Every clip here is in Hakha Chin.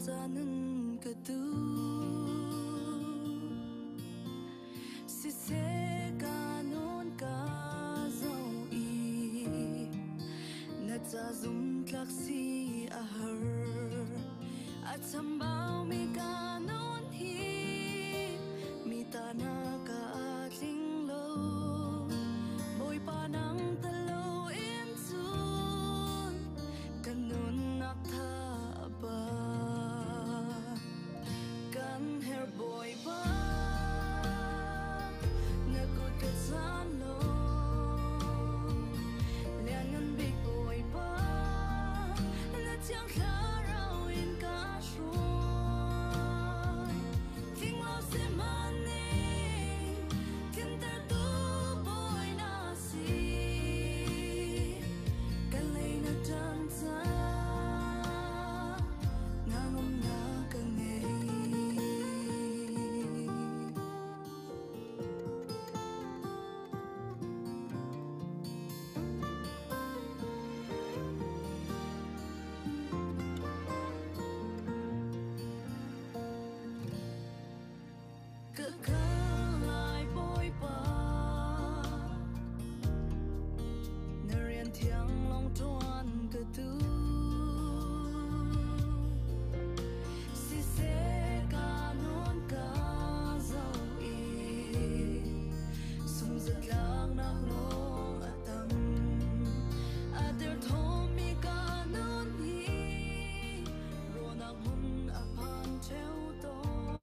Zungzal nun ka duh. Siseh ka nun ka zoh i na ca zumtlak si a har. A chambaumi ka nun hi mi ta na ka tling lo. Bawipa nang talo in cun kan nunnak tha a ba. Kan herh Bawipa, na kut ka chan law. Lianngan bik Bawipa, na thiang thlarau in ka hruai. Tling lo sihmanhning, tlintertu Bawi na si. Ka lei na ṭan cang, ngangamnak ka ngei. Ka kal lai Bawipa, na rian thiang lawng ṭuan ka duh. Siseh ka nun ka zoh i sungzatlaknak lawng a tam. A derthawmmi ka nun hi rawhnak hmun a phan ṭheo tawn.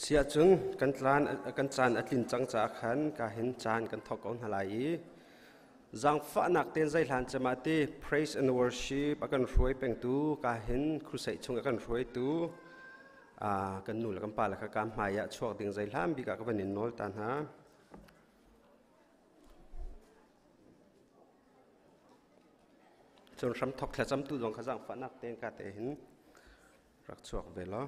Siahcun kan tlan kan caan a tlin cang caah khan ka hin caan kan thawk ko hna lai i zaangfahnak tein zeihlan cem ah ti praise and worship a kan hruai pengtu ka hin crusade chung a kan hruaitu kan nu le kan pa le kha ka hmai ah chuak ding zeihlan bik ah ka van in nawl ta hna. Cun hramthok thlacamtu zong kha zaangfahnak tein ka te hin rak chuak ve law.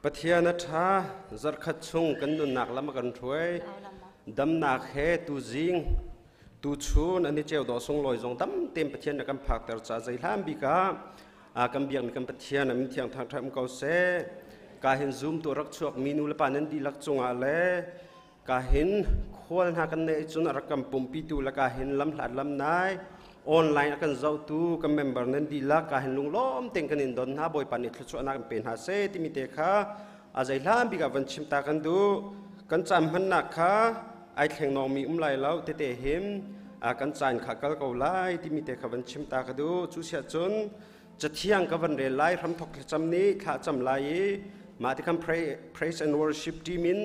Pathian a ṭha, zarhkhat chung kan nunnak lam a kan hruai. Damnak he tuzing, tuchun an i ceu dawh sunglawi zong dam tein Pathian na kan phakter caah zeihlan bik ah kan biakmi kan Pathian a min thiang thangṭhat um ko seh. Ka hin zumtu rak chuakmi nu le pa nan dihlak cungah le ka hin khual hna kan neih cun a rak kan pumpitu le ka hin lamhlat lamnai online a kan zohtu kan member nan dihlak ka hin lunglawm tein kan in don hna. Bawipa nih thluachuahnak in pe hna seh timi te kha a zeihlan bik ah van chim ta kan duh. Kan caan hmannak kha ai thleng nawngmi um lai lo tete him kan caan kha kal ko lai timi te kha van chim ta ka duh. Cu siah cun cathiang ka van rel lai. Hramthok thlacam nih thla cam lai i mah ti khan praise and worship team in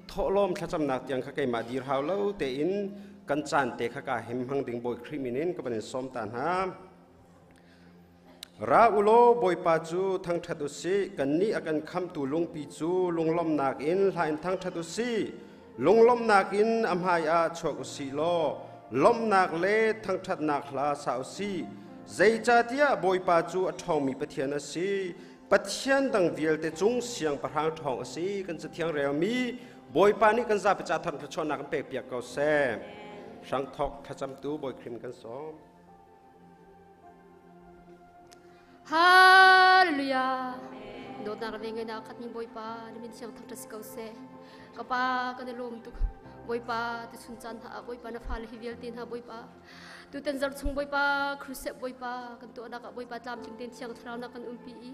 thawhlawm thlacamnak tiang kha keimah dir hau lo tein kan caan te kha ka him hmang ding Bawi Khrih min in ka van in sawm ta hna. Ra ulaw Bawipa cu thangṭhat u sih, kannih a kan khamtu lungpi cu lunglawmhnak in hla in thangṭhat u sih. Lunglawmhnak in a hmai ah chuak u sih law lawmhnak le thangṭhatnak hla sa u sih. Zeicahtiah Bawipa cu a ṭhawngmi Pathian a si, Pathian dang vialte cung siangpahrang ṭhawng a si. Kan Cathiang relmi Bawipa nih kan zapi ca thar thluachuahnak kan pekpiak ko seh. Hrangthawk thlacamtu Bawi Khrih kan sawm. Hallelujah. Dawtnak le ngainak khat ni Bawipa na min thiang thangṭhat si ko seh. Ka pa kan i lawm tuk. Bawipa tu chun caan hna ah Bawipa na fale hi vialte hna Bawipa tutan zarh chung Bawipa crusade Bawipa kan tuahnak ah Bawipa tlamtling tein thiang thlarau na kan umpi i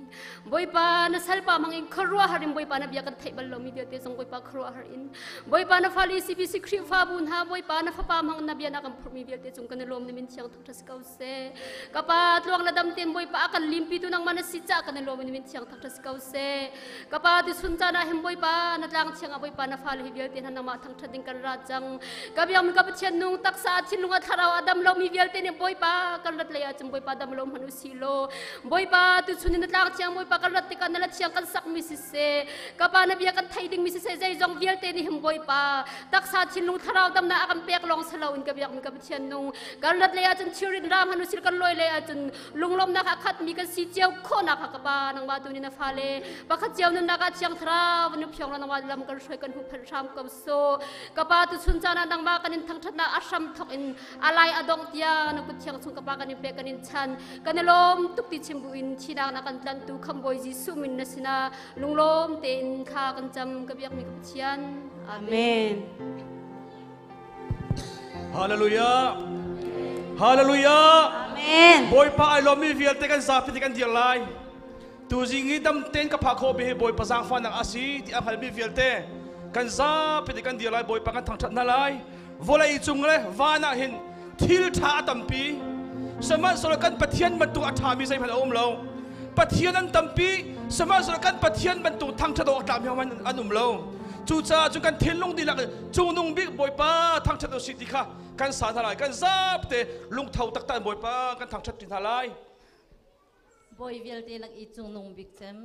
Bawipa na salpa hmang in khuaruahhar in Bawipa na bia kan theih bal lomi vialte zong Bawipa khuaruahhar in Bawipa na fale CBC Khrihfabu hna Bawipa na fapa hmang na bia na kan phurhmi vialte cung kan i lawm na min thiang thangṭhat si ko seh. Ka pa tluang le dam tein Bawipa a kan limpi tu nangmah na si ca kan i lawm in min thiang thangṭhat si ko seh. Ka pa tu sun caan ah hin Bawipa na tlang thiang ah Bawipa na fale hi vialte hna nangmah thangṭhat ding kan ra cang. Ka biakmi ka Pathian nung taksa thinlung a thlarau a dam lomi vialte nih Bawipa kan rat lei ah cun Bawipa dam lo hmanh u si law Bawipa tu chun in na tlang thiang Bawipa kan rat tikah na la thiang kan sakmi siseh, ka pa na bia kan theih dingmi siseh, zeizong vialte nih hin Bawipa taksa thinlung thlarau damnak a kan pek lawng si loin ka biakmi ka Pathian nung kan rat lei ahcun thilrit ram han usil kan lawi lei ahcun lunglawmnak a khatmi kan si cio khawhnak ha ka pa nangmah tu nih na fale pakhat cio nunnak ah thiang thlarau nu phiong nangmah lam kan hruai kan huhphenh hram ko so. Ka pa tu chun caan ah nangmah kan in thangthatnak a hram thok in alai adong tia na kut thiang chung ka pa kan in pe kan in chan kan i lawm tuk ti chim bu in thinak na kan tlantu khambawi Jesuh min na sina lunglawm tein thla kan cam ka biakmi ka Pathian. Amen. Hallelujah. Hallelujah. Amen. Bawipa ai lawmmi vialte kan zapi te kan dir lai. Tuzing i dam tein ka phah khawh bi hi Bawipa zaangfahnak a si ti a hngalmi vialte kan zapi te kan dir lai. Bawipa kan thangṭhat hna lai. Vawlei cung le van ah hin thil ṭha a tampi. Sihmanhsehlaw kan Pathian bantuk a ṭhami zeihmanh a um lo. Pathian an tampi, sihmanhsehlaw kan Pathian bantuk thangṭhat awk a tlakmi an um lo. Cu caah cun kan thinlung dihlak cungnung bik Bawipa thangṭhat u sih ti kha kan sa hna lai. Kan zapte lungtho taktak in Bawipa kan thangṭhat ṭi hna lai. Bawi vialte lak i cungnung bik cem.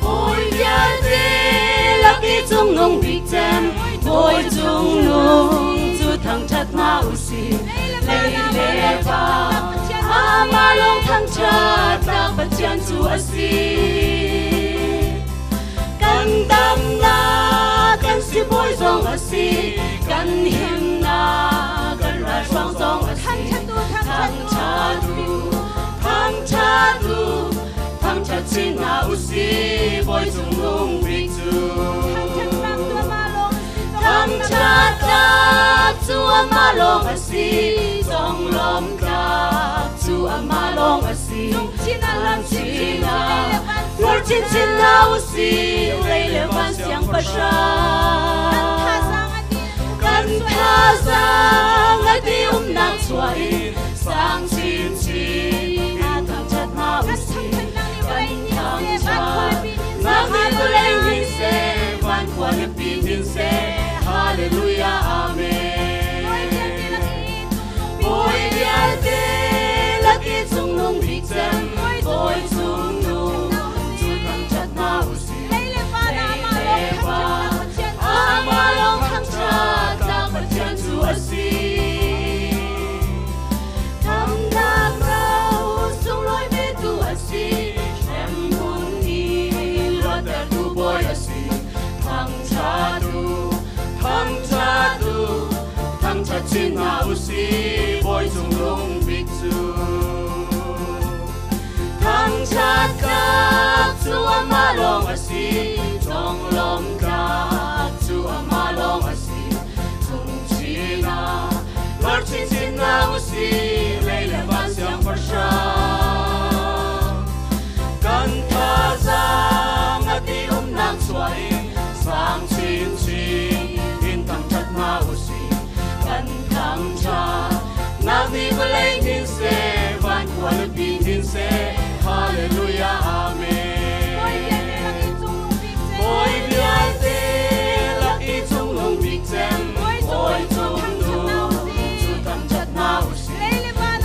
Bawi vialte lak i cungnung bik cem, Bawi cungnung cu thangṭhat hna u sih. Lei le van, amah lawng thangṭhat tlak Pathian cu a si. Kan damnak, kan sibawi zong a si, kan himnak, kan ralhruang zong a si. Thangṭhat u, thangṭhat u, thangṭhat chin hna u sih, Bawi cungnung bik cu. Thangṭhat tlak cu amah lawng a si, conglawmh tlak cu amah lawng a si. Chin ah hlor chinchin hna u sih, lei le van siangpahrang. Kan thazaang a ti umnak chuah in sang chinchin in thangṭhat hna u sih. Kan thangṭhat nak nih vawlei hnin seh, van khualipi hnin seh. Hallelujah, Amen. Bawi vialte lak i cungnung bik cem, Bawi cungnung cu thangṭhat hna u sih. Lei le van amah lawng thangṭhat tlak Pathian cu a si. Thamnak ro sunglawi petu a si, hremhmun i luattertu Bawi a si. Thangṭhat u, Thangṭhat u, thangṭhat chin hna u sih, Bawi cungnung bik cu. Thangṭhat tlak cu amah lawng a si, conglawmh tlak cu amah lawng a si. Chungchin ah hlor chinchin hna u sih, lei le van siangpahrang. Kan thazaang a ti umnak chuah in sang chinchin in thangṭhat hna u sih. Kan thangṭhat nak nih vawlei hnin seh, van khualipi hnin seh. Hallelujah, Amen. Bawi vialte lak i cungnung bik cem, Bawi cungnung cu thangṭhat hna u sih. Lei le van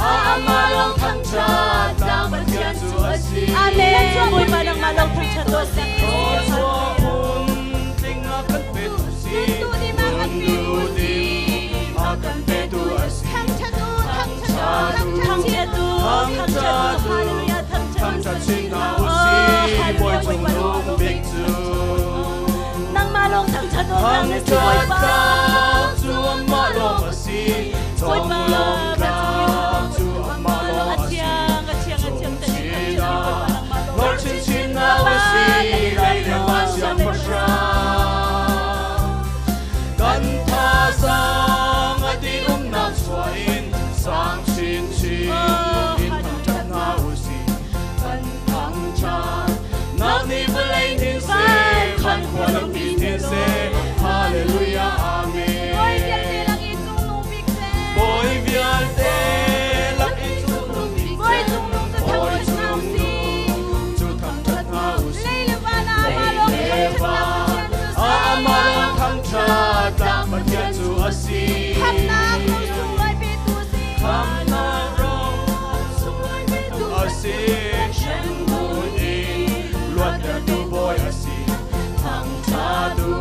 amah lawng thangṭhat tlak Pathian cu a si. Amen. Bawipa nangmah lawng thangṭhat u sih. Thluachuah phun tling a kan petu si, Nundudim a kan petu a si. Thangṭhat u, thangṭhat u, hallelujah, thangṭhat Thangṭhat chin hna u sih, Bawi cungnung bik cu. Nangmah lawng thangṭhat u, nang na si Thangṭhat Bawipa. tlak cu amah lawng a si, conglawmh tlak cu amah lawng A a si. thiang, a thiang, a thiang, Chin ah hlor chinchin hna u sih, lei le van siangpahrang. Kan thazaang a ti umnak chuah in sang chinchin in thangṭhat hna u sih. Kan thangṭhat nak nih vawlei hnin seh, van khualipi hnin seh. Hallelujah, Amen. Bawi vialte lak i cungnung bik cem, Bawi cungnung cu thangṭhat hna u sih. Lei le van amah lawng thangṭhat tlak Pathian cu a si. Khamnak ro a si, hremhmun in luattertu Bawi a si. Thangṭhat u,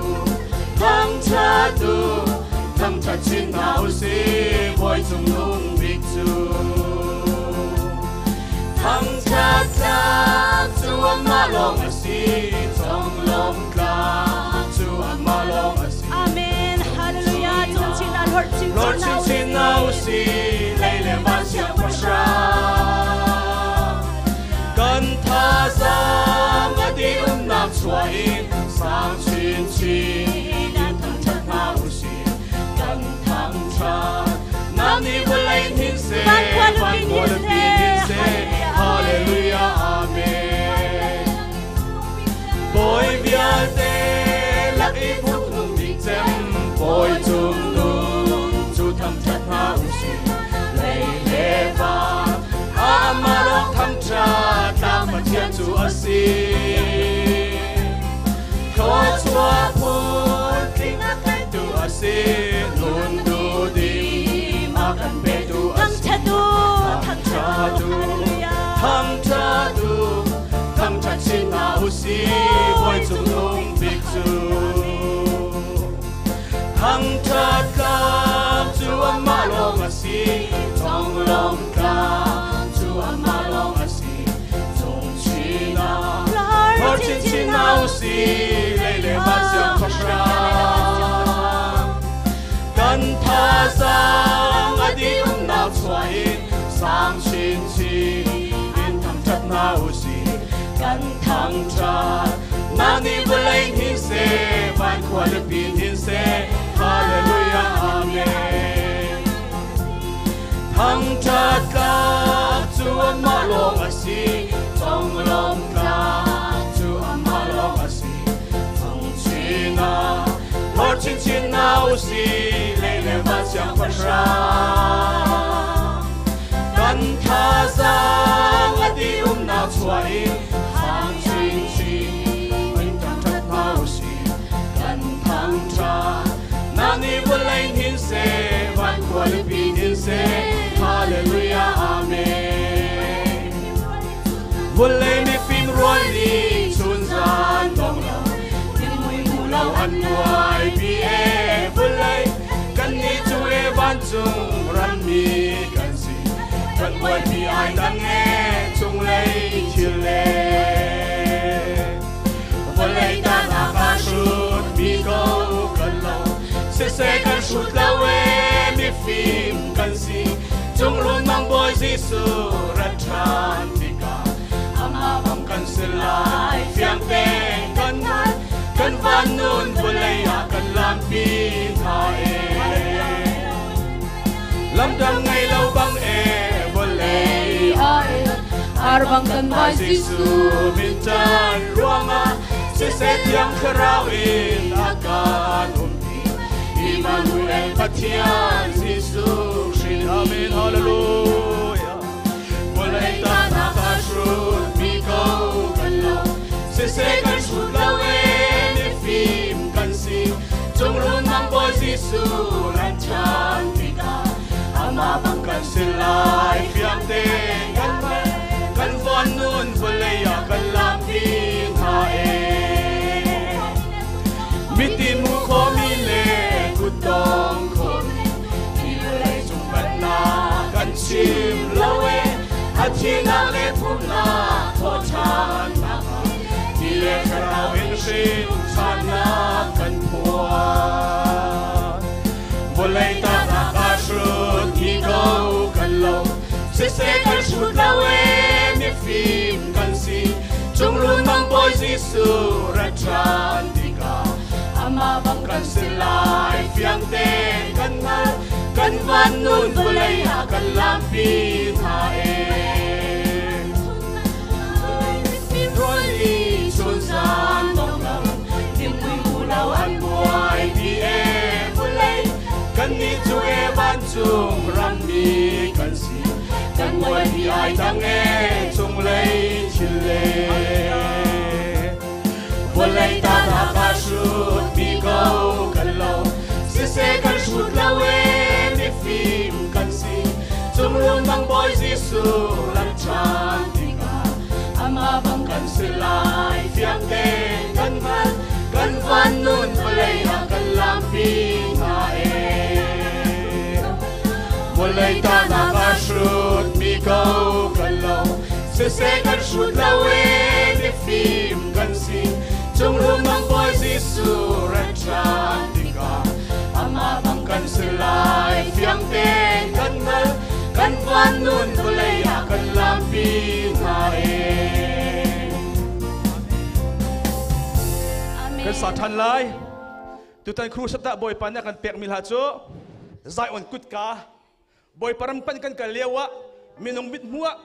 thangṭhat u, thangṭhat chin hna u sih, Bawi cungnung bik cu. Thangṭhat tlak cu amah lawng a si, conglawmh tlak cu amah lawng a si. Amen. Hallelujah. Chungchin ah hlor chinchin Lord hna u chinchin hna u sih, lei le van siangpahrang. Kan thazaang a ti umnak chuah in sang chinchin in thangṭhat hna u sih. Kan thangṭhat nak nih vawlei hnin seh, Van khualipi van khualipi hnin hnin seh. seh. Hallelujah, Amen. Pathian cu a si. Thluachuah phun tling a petu a si. Nun duhdim a kan petu a si. Thangṭhatu, thangṭhatu, Thangṭhatu, thangṭhat chin hna usih, Bawi Cungnung bik cu. Thangṭhat tlak cu amah lawng a si, conglawmh tlak cu amah lawng a si. Cung chin ah hlawr chinchin hna usih, lei le van siangpahrang. Kan thazaang a dih umnak chuah in sang chinchin in thangṭhat hna usih. Kan thangṭhat nak nih vawlei hnin seh, van khualipi hnin seh, Hallelujah, Amen. Thangṭhat tlak cu amah lawng a si, conglawmh tlak cu amah lawng a si. Thangchin ah hlawr chinchin hna usih, lei le van siangpahrang. Kan thazaang a dih umnak chuah in thang chinchin in thangṭhat hna usih. Kan thangṭhat nak nih vawlei hnin seh, van khualipi hnin seh, Hallelujah, Amen. Vawlei mifim rual nih chunzan dong lo, mui hmu lo an buaipi e vawlei. Kannih cu e vancung rammi kan si, kan buaipi ai dang e cunglei thil le. Vawlei tahnak ah hrut mi ko kan lo, siseh kan hrut lo e mifim kan si. Cungrun mang Bawi Jesuh rat ṭhan tikah amah bang kan si lai. Fiang tein kan hngalh, kan van nun vawlei ah kan lampi hna e. Lamdang ngei lo bang e vawlei ah e Ar bang kan Bawi Jesuh min ṭan ruangah siseh Thiang Thlarau in a kan umpi. Immanuel Pathian Jesuh Khrih. Amen. Hallelujah. Vawlei tahnak ah hrut mi ko kan lo, siseh kan hrut lo e mifim kan si. Cungrun mang Bawi Jesuh rat ṭhan tikah amah bang kan si lai. Fiang tein kan hngalh, kan van nun vawlei ah kan lampi hna e. Mitin hmu khomi le kutdong khomi hi vawlei cung pennak kan chim lo e. A thihnak le phumnak thawhṭhannak ah ti le thlarau in hrin ṭhannak kan phuan. Vawlei tahnak ah hrut mi ko kan lo, siseh kan hrut lo e mifim kan si. Cungrun mang Bawi Jesuh rat ṭhan tikah amah bang kan si lai. Fiang tein kan hngalh, kan van nun vawlei ah kan lampi hna e. Rual nih chunzan dong lo, mui hmu lo an buaipi e vawlei. Kannih cu e vancung rammi kan si, kan buaipi ai dang e cunglei thil le. Vawlei tahnak ah hrut mi ko kan lo, siseh kan hrut lo e mifim kan si. Cungrun bang Bawi Jesuh rat ṭhan tikah amah bang kan si lai. Fiang tein kan hngalh, kan van nun vawlei ah kan lampi hna e. Vawlei tahnak ah hrut mi ko kan lo, siseh kan hrut lo e mifim kan si. Cungrun mang Bawi Jesuh rat ṭhan tikah amah bang kan si lai. Fiang tein kan hngalh, kan van nun vawlei ah kan lampi hna e. Kan sa ṭhan lai. Tutan crusade ah Bawipa nih a kan pekmi hla cu Zion kutka. Bawipa ram pan kan kal lio ah minung mit hmuh ah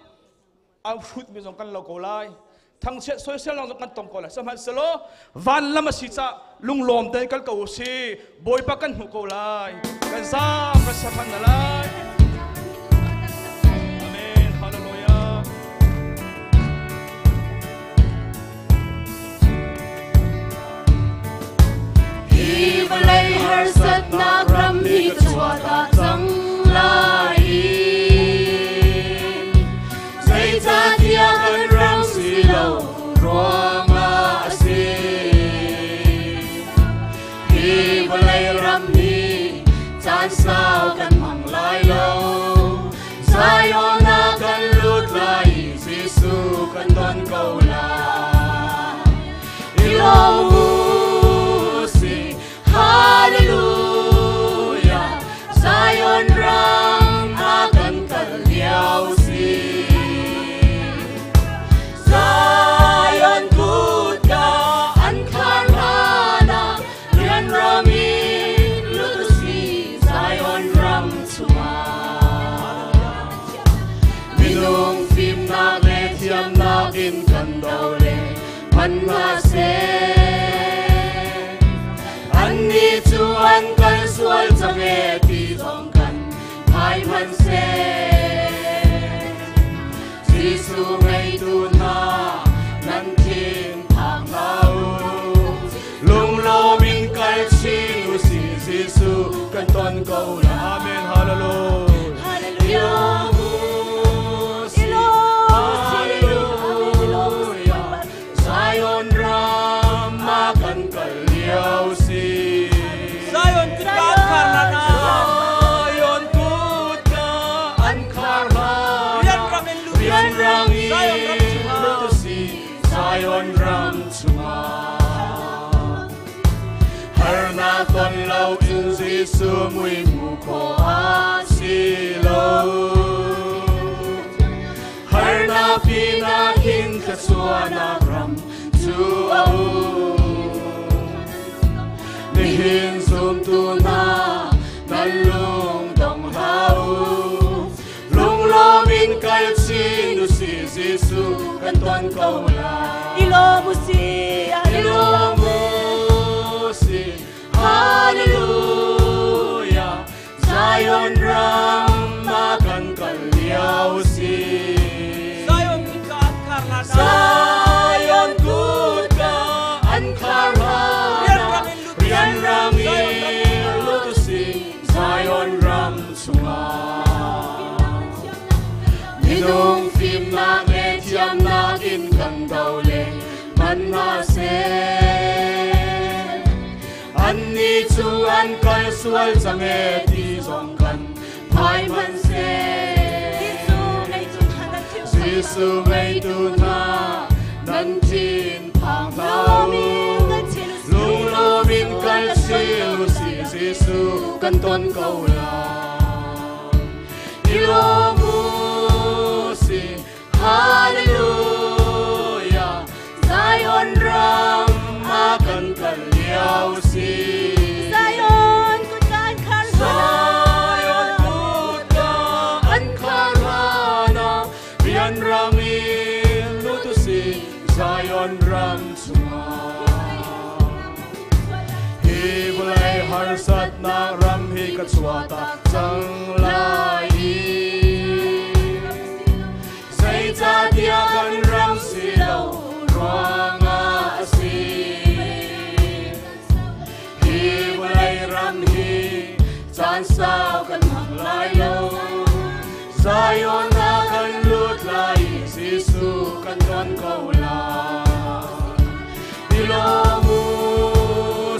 a hrutmi zong kan lo ko lai. Thangchiat soisel zong kan tong ko lai. Sihmanhsehlaw van lam a si caah lunglawm tein kal ko u si. Bawipa kan hmuh ko lai. Kan zaam kan sa ṭhan hna lai. Amen. Hallelujah. kan ton ko lai. I lawm u sih, Hallelujah, Zion ram ah kan kal lio si. Zion kutka an khar hlan ah rianrang in lut u sih Zion ram chungah. Minung fimnak le thiamnak in kan do le hman hna seh. Annih cu an kal sual cang e ti zong kan phai hmanh seh. Jesuh ngeitu hna nan thin phang hlah u. Lunglawm in kal chin u sih, Jesuh kan ton ko lai. Amen. Hallelujah. Hallelujah. Hallelujah. Zion ram ah kan kal lio si. Zion kutka an khar hlan ah. Zion kutka an khar hlan ah. Rianrang in lut u sih. Rianrang in Zion ram chungah. lut u sih. Zion ram chungah. Harnak ton lo in Jesuh mui hmu khawh a si lo. Harnak pinah hin thluachuahnak ram cu a um. Nihin zumtu hna nan lung dong hlah u. Lunglawm in kal chin u sih, Jesuh kan ton ko lai. I lawm u sih. I lawm u sih, Hallelujah, Zion ram ah kan kal lio si. Zion kutka an khar hlan ah. Zion kutka an khar hlan ah. Rianrang in lut u sih. Rianrang Zion ram in lut u sih, Zion ram chungah. Minung fimnak le thiamnak in kan do le hman hna seh. Annih cu an kal sual cang e ti zong kan phai hmanh seh. Jesuh ngeitu hna nan Jesuh ngeitu hna nan thin phang hlah u. Lunglawm in kal chin u sih, Jesuh kan ton ko lai. I lawm u sih, Hallelujah, Zion ram ah kan kal lio si. Zion kutka an khar Zion kutka an khar hlan ah rianrang in lut u sih, Zion ram chungah. Hi vawlei harsatnak ram hi ka chuahtak cang lai i. Zeicahtiah kan ram si lo ruangah a si. Hi vawlei ram hi caan sau kan hmang lai lo. Zion ah kan lut lai i Jesuh kan ton ko lai. I lawm u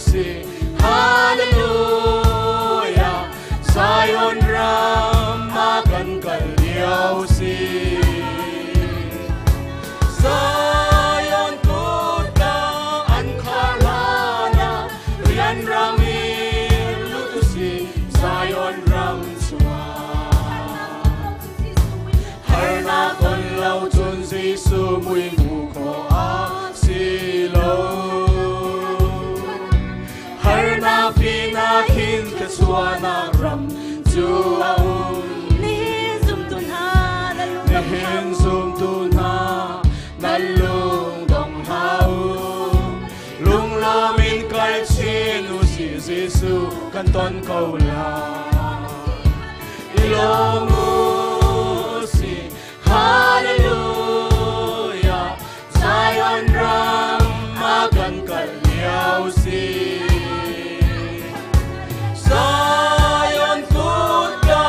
sih, Hallelujah, Zion ram ah kan kal lio si. Zion kutka an khar hlan ah rianrang in lut u sih, Zion ram chungah. Harnak ton lo cun Jesuh mui hmu khawh a si lo. Harnak pinah hin thluachuahnak ram cu a um. Nihin zumtu hna nan lung dong hlah Nihin u. zumtu hna nan lung dong hlah u. Lunglawm in kal chin u sih, Jesuh kan ton ko lai. I lawm u sih, Hallelujah, Zion ram ah kan kal lio si. Zion kutka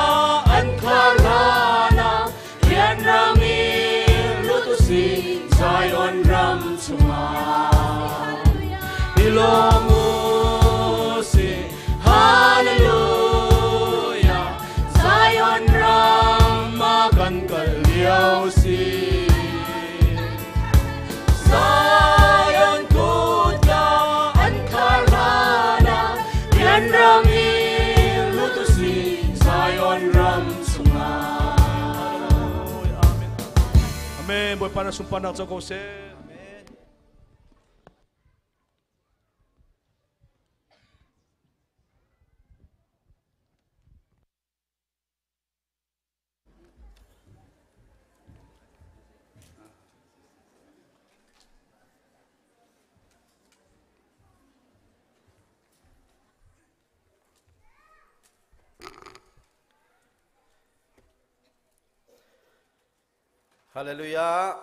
an khar hlan ah rianrang in lut u sih, Zion ram chungah. I lawm u sih, Hallelujah, Zion ram ah kan kal lio si. Bawipa na sunparnak co ko seh. Amen. Hallelujah.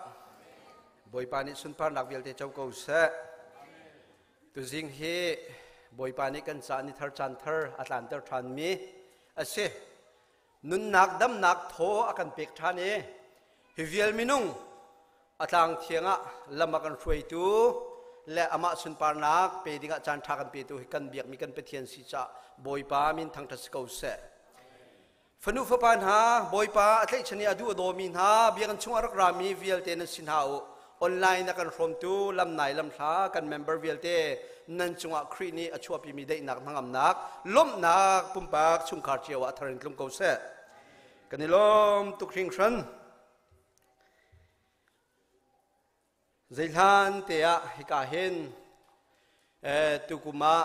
Bawipa nih sunparnak vialte co ko seh. Tuzing hi Bawipa nih kan ca ni thar caan thar a tlanter ṭhan mi a si. Nunnak damnak thaw a kan pek ṭhan i hi vial minung a tlang thiang ah lam a kan hruaitu le amah sunparnak pe dingah caan ṭha kan petu hi kan biakmi kan Pathian si caah Bawipa min thangṭhat si ko seh. Fanu fapa hna, Bawipa a tlaihchan i a duh a dawmi hna, biakinn chungah rak rami vialte nan si hna u. Online a kan hrawmtu lamnai lamhla kan member vialte nan cungah Khrih nih a chuahpimi daihnak hnangamnak lawmhnak pumpak chungkhar cio ah thar in tlung ko seh. Kan i lawm tuk hringhran. Zeihlan te ah hika hin tukum ah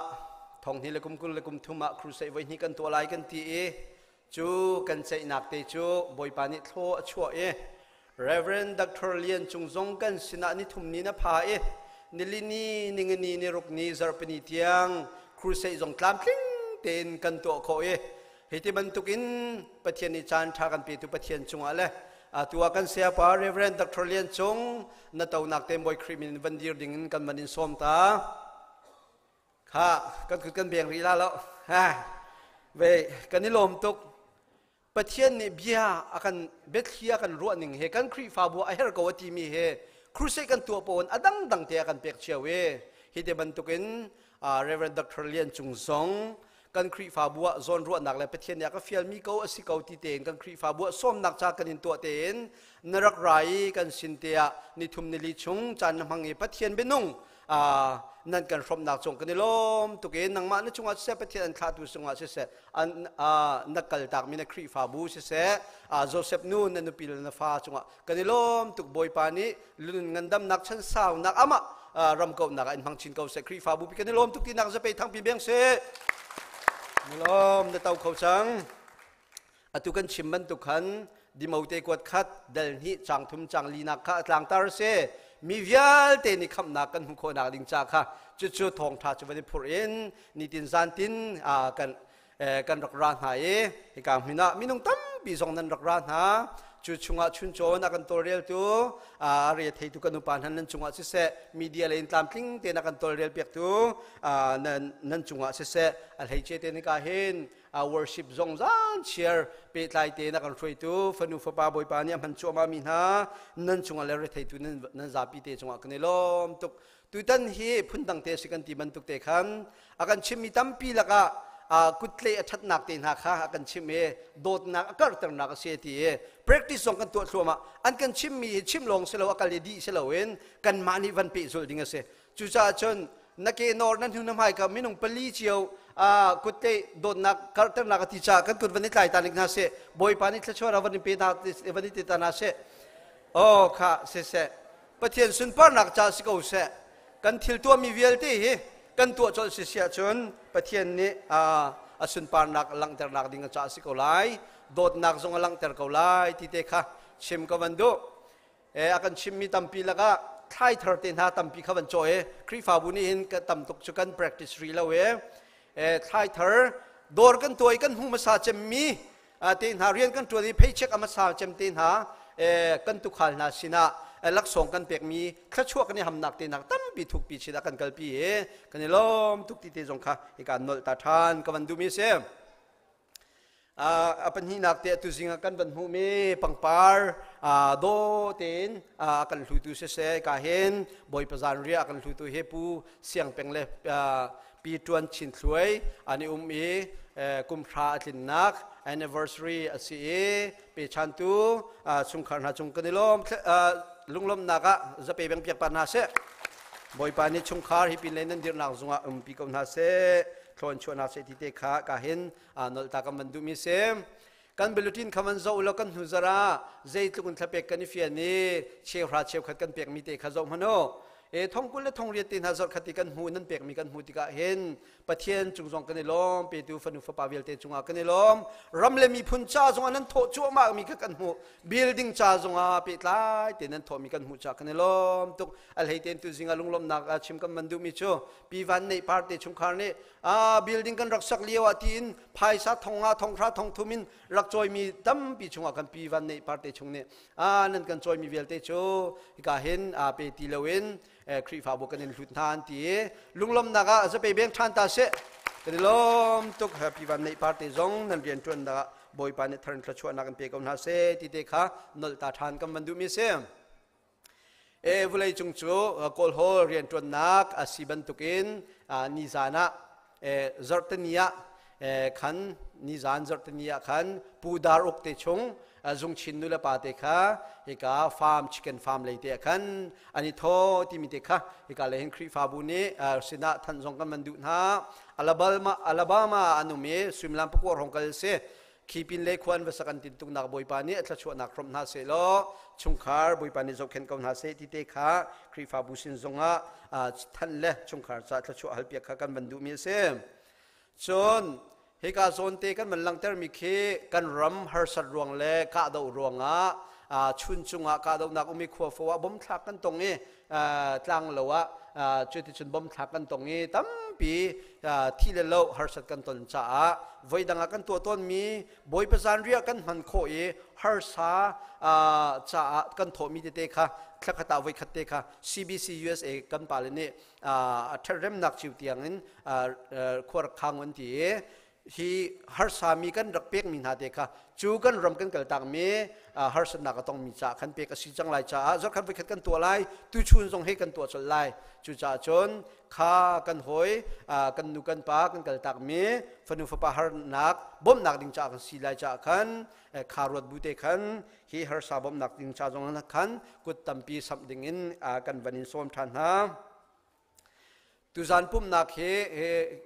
thong hnih le kum 20 le kum thum ah crusade voi hnih kan tuah lai kan ti i cu kan ceihnak te cu Bawipa nih thlaw a chuah i Reverend Dr. Lian Cung zong kan sinah ni thum ni na pha i nilini ningani ni ruk ni zarhpini tiang crusade zong tlamtling tein kan tuah khawh i hiti bantukin Pathian nih caan ṭha kan petu Pathian cungah le atu ah kan sayapa Reverend Dr. Lian Cung na tonak te Bawi Khrih min van dir ding in kan van in sawm ta kha kan kut kan beng rih la lo ha ve kan i lawm tuk Pathian nih bia a kan biathli a kan ruah ning he kan Khrihfabu a her ko a timi he crusade kan tuah pawn a dangdang te a kan pek cio i hi te bantukin Reverend Dr. Lian Cung zong kan Khrihfabu ah zawnruahnak le Pathian nih a ka fialmi ko a si ko ti tein kan Khrihfabu ah sawmnak ca kan in tuah tein na rak ra i kan sin te ah nithum nili chung caan na hmang i Pathian bianung nan kan hrawmnak cung kan i lawm tuk i nangmah na cungah siseh Pathian an thlahtu cungah siseh na kaltakmi na Khrihfabu siseh Joseph nu na nupi le na fa cungah kan i lawm tuk. Bawipa nih lunun ngandamnak chan saunak amah ram kauhnak ah in hmang chin ko seh. Khrihfabu pi kan i lawm tuk tinak zapei thangpi beng seh. Lawm na to kho cang. Atu kan chim bantuk khan Dimote kuat khat dal hnih chang thum chang li nak kha tlangtar se mi vialte nih khamnak kan hmuh khawhnak ding ca kha cucu thawngtha cu van i phurh in nitin zantin kan kan rak ra hna i hika hmun ah minung tampi zong nan rak ra hna. Cu chungah chuncawn a kan tawlreltu a re theitu kan upa hna nan cungah siseh, media le in tlamtling tein a kan tawlrel piaktu nan cungah siseh, a hleice te nika hin worship zong zan chiar pehtlai tein a kan hruaitu fanu fapa Bawipa nih a hman cuahmah mi hna nan cungah le retheitu nan zapi te cungah kan i lawm tuk. Tutan hi phundang te si kan ti bantuk te khan a kan chimmi tampi lakah kuttleh a ṭhatnak te hna kha a kan chim i dawtnak a karhternak a si ti i practice zong kan tuah thluahmah. An kan chimmi hi chim lawng si lo, a kal i dih si loin kanmah nih van pehzulh ding a si. Cucaah cun na ke nawr na hnu na hmai ka minung pali cio kuttleh dawtnak karhternak a ti caah kan kut van i tlai ta ning hna seh. Bawipa nih thluachuah van in pe hna van i ti ta hna seh. Oh kha siseh, Pathian sunparnak ca si ko seh. Kan thil tuahmi vialte hi kan tuah colh si si ahcun Pathian nih a sunparnak langhternak ding a ca si ko lai, dawtnak zong a langhter ko lai ti te kha chim ka van duh. A kan chimmi tampi lakah thlai thar te hna tampi kha van caw i Khrihfabu nih hin ka tam tuk cu kan practice rih lo i thlai thar dawr kan tuah i kan hmu hmasa cemmi te hna, rian kan ṭuan i paycheck a hmasa cem te hna kan tukhal hna sinah laksawng kan pekmi thluachuah kan i hamnak te hna tampi thukpi chin ah kan kalpi i kan i lawm tuk ti te zong kha hika nolh ta ṭhan ka van duhmi a si. A pahnihnak te atu zing ah kan van hmuhmi pangpar daw tein a kan hlutu siseh, ka hin Bawipa zanriah a kan hlutu hi Pu Siang Peng le Pi Ṭuan Chin Thluai an i um i kum hra a tlinnak anniversary a si i pechantu chungkhar hna cung kan i lawm. Lunglawmhnak ah zape beng piak pa hna seh. Bawipa nih chungkhar hi pin le nan dirhnak zungah umpi ko hna seh, thlawn chuah hna seh ti te kha ka hin nolh ta kan van duhmi si. Kan bulletin kha man zoh lo kan hnu zara zeitluk in thlapek kan i fian i cheuhra cheukhat kan pekmi te kha zoh hmanh u. E thongkul le thongriat te hna zarh khat i kan hmu nan pekmi kan hmu tikah hin Pathian cung zong kan i lawm petu fanu fapa vialte cungah kan i lawm ram le miphun ca zongah nan thawh cuahmah mi kha kan hmuh building ca zongah pehtlai te nan thawhmi kan hmuh ca kan i lawm tuk a hlei tein tu zing ah lunglawmnak a chim kan man duhmi cu pi van neih par te chungkhar nih a building kan rak sak lio ah tiin phaisa thong nga thong hra thong thum in rak cawimi tampi chungah kan pi van neih par te chung nih a nan kan cawimi vialte cu hika hin a pe ti loin Khrihfabu kan in hlut hna an ti i lunglawmnak ah zapei beng ṭhan ta seh kan i lawm tuk happy van neih parte zong nan rian ṭuannak ah Bawipa nih tharin thluachuahnak in pe ko hna seh ti te kha nolh ta ṭhan kan van duhmi si e vulei cung cu kawlhawl rian ṭuannak a si bantukin nizan ah zarhteni ah khan nizan zarhteni ah khan Pu Dar Uk te chung zungchin nu le pa te kha hika farm chicken farm lei te ah khan an i thaw timi te kha hika le hin Khrihfabu nih sinah than zong kan van duh hna Alabama Alabama an um i suimilam pakua hrawng kal si khipin le khuan va sak an tin tuknak Bawipa nih a thluachuahnak hrawmh hna seh law chungkhar Bawipa nih zohkhenh ko hna seh ti te kha Khrihfabu sin zongah than le chungkhar ca thluachuah halpiak kha kan van duhmi a si. Cun hika zawn te kan van langhtermi khi kan ram harsat ruang le kahdoh ruangah chun cungah kahdohnak umi khua fo ah bom thlak kan tong i tlang lo ah cuticun bom thlak kan tong i tampi thi le lo harsat kan ton caah voidang ah kan tuah tawnmi Bawipa zanriah kan hman khawh i harsa caah kan thawhmi tete kha thlakhat ah voikhat te kha CBC USA kan pale nih a ṭhatremnak cio tiangin khua rak khang an ti i hi harsami kan rak pekmi hna te kha cu kan ram kan kaltakmi harsatnak a tongmi caah khan pek a si cang lai caah zarkhat voikhat kan tuah lai tuchun zong he kan tuah colh lai cucaah cun kha kan hawi kan nu kan pa kan kaltakmi fanu fapa harnak bawmhnak ding caah kan si lai caah khan kha ruat bu te khan hi harsa bawmhnak ding ca zong khan kut tampi samh ding in kan van in sawm ṭhan hna. Tuzan pumhnak hi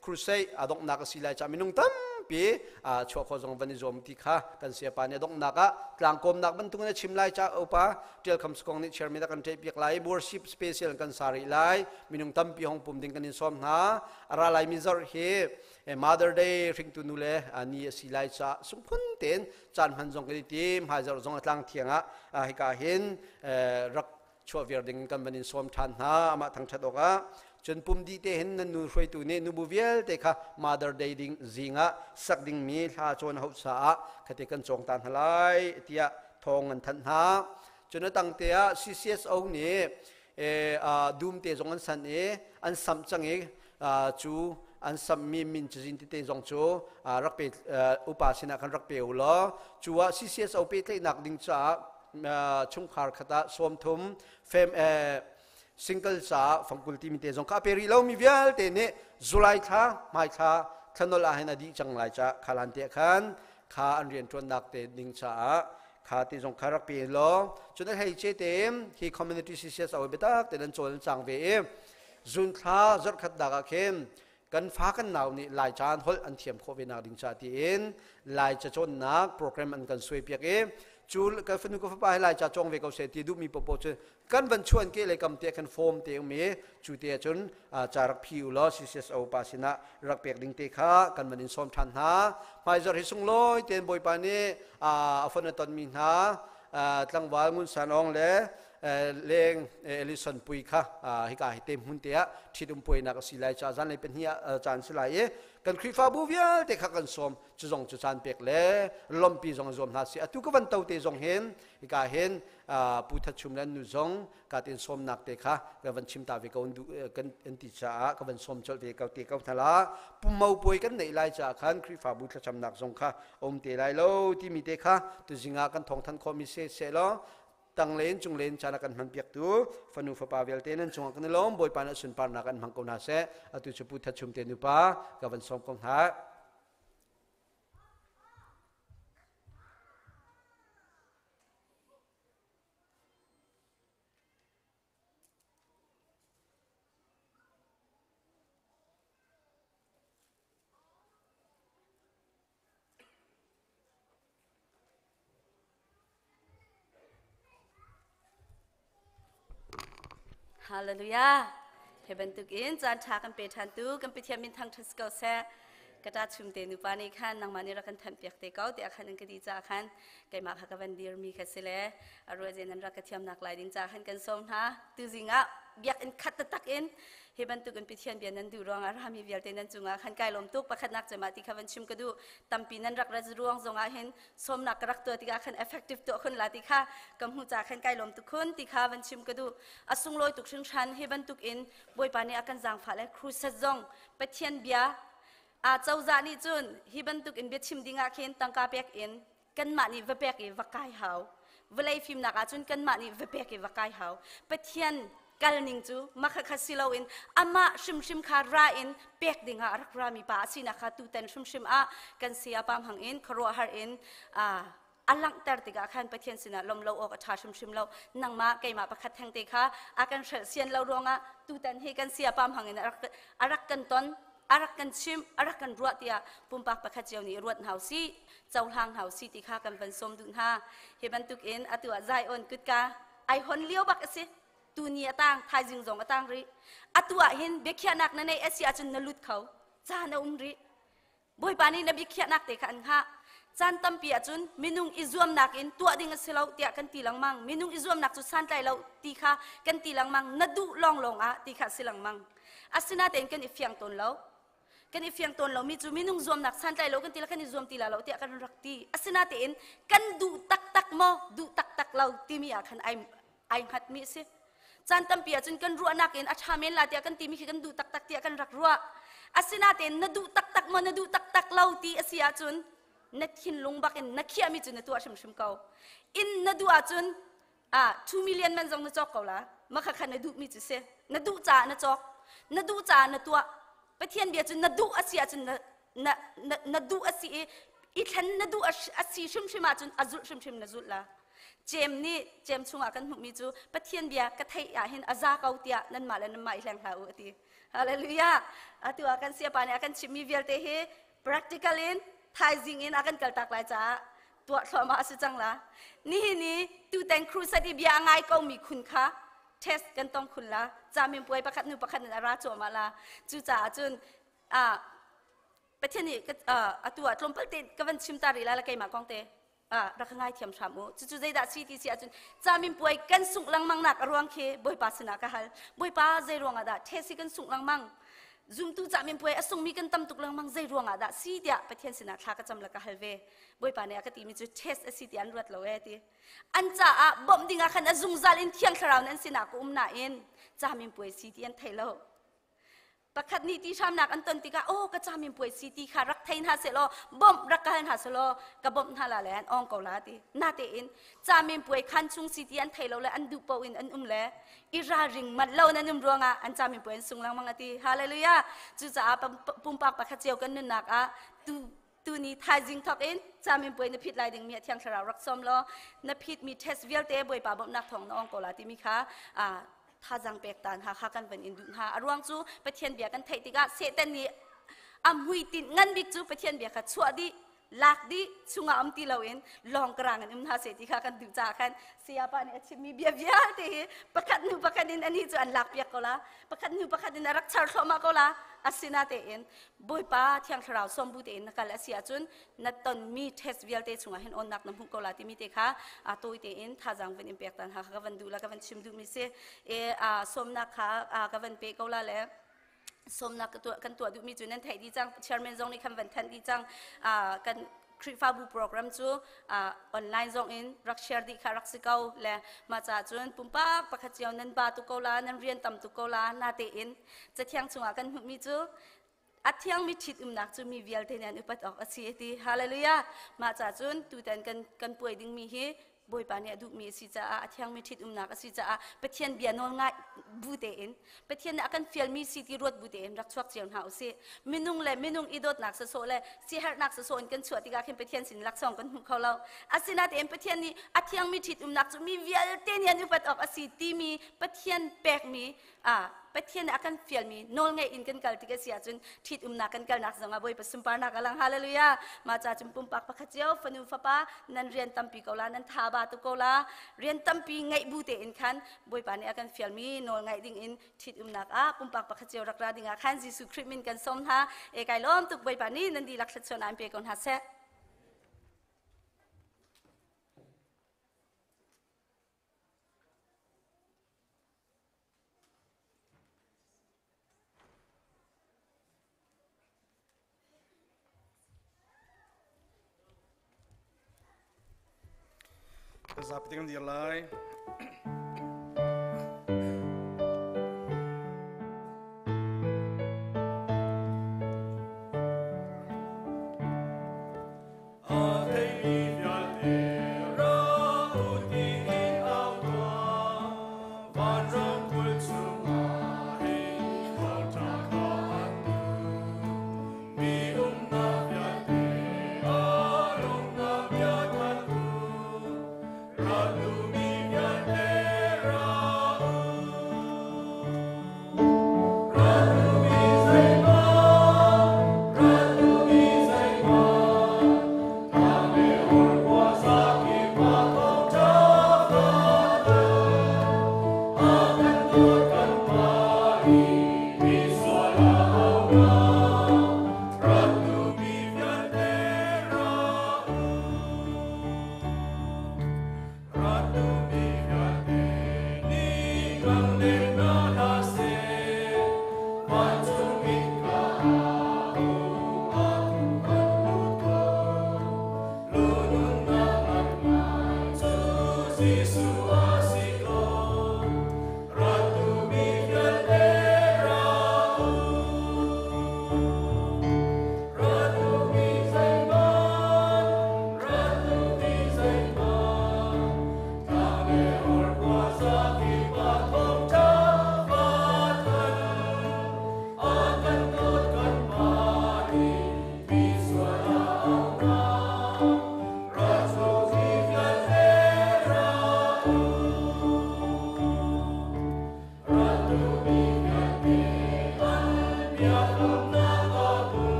crusade a donghnak a si lai caah minung tampi chuah khawh zong van i zuam ti kha kan siapa nih a donghnak ah tlangkawmnak bantuk in a chim lai caah upa Tial Kham Sukong nih chairman a kan ṭehpiak lai worship special kan sa rih lai minung tampi hong pum ding kan in sawm hna a ra lai mi zarh hi Mother Day hringtu nu le ni a si lai caah sungphun tein caan hman zong kan i tim hmaizarh zong a tlang thiang ah hika hin rak chuah viar ding kan van in sawm ṭhan hna amah thangṭhat awkah cun pum dih te hin nan nu hruaitu nih nubu vialte kha Mother Day ding zing ah sak dingmi hla cawn hauh caah khate kan cawng ta hna lai tiah thawng an thanh hna cun a tang te ah CCSO nih dum te zong an san i an samh cang i cu an samhmi min cazin tete zong cu rak pe upa sinah khan rak pe u law cu ah CCSO pehtlaihnak ding caah chungkhar khat ah 30 fem single caah fangkul timi te zong kha a pe rih lomi vialte nih July thla hmai thla thlanol ah hin a dih cang lai ca khalan te khan kha an rian ṭuannak te ding caah kha ti zong kha rak pe law cun a hei ce te hi community CCS awi biatak te nan cawl an cang ve i zun thla zarhkhat nak ah khin kan fa kan nau nih lai caan holh an thiam khawh ve nak ding ca tiin lai ca cawnnak program an kan suai piak i cu ka fanu ka fapa he lai ca cawng ve ko seh ti duhmi popo cu kan van chuan ke le kam te kan form te um i cu te ahcun ca rak phi u law CCSO pa sinah rak pek ding te kha kan van in sawm ṭhan hna hmaizarh hi sunglawi tein Bawipa nih a fon a tonmi hna tlangval Ngun San Aung le leng Ellison Pui kha hika hi te hmun te ah ṭhitum puainak a si lai ca zanlei pahnih ah caan si lai i kan Khrihfabu vialte kha kan sawm cu zong cu caan pek le lompi zong zuam hna si atu ka van to te zong hin hika hin Pu That Chum le nu zong ka tin sawmnak te kha ka van chim ta ve ko kan an ti caah ka van sawm colh ve ko te ko hna la pummo puai kan neih lai caah khan Khrihfabu thlacamnak zong kha um te lai lo timi te kha tuzing ah kan thawng than khawhmi se se law tanglen cunglen caan kan hman piaktu fanu fapa vialte nan cungah kan i lawm Bawipa nih sunparnak an hmang ko hna seh atu cu Pu That Chum te nupa ka van sawm ko hna. Hallelujah. He bantuk in caan ṭha kan pe ṭhan tu kan Pathian min thangṭhat si ko seh. Ka ṭa chum te nupa nih khan nangmah nih rak kan thanh piak te ko tiah khan an ka ti caah khan keimah kha ka van dirmi kha si le a ruahzia nan rak ka thiamnak lai ding caah khan kan sawm hna. Tuzing ah biakinn khat taktak in hi bantuk in Pathian bia nan duh ruangah rami vialte nan cungah khan kai lawm tuk. Pakhatnak cem ah ti kha van chim ka duh. Tampi nan rak rat ruang zongah hin sawmnak ka rak tuah tikah khan effective tuah khun la ti kha ka hmu ca khan kai lawm tuk khun ti kha van chim ka duh. A sunglawi tuk hringhran. Hi bantuk in Bawipa nih a kan zaangfah le crusade zong Pathian bia a cozah nih cun hi bantuk in biachim ding ah khin tangka pek in kanmah nih va pek i va kai hau. Vawlei fimnak ah cun kanmah nih va pek i va kai hau. Pathian kal ning cu makha kha si loin amah hrimhrim kha ra in pek ding ah a rak rami pa a sinak kha tutan hrimhrim ah kan saya pam hang in khuaruahhar in a langhter tikah khan Pathian sinah lom lo awk a ṭha hrimhrim lo. Nangmah keimah pakhat thengte kha a kan hrelh sian lo ruangah tutan hi kan saya pam hang in a rak kan ton, a rak kan chimh, a rak kan ruah tiah pumpak pakhat cio nih ruat hna usih, cohlang hna usih ti kha kan van sawm duh hna. Hi bantukin atu ah Zion kutka ai hon lio bak a si. Tuni a tang, thaizing zong a tang rih. Atu ah hin biakhiahnak na neih a si ahcun na lut kho. Caan a um rih. Bawipa nih na biakhiahnak te kha an hngah. Caan tampi ahcun minung i zuamnak in tuah ding a si lo tiah kan ti lengmang. Minung i zuamnak cu santlai lo ti kha kan ti lengmang. Na duh lawnglawng ah ti kha a si lengmang. Asinain kan i fiang tawn lo. Kan i fiang tawn lomi cu minung zuamnak santlai lo kan ti le kan i zuam ti la lo tiah kan rak ti. Asinain kan duh taktak maw duh taktak lo timi ah khan ai ai hngatmi a si. Caan tampi ahcun kan ruahnak in a ṭha men la tiah kan timi khi kan duh taktak tiah kan rak ruah. Asinain na duh taktak maw na duh taktak lo ti a si ahcun na thinlung bak in na khiahmi cu na tuah hrimhrim ko. Inn na duh ahcun 2 million man zong na cawk ko la. Mah kha na duhmi cu si. Na duh caah na cawk. Na duh caah na tuah. Pathian bia cu na duh a si ahcun na na na, na duh a si i i thlen na duh a si hrimhrim ahcun a zulh hrimhrim na zulh la. Jem nih jem chungah kan hmuhmi cu Pathian bia ka theih ah hin a za ko tiah nanmah le nanmah i hleng hlah u a ti. Hallelujah. Atu ah kan siapa nih a kan chimmi vialte hi practical in thaizing in a kan kaltak lai caah tuah thluahmah a si cang la. Nihin ni tutan crusade i bia a ngai komi khun kha test kan tong khun la. Caminpuai pakhat hnu pakhat in a ra cuahmah la. Cucaah cun Pathian nih atu ah tlawmpal te ka van chim ta rih la keimah kong te rak ka ngaithiam hram u. Cucu zeidah si ti si ahcun caminpuai kan sungh lengmang nak a ruang khi Bawipa sinah ka hal. Bawipa, zei ruangah dah test hi kan sungh lengmang? Zumtu caminpuai a sungmi kan tam tuk lengmang, zei ruangah dah si tiah Pathian sinah thla ka cam le ka hal ve. Bawipa nih a ka timi cu test a si ti an ruat lo ee ti. An caah bawmh dingah khan a zungzal in Thiang Thlarau nan sinah ka um nain caminpuai si ti an thei lo. Pakhat nih ti hramnak an ton tikah, "Oh, ka caminpuai si ti kha rak thei hna sehlaw bawmh rak ka hal hna sehlaw ka bawmh hna la le an ong ko la," ti. Natein caminpuai khan chung si ti an thei lo le an duh paoh in an um le i ralring manh lo nan um ruangah an caminpuai an sung lengmang a ti. Hallelujah. Cucaah pumpak pakhat cio kan nunnak ah tu tuni thaizing thawk in caminpuai na phit lai dingmi a Thiang Thlarau rak sawm law na phitmi test vialte Bawipa bawmhnak thawng na ong ko la timi kha thazang pek ta hna kha kan van in duh hna. A ruang cu Pathian bia kan theih tikah Satan nih a hmuitinh ngan bik cu Pathian bia kha chuah dih, lak dih, chungah um ti loin lawng karang in um hna seh ti kha kan duh caah khan sayapa nih a chimmi bia vialte hi pakhat hnu pakhat in anih cu an lak piak ko la, pakhat hnu pakhat in a rak char thluahmah ko la. Asinatein Bawipa Thiang Thlarau sawm bu tein na kal a si ahcun na tonmi test vialte chungah hin awnnak na hmuh ko la timi te kha a tawi tein thazaang van in pek tan ha ka van duh la, ka van chim duhmi si e. Sawmnak kha ka van pe ko la le sawmnak kan tuah duhmi cu nan theih dih cang. Chairman zong nih khan van thanh dih cang. Kan Khrihfabu program cu online zong in rak share dih kha rak si ko le mah caah cun pumpak pakhat cio nan ba tuk ko la, nan rian tam tuk ko la, natein Cathiang chungah kan hmuhmi cu a thiangmi ṭhitumnak cu mi vialte nih an upat awk a si a ti. Hallelujah. Mah caah cun tutan kan puai dingmi hi Bawipa nih a duhmi a si caah, a thiangmi ṭhitumnak a si caah, Pathian bia nawl ngai bu tein, Pathian nih a kan fialmi si ti ruat bu tein rak chuak cio hna usih. Minung le minung i dawtnak sawsawh le siaherhnak sawsawh in kan chuah tikah khin Pathian sin laksawng kan hmu kho lo. Asinain Pathian nih a thiangmi ṭhitumnak cu mi vialte nih an upat awk a si timi Pathian pekmi a. Pathian nih a kan fialmi nawlngaih in kan kal tik a si ahcun ṭhitumnak kan kalnak zongah Bawipa sunparnak a lang. Hallelujah. Mah ca cun pumpak pakhat cio fanu fapa nan rian tampi ko la, nan tha ba tuk ko la. Rian tampi ngeih bu tein khan Bawipa nih a kan fialmi nawl ngaih ding in ṭhitumnak ah pumpak pakhat cio rak ra ding ah khan Jesuh Khrih min kan sawm hna. E kai lawm tuk Bawipa nih nan dihlak thluachuahnak in pe ko hna seh. Zapi kan dir lai.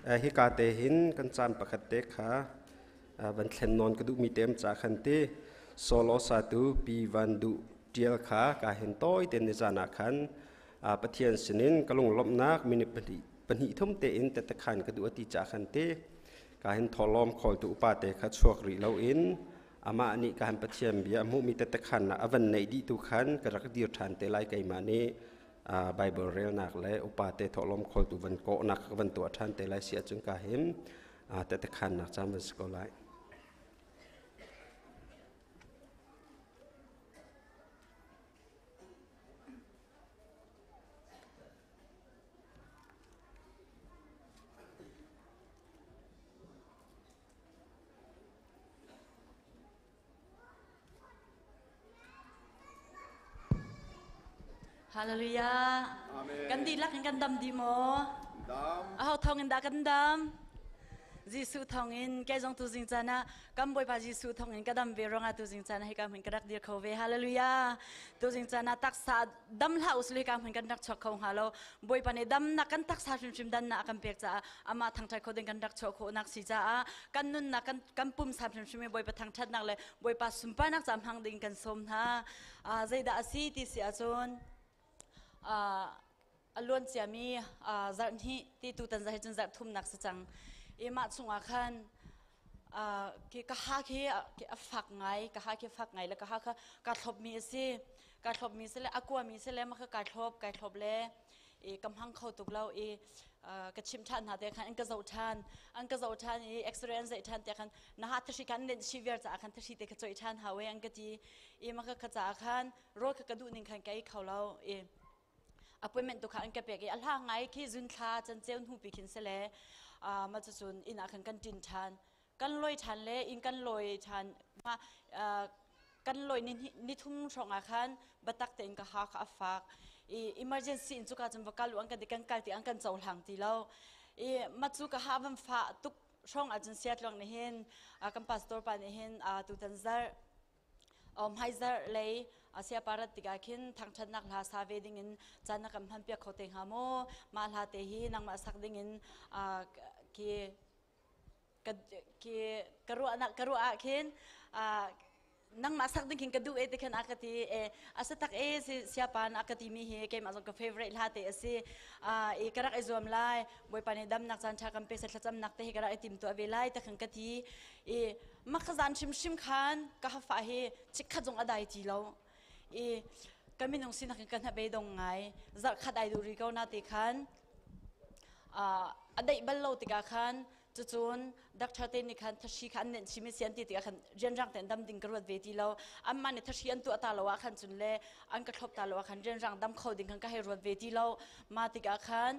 Hika te hin kan caan pakhat te kha van thlen nawn ka duhmi te am ca khan ti solo satu pi van duh tial kha ka hin tawi te ni zan ah khan Pathian sinin ka lunglawmhnak minute pahnih thum te in tetekhan ka duh ati ca khan ti ka hin tholawm khawltu upa te kha chuak rih lo in amah nih ka han Pathian bia a hmuhmi tetekhan a van neih dih tu khan ka rak dir ṭhan te lai keimah nih Bible relnak le upa te thawhlawm khawltu van kawhnak ka van tuah ṭhan te lai si ahcun ka him tetekhannak caan van si ko lai. Hallelujah. Amen. Kan dihlak in kan dam dih maw? Dam. Aho thawng in dah kan dam? Jesuh thawng in kei zong tu zing caan ah kan Bawipa Jesuh thawng in ka dam ve ruangah tu zing caan ah hika hmun ka rak dir kho ve. Hallelujah. Tu zing caan ah taksa dam hlah usli ka hmun kan rak chuak kho hnga lo. Bawipa nih damnak kan taksa hrimhrim dannak a kan pek caah amah thangṭhat kho ding kan rak chuah khawhnak si caah kan nunnak kan kan pumsa hrimhrim i Bawipa thangṭhatnak le Bawipa sunparnak ca hmang ding kan sawm hna. Zeidah a si ti si ahcun a luan ciami zarh hnih ti tutan zarh hi cun zarh thumnak si cang. I mah chungah khan ka ha khi a fak ngai, ka ha khi fak ngai le ka ha kha kaa thlopmi a si. Kaa thlopmi si le a kuami si le mah kha kaa thlop, kai thlop le i ka hmang kho tuk lo i ka chimh ṭhan hna te khan an ka zoh ṭhan an ka zoh ṭhan i x-ray an zeih ṭhan te khan na ha thahri khan nenh chih viar caah khan thahri te kha coih ṭhan hau e an ka ti i mah ka caah khan rawl kha ka duh ning khan ka ei kho lo i appointment tu kha an ka pek i a hla ngai khi zun thla can ceu hnu pi khin sele ma cucun inn ah khan kan ṭin ṭhan kan loi ṭhan le inn kan loi ṭhan ma kan loi ni ni thum hrawng ah khan batak tein ka ha kha a fak i emergency in cuka cun va kal u an kan ti kan kal ti an kan cohlang ti lo i ma cu ka ha van fa tuk hrawng ah cun siatluang nih hin kan pastor pa nih hin tutan zarh hmaizarh lei siaparat tikah khin thangṭhatnak hla sa ve dingin caan na kan hmanpiak kho te hnga maw mah hla te hi nangmah sak dingin khi ka ruahnak ka ruah ah khin nangmah sak ding khin ka duh e ti khan a ka ti e a sa tak e si siapan a ka ti mi hi keimah zong ka favorite hla te a si i ka rak i zuam lai Bawipa nih damnak caan ṭha kan pe se thlacamnak te hi ka rak i tim tuah ve lai ti khan ka ti i makhazan hrimhrim khan ka hafa hi chikkhat zong a dai ti lo i ka minung sinak in ka hnabei dong ngai zarh khat ai duh ri ko na te khan a daih bal lo tikah khan cucun doctor te nih khan thahri kha an nenh chim i si an ti tikah khan rianrang tein dam ding ka ruat ve ti lo anmah nih thahri an tuah ta lo ah khan cun le an ka thlop ta lo ah khan rianrang dam kho ding khan ka hei ruat ve ti lo mah tikah khan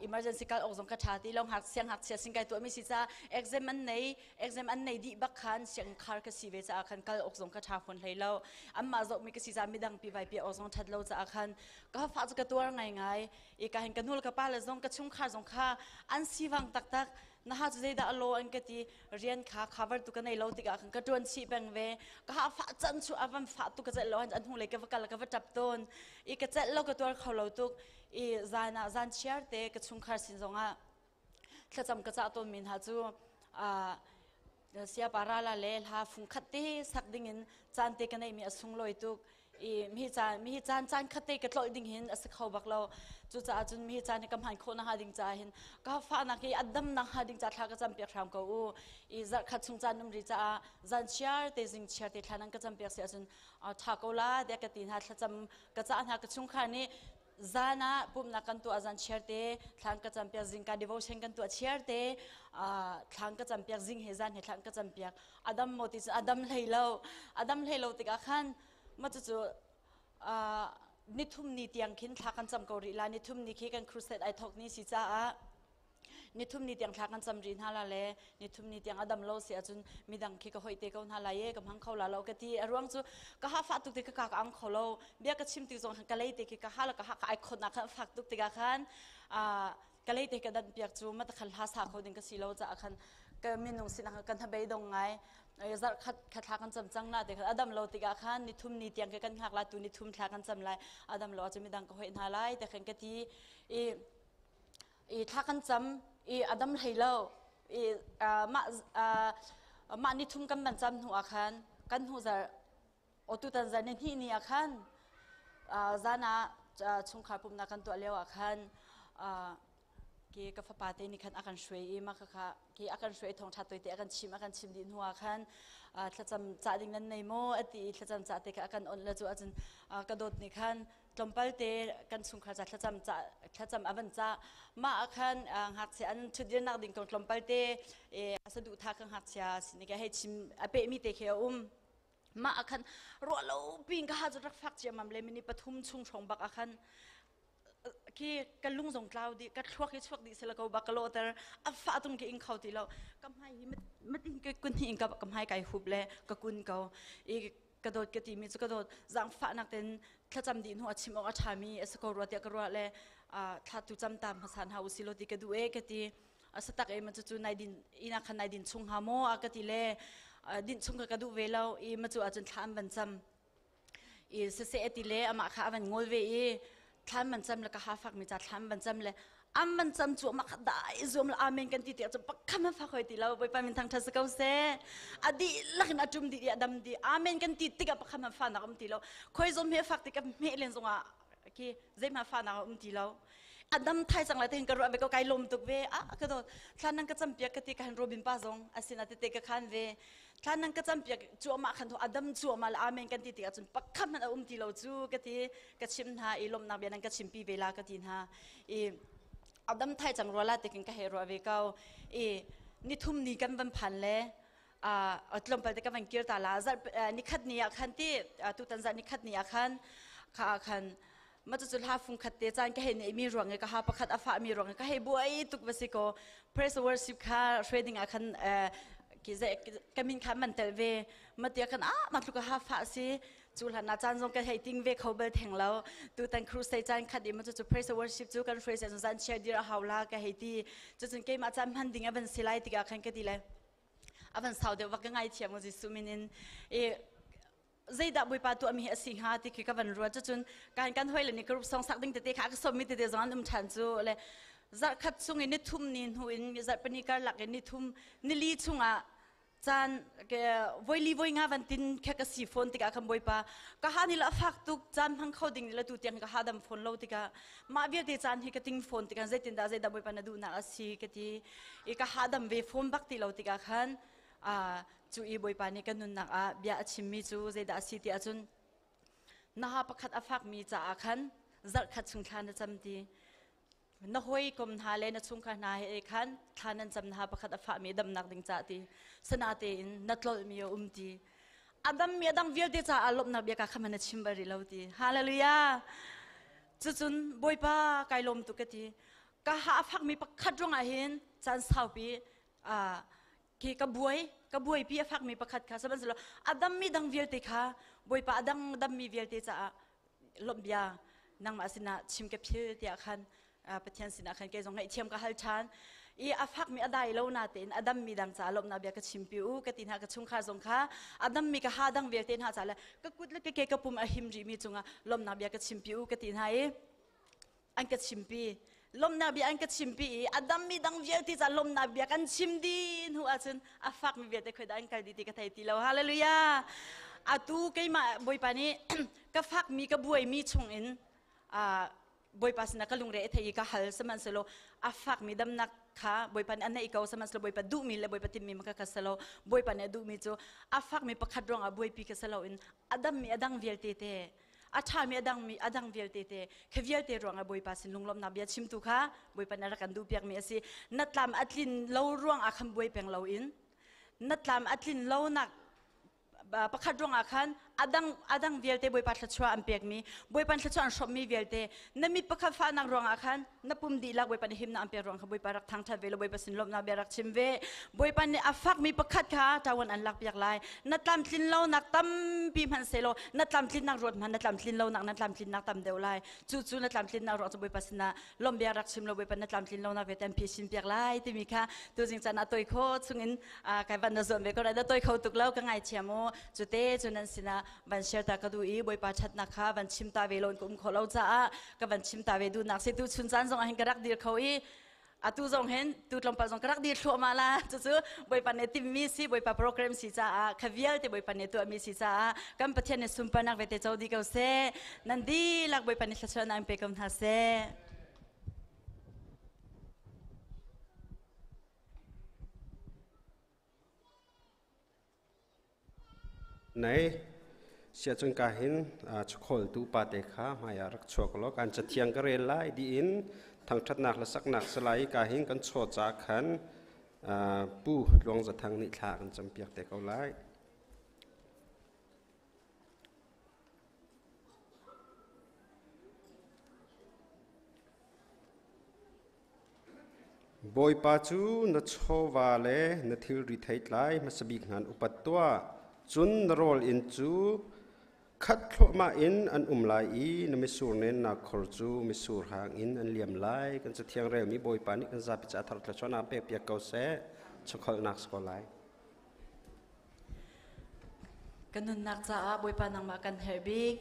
emergency kal awk zong ka ṭha ti lo ngak siang ngakchia sin kai tuahmi si caah exam an nei exam an nei dih bak khan siang khar ka si ve caah khan kal awk zong ka ṭha fawn hlei lo anmah zohmi ka si caah midang pi vai pi awk zong ṭhat lo caah khan ka fa cu ka tuar ngaingai i ka hin ka nul ka pa le zong ka chungkhar zong kha an sivang taktak na ha cu zeidah a law an ka ti rian kha cover tu ka nei lo tikah khan ka ṭuan chih peng ve ka ha fa can chu a van fa tu ka celh lo an hnu lei ka va kal ka va ṭap tawn i ka celh lo ka tuar kho lo tuk i zan ah zan chiar te ka chungkhar sin zongah thlacam ka cah tawn mi hna cu siapa rala le hla fung khat te sak dingin caan te ka neih mi a sunglawi tuk i mi caan mi caan caan khat te ka tlolh ding hin a si kho bak lo cucaah cun mi caan hi ka hman khawh na hnga ding caah hin ka fahnak hi a dam nak hnga ding ca thla ka cam piak hram ko u i zarh khat chung caan um ri caah zan chiar te zing chiar te thla nan ka cam piak si ahcun tha ko la tiah ka ti hna thlacam ka cah hna ka chungkhar nih zan ah pumhnak kan tuah zan chiar te thlan ka campiak zingka devotion kan tuah chiar te thlan ka campiak zing he zan he thlan ka campiak adam mo ti cu adam hlei lo adam hlei lo tikah khan ma cu cu nithum ni tiang khin thla kan cam ko rih la nithum ni khi kan crusade ai thok ni si caah nithum ni tiang thla kan cam rih hna la le nithum ni tiang a dam lo si ahcun midang khi ka hoih te ko hna lai e ka hmang kho la lo ka ti a ruang cu ka ha fah tuk ti ka ka ka ang kho lo bia ka chim tik zong ka lei te khi ka ha la ka ha ka ai khot nak khan fak tuk tikah khan ka lei te ka dan piak cu ma ta khan hla sa kho ding ka si lo caah khan ka minung sinah kan habei dong ngai zarh khat kha thla kan cam cang na te khan adam lo tikah khan nithum ni tiang ke kan hngak la tu nithum thla kan cam lai adam lo ahcun midang ka hoih hna lai te khan ka ti i i thla kan cam i a dam hlei lo i mah mah ni thum kan van cam hnu ah khan kan hnu zarh otutan zarh ni hnih ni ah khan zan ah chungkhar pumhnak kan tuah lio ah khan ki ka fapa te nih khan a kan hruai i mah kha ki a kan hruai thawngṭha toite a kan chim a kan chim dih hnu ah khan thlacam cah ding nan nei maw a ti i thlacam cah te kha a kan onh le cu ahcun ka dawt nih khan tlawmpal te kan chungkhar ca thlacam ca thlacam a van ca mah ah khan ngakchia an ṭhutdirnak ding kong tlawmpal te a saduhthah ka ngakchia sin i hei chim a pehmi te khi a um mah ah khan ruah lo pin ka ha cu rak fak ciammam le mini pathum chung hrawng bak ah khan khi ka lung zong tlau dih ka thluak hi chuak dih sila ko bak ka lawhter a fa tung ki ing kho ti lo ka hmai hi matin ka kun hi ka hmai kai hup le ka kun ko i. Ka dawt ka timi cu ka dawt zaangfahnak ten thlacam dih hnu a chim awk a ṭhami a si ko rua tiah ka ruah le thla tu cam ta hmasa hna usih law ti ka duh e ka ti. A sa tak e ma cu nai din ina khan nai din chung ha maw a ka ti le din chung ka ka duh ve lo i ma cu ahcun thla an van cam i siseh a ti le amah kha a van ngol ve i thlan man cam le ka ha fak mi ca thlan van cam le am man cam cu amah kha dai zuam le amen kan ti tiah cu pakham an fak hoi ti lo. Bawipa min thangthat si ko seh. A dihlak in a tum dih i a dam dih. Amen kan ti tikah pakham an fa nak um ti lo. Khoi zom he fak tik hme len zongah khi zeihmah fa nak um ti lo. A dam thai cang lai te hin ka ruah ve ko, kai lawm tuk ve. A ka dawt, thlan nang ka cam piak ka ti ka han Robin pa zong asin a tete ka khan ve. Thlan nang ka cam piak cu amah khan adam cu amah le amen kan ti tikah cun pakhat hmanh a um ti lo cu ka ti. Ka chim hna i lawmhnak bia nan ka chimpi ve la ka ti hna i adam thai cang rua la tikin ka hei ruah ve ko i nithum ni kan van phan le tlawmpal te ka van kir ta la. Nikhat ni ah khan ti tutan zarh nikhat ni ah khan kha ah khan ma cu hla fung khat te caan ka hei nei mi ruang ka ha pakhat a fa mi ruang ka hei buai tuk va si ko. Praise worship kha shredding ah khan ki ze ka min kha man tel ve ma tia khan a ma tlu ka ha fa si cu hlan na caan zong ka hei ting ve kho bal theng lo. Tu tan crusade caan khat i ma cu praise worship cu kan hruai se zan chia dir a hau la ka hei ti. Cu cun keimah caan hman ding a van si lai tikah khan ka ti le avan sau deuh vak ka ngai thiam Jesuh min in i zeidah Bawipa tuah mi hi a si hnga ti khi ka van ruat. Cucun kan kan hoi le ni group song sak ding tete kha ka som mi tete zong an um ṭhan cu le zarh khat chung in ni thum ni hnu in zarh pani karlak in ni thum ni li chungah caan voi li voi nga van tin khe ka si phone tikah khan Bawipa ka ha ni la fak tuk caan hmang kho ding la tu tiang ka ha dam phone lo tikah mah vialte caan hi ka ting phone tikah zeitin dah zeidah Bawipa na duhnak a si ka ti i ka ha dam ve phone bak ti lo tikah khan cu i Bawipa nih kan nunnak ah bia a chimmi cu zeidah a si ti ahcun na ha pakhat a fakmi caah khan zarh khat chung thla na cam ti na hawikom hna le na chungkhar hna he khan thla nan cam na ha pakhat a fahmi damnak ding ca ti sana tein na tlolhmi a um ti a dammi a dang vialte caah lawmhnak bia ka kha na chim bal rih lo ti. Hallelujah. Cucun Bawipa kai lawm tuk ka ti. Ka ha a fakmi pakhat ruangah hin caan saupi khi ka buai ka buaipi a fakmi pakhat kha sihmanhsehlaw a dammi dang vialte kha Bawipa a dang dammi vialte caah lawmh bia nangmah sinah chim ka phil tiah khan Pathian sinah khan kei zong ngaihthiam ka hal ṭhan i a fakmi a dai lo na tein a dammi dang caah lawmhnak bia ka chimpi u ka ti hna. Ka chungkhar zong kha a dammi ka ha dang vialte hna caah le ka kut le ka ke ka pum a him rihmi cungah lawmhnak bia ka chimpi u ka ti hna i an ka chimpi lawmhnak bia an ka chimpi i a dammi dang vialte caah lawmhnak bia kan chim dih hnu ahcun a fakmi vialte khoi dah an kal dih ti ka thei ti lo. Hallelujah. Atu keimah Bawipa nih ka fakmi ka buaimi chungin Bawipa sinah ka lungre a thei i ka hal sihmanhsehlaw a fakmi damnak kha Bawipa nih a neih ko sihmanhsehlaw Bawipa duhmi le Bawipa timmi ma ka ka si lo. Bawipa nih a duhmi cu a fakmi pakhat ruangah buaipi ka si loin a dammi a dang vialte te a ṭhami a dangmi a dang vialte te kha vialte ruangah Bawipa sin lunglawmhnak bia chimtu kha Bawipa nih a rak kan duhpiakmi a si. Na tlam a tlin lo ruangah khan buai peng loin na tlam a tlin lonak pakhat ruangah khan adang adang vialte Bawipa thluachuah an pekmi Bawipa thluachuah an hrawmmi vialte na mit pakhat fahnak ruangah khan na pum dihlak Bawipa nih himnak an pek ruang kha Bawipa rak thangṭhat ve lo Bawipa sin lawmhnak bia rak chim ve. Bawipa nih a fakmi pakhat kha ṭawan an lak piak lai. Na tlamtlin lonak tampi hmanh selaw na tlamtlinnak ruat hmanh na tlamtlin lonak na tlamtlinnak tam deuh lai. Cu cu na tlamtlinnak ruang cu Bawipa sinah lawmh bia rak chim lo Bawipa na tlamtlin lonak vialte an phi sin piak lai timi kha tuzing caan ah toi kho chungin kai van na zuam ve ko lai. Na toi kho tuk lo ka ngaithiam u. Cute cu nan sinah van share ta ka duh i Bawipa ṭhatnak kha van chim ta ve lo in ka um kho lo caah ka van chim ta ve duhnak si. Tu chun caan zong ah hin ka rak dir kho i atu zong hin tu tlawmpal zong ka rak dir thluahmah la. Cucu Bawipa nih timmi si Bawipa program si caah kha vialte Bawipa nih tuahmi si caah kan Pathian nih sunparnak vete co dih ko seh. Nan dihlak Bawipa nih thluachuahnak in pe ko hna seh. Nei sia cun ka hin chukholtu pa te kha hmaiah rak chuak law kan cathiang ka rel lai diin thangṭhatnak le saknak salai ka hin kan chaw ca khan pu Tluang Zathang nih thla kan campiak te ko lai. Bawipa cu na chawva le na thilri theitlai hmasa bik hna in upat tuah. Cun na rawl inn cu khat thluahmah in an um lai i na mitsur nennak khor cu mitsur hang in an liam lai. Kan Cathiang relmi Bawipa nih kan zapi caah thar thluachuahnak pekpiak ko seh. Chawkholhnak si ko lai. Kan nunnak caah Bawipa nangmah kan herh bik.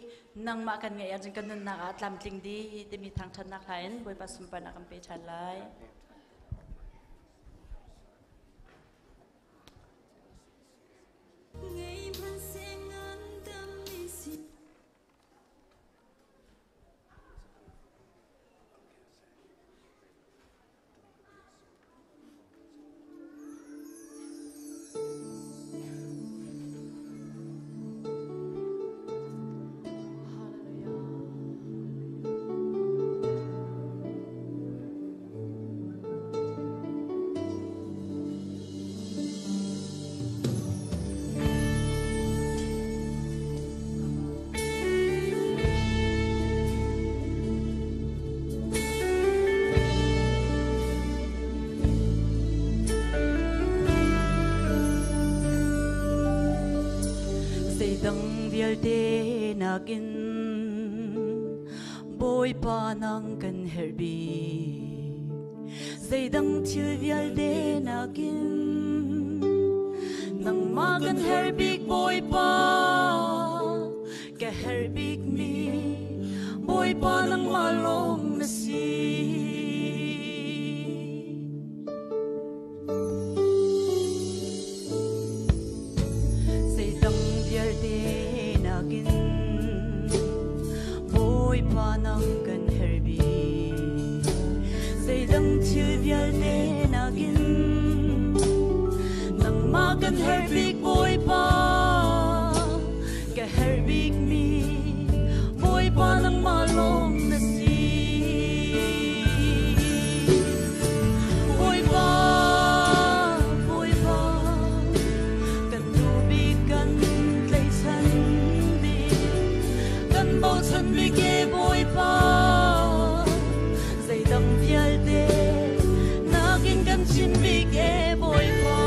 Nangmah kan ngeih ahcun kan nunnak ah tlamtling dih timi thangṭhatnak hla in Bawipa sunparnak kan pe ṭhan lai. Zeidang vialte nakin Bawipa nang kan herh bik. Zeidang thil vialte nakin nangmah kan herh bik Bawipa. Ka herh bik mi Bawipa nangmah lawng na si. Zeidang vialte nakin Bawipa nang kan herh bik. Zeidang thil vialte nakin nangmah kan herh bik Bawipa. Ka herh bik mi Bawipa nangmah lawng na si. Bawipa, Bawipa, kan duh bik kan tlaihchan bik, kan bochan bik e Bawipa. Zeidang vialte nakin kan chim bik e Bawipa.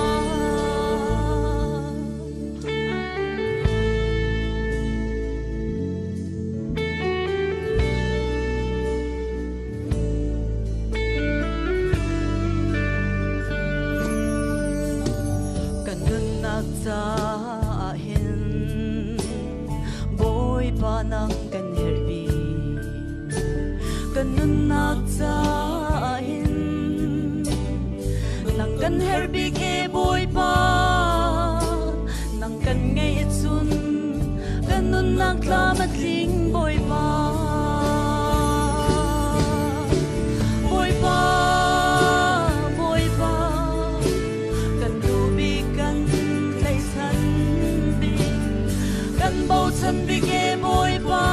Kan nunnak caah hin Bawipa nang kan herh bik. Kan nunnak caah hin nang kan herh bik e Bawipa. Nang kan ngeih cun kan nunnak tlam a tling Bawipa. Bawipa, Bawipa, kan duh bik kan tlaihchan bik, kan bochan bik e Bawipa.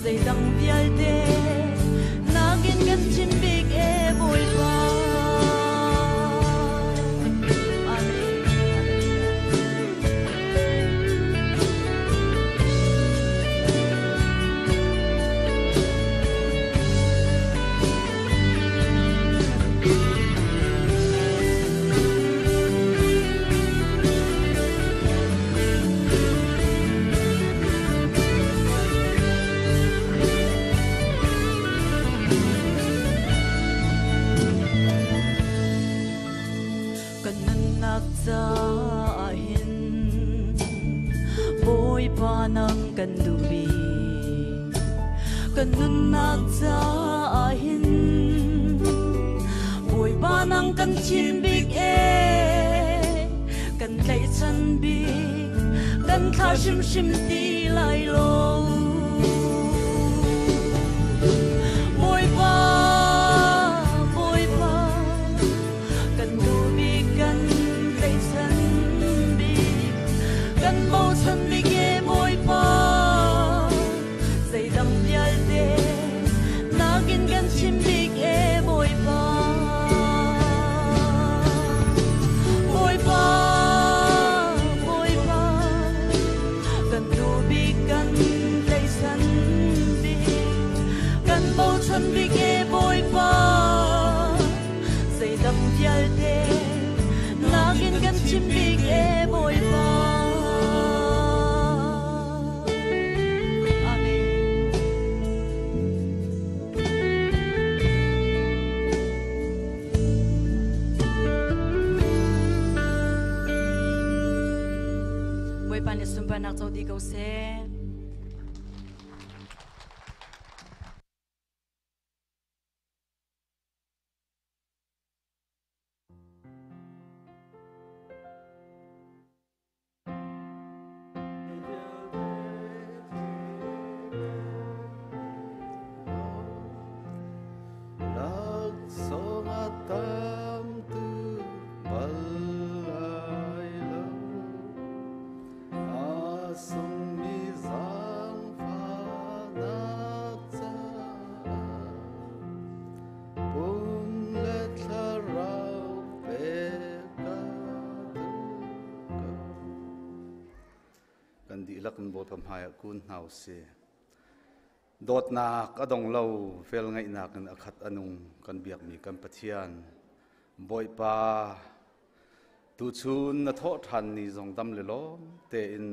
Zeidang vialte nakin kan chim bik e Bawipa. Amen. Kan nunnak caah hin Bawipa nang kan duh bik. Kan nunnak caah hin Bawipa nang kan thim bik e. Kan tlaihchan bik, kan thla hrimhrim ti lai lo. Bawipa, Bawipa, kan duh bik kan tlaihchan bik, kan bochan bik e Bawipa. Zeidang vialte nakin kan chim bik e Bawipa. Bawipa, Bawipa, kan duh bik kan tlaihchan bik, kan bochan bik e Bawipa. Zeidang vialte nakin kan chim bik e Bawipa. sunparnak co dih ko seh. Laksawng a tam tuk bal lai lo. A sungmi zaangfahnak caah pum le thlarau pek ka duh ko. Kan dihlak in Bawipa hmaiah kun hna usih. Dawtnak a dong lo, velngeihnak in a khat a nung kan biakmi kan Pathian. Bawipa, tuchun na thawh ṭhan ni zong dam le lawm tein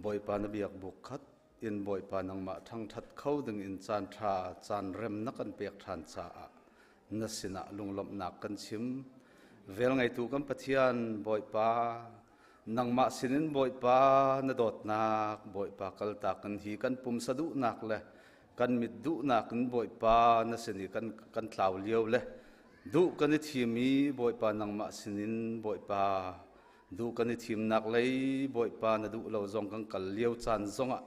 Bawipa na biak buk khat in Bawipa nangmah ṭhangṭhat kho ding in caan ṭha caan rem na kan pek ṭhan caah na sinah lunglawmhnak kan chim. Velngeitu kan Pathian Bawipa, nangmah sinin Bawipa na dawtnak, Bawipa kaltak in hi kan pumsa duhnak le kan mit duhnak in Bawipa na sin i kan, kan tlau lio le duh kan i thim i Bawipa nangmah sinin Bawipa duh kan i thimnak lei Bawipa na duh lo zong kan kal lio caan zongah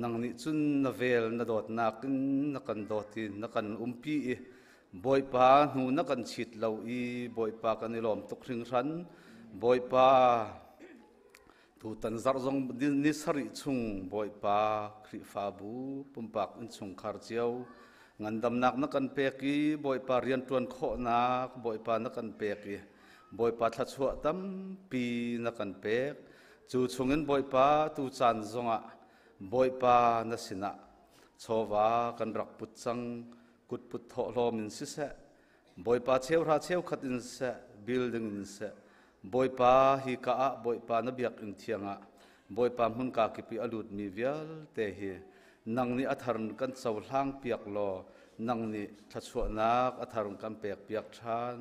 nang nih cun na vel na dawtnak in na kan dawt i na kan umpi i Bawipa hnu na kan chit lo i Bawipa kan i lawm tuk hringhran. Bawipa tutan zarh zong ni sarih chung Bawipa Khrihfabu pumpak innchungkhar cio ngandamnak na kan pek i Bawipa rianṭuan khawhnak Bawipa na kan pek i Bawipa thluachuah tampi na kan pek. Cu chungin Bawipa tu caan zongah Bawipa na sinah chawva kan rak put cang kutput thawhlawm in siseh Bawipa cheuhra cheukhat in siseh building in siseh Bawipa hi ka ah Bawipa na biakinn thiang ah Bawipa hmunka kip i a lutmi vialte hi nang nih a thar in kan cohlang piak law nang nih thluachuahnak a thar in kan pek piak ṭhan.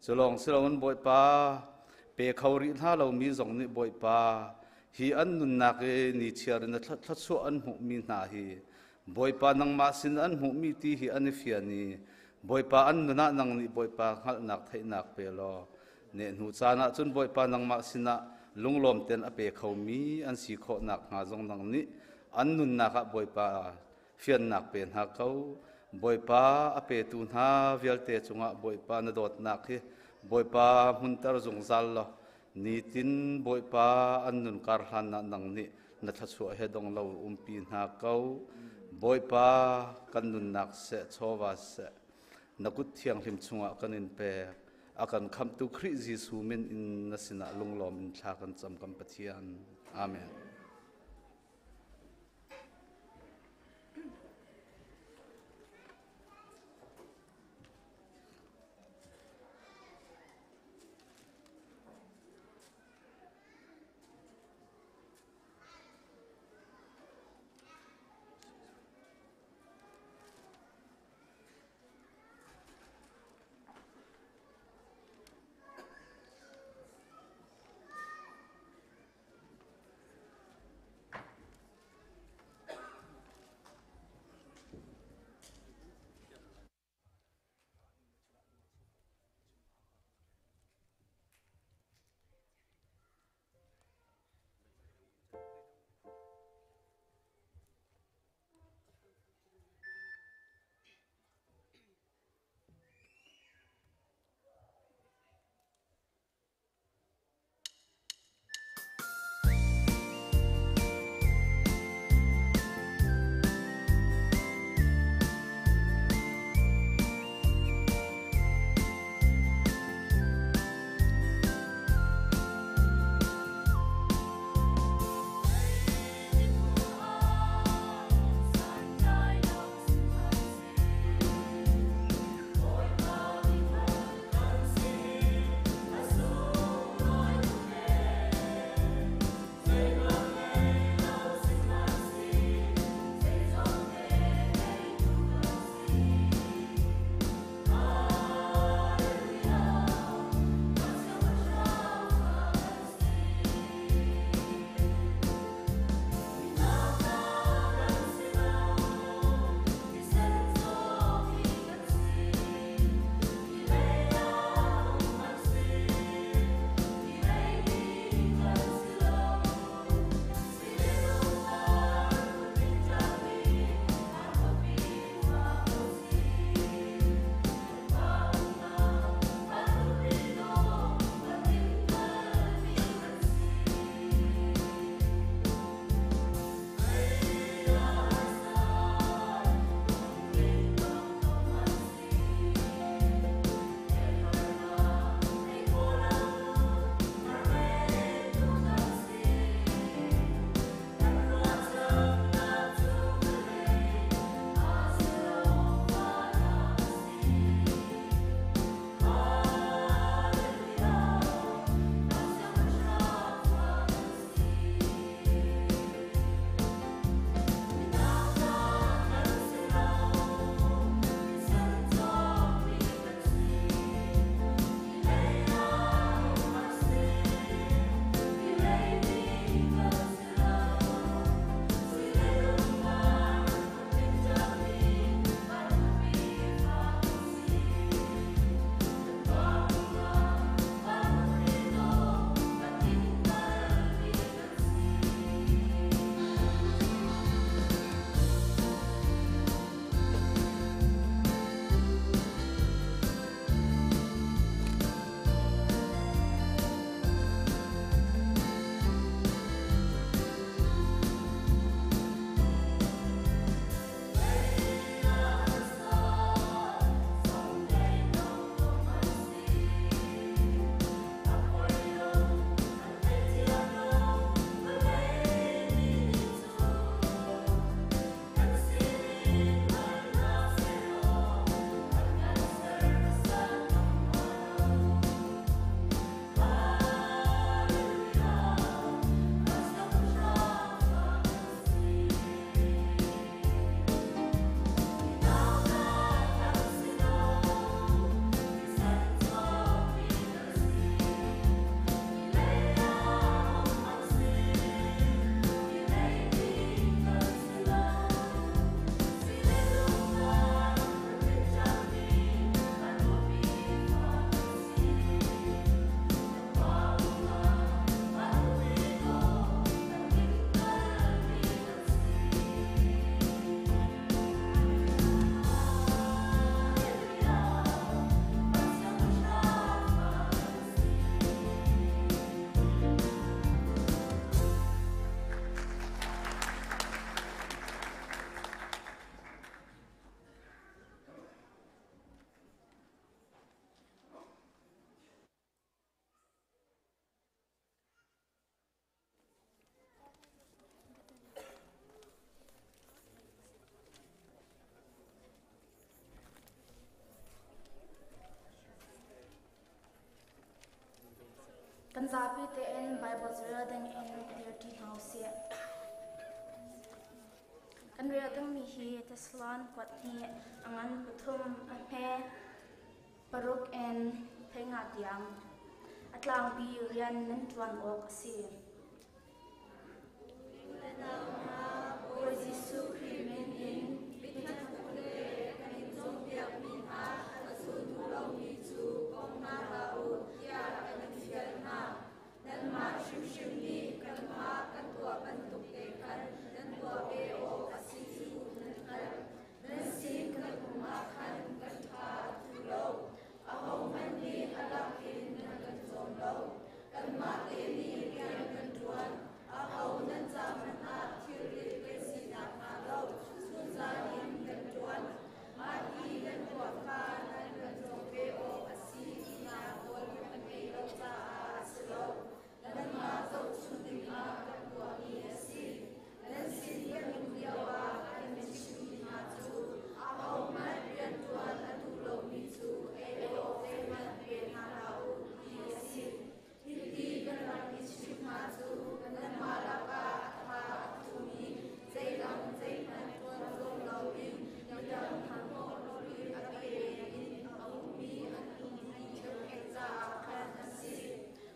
Cu lawng si loin Bawipa pe kho rih hna lomi zong nih Bawipa hi an nunnak i nichiar in thluachuah an hmuhmi hna hi Bawipa nangmah sin an hmuhmi ti hi an i fian i Bawipa an nun ah nang nih Bawipa hngalhnak theihnak pe law nehhnu caan ah cun Bawipa nangmah sinah lunglawm ten a pe khomi an si khawh nakhnga zong nang nih an nunnak ah Bawipa fiannak pe hna ko. Bawipa a petu hna vialte cungah Bawipa na dawtnak hi Bawipa hmunter zungzal law nitin Bawipa an nun kar hlan ah nang nih na thluachuah he dong lo umpi hna ko. Bawipa kan nunnak seh chawva seh na kut thianghlim chungah kan in pek. A kan khamhtu Khrih Jesuh min in na sinah lunglawm in thla kan cam kan Pathian. Amen. zapi tein Bible carel ding in dirṭi hna usih. Kan rel dingmi hi Thessalon kuat hnih a ngan pathum a hme paruk in 15 tiang. A tlangpi rian nan ṭuan awk a si. Bawi Jesuh Khrih min in mithat le kan in cawnpiakmi hna a zul duh lomi cu bawm hna hlah u tiah kan in fial hna. Nanmah hrimhrim nih kanmah kan tuah bantuk te khan nan tuah ve awk a si cu nan hngalh. Nan sin kan um ah khan kan tha a thu lo. Ahohmanh nih a lakin nan kan cawm lo. Kanmah te nih rian kan ṭuan. Aho nan ca hmanh ah thilrit kan si nakhnga lo chunzan in kan ṭuan. Mah ti kan tuah kha nan kan cawm ve awk a si tinak nawl kan ngeih lo caah a si lo. Nanmah zohchunh dingah kan tuahmi a si. Nan sin kan um lioah kan in chimhmi hna cu ahohmanh rianṭuan a duh lomi cu ei awk zeihmanh pe hna hlah u ti a si. Hiti kan rak i chimh hna cu nanmah lakah a tha a thumi zeidang zeihmanh ṭuan zong loin midang hnahnawh rawlril a pe in a ummi an um ti kan theih caah khan a si.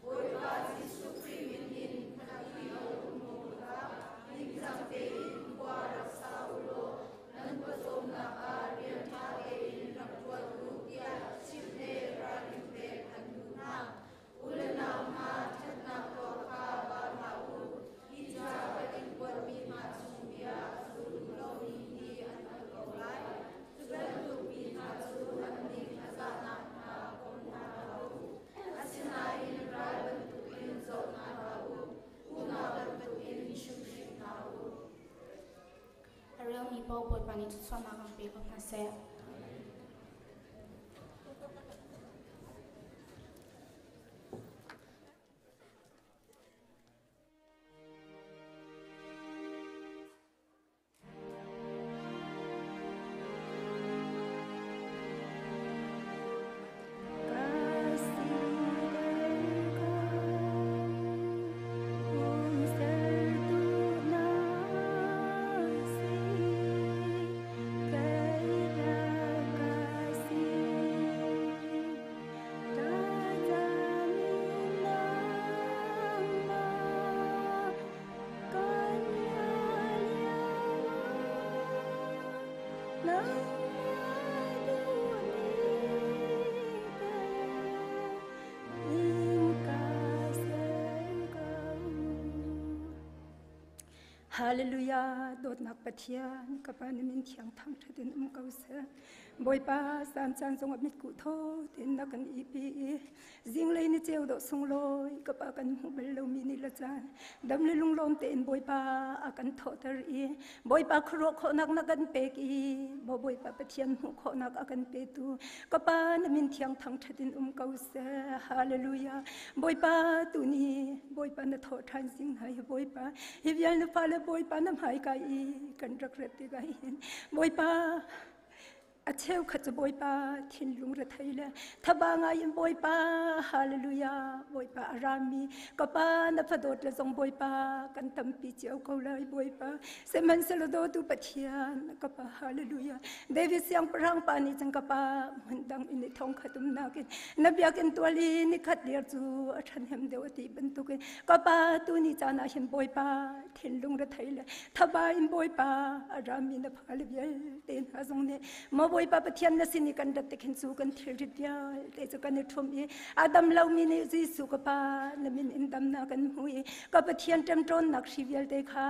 Bawipa Jesuh Khrih min in hngalhpi ko u hlah. Ningcang tein khua rak sa u law nan pawcawmnak ah rian ṭha tein rak ṭuan u tiah chimh le ralrin pek an duh hna. U le nau hna, ṭhatnak tuah kha ba hlah u. Hi ca kan in kuatmi hna chung bia a zul duh lomi hi an hngalh ko lai. Cu bantuk mi hna cu an ning a zah nakhnga kom hna hlah u. Asinain ral bantukin zoh hna hlah u, unau bantukin chimhring hna u. A relmi paoh Bawipa nih thluachuahnak an pe ko hna seh. Hallelujah dawtnak Pathian ka pa na min thiang thangthat in um ko seh Bawipa zan caan zong ah mitkuh thaw tein na kan ipi i zinglei ni ceu dawh sunglawi ka pa kan hmuh bal lomi ni le caan dam le lunglawm tein Bawipa a kan thawhter i Bawipa khuaruah khawhnak na kan pek i maw Bawipa Pathian hmuh khawhnak a kan petu ka pa na min thiang thangṭhat in um ko seh hallelujah Bawipa tuni Bawipa na thawh ṭhan zing hna hi Bawipa hi vial na fale Bawipa na hmaika i kan rak rat tikah hin Bawipa A cheukhat cu Bawipa thinlung rethei le thaba ngai in Bawipa hallelujah Bawipa a rami ka pa na fadawt le zong Bawipa kan tampi cio ko lai Bawipa sihmanhsehlaw dawtu Pathian ka pa hallelujah David siangpahrang pa nih cun ka pa hmundang in i thong khat umnak in na biakinn tual i nikhat dir cu a ṭhahnem deuh a ti bantukin ka pa tu ni caan ah hin Bawipa thinlung rethei le thaba in Bawipa a rami na fale vialte hna zong nih maw Bawipa Pathian na sin i kan rat te khin cu kan thilrit vialte cu kan i ṭhum i a dam lomi nih Jesuh ka Pa na min in damnak kan hmu i ka Pathian ṭemṭawnnak hri vialte kha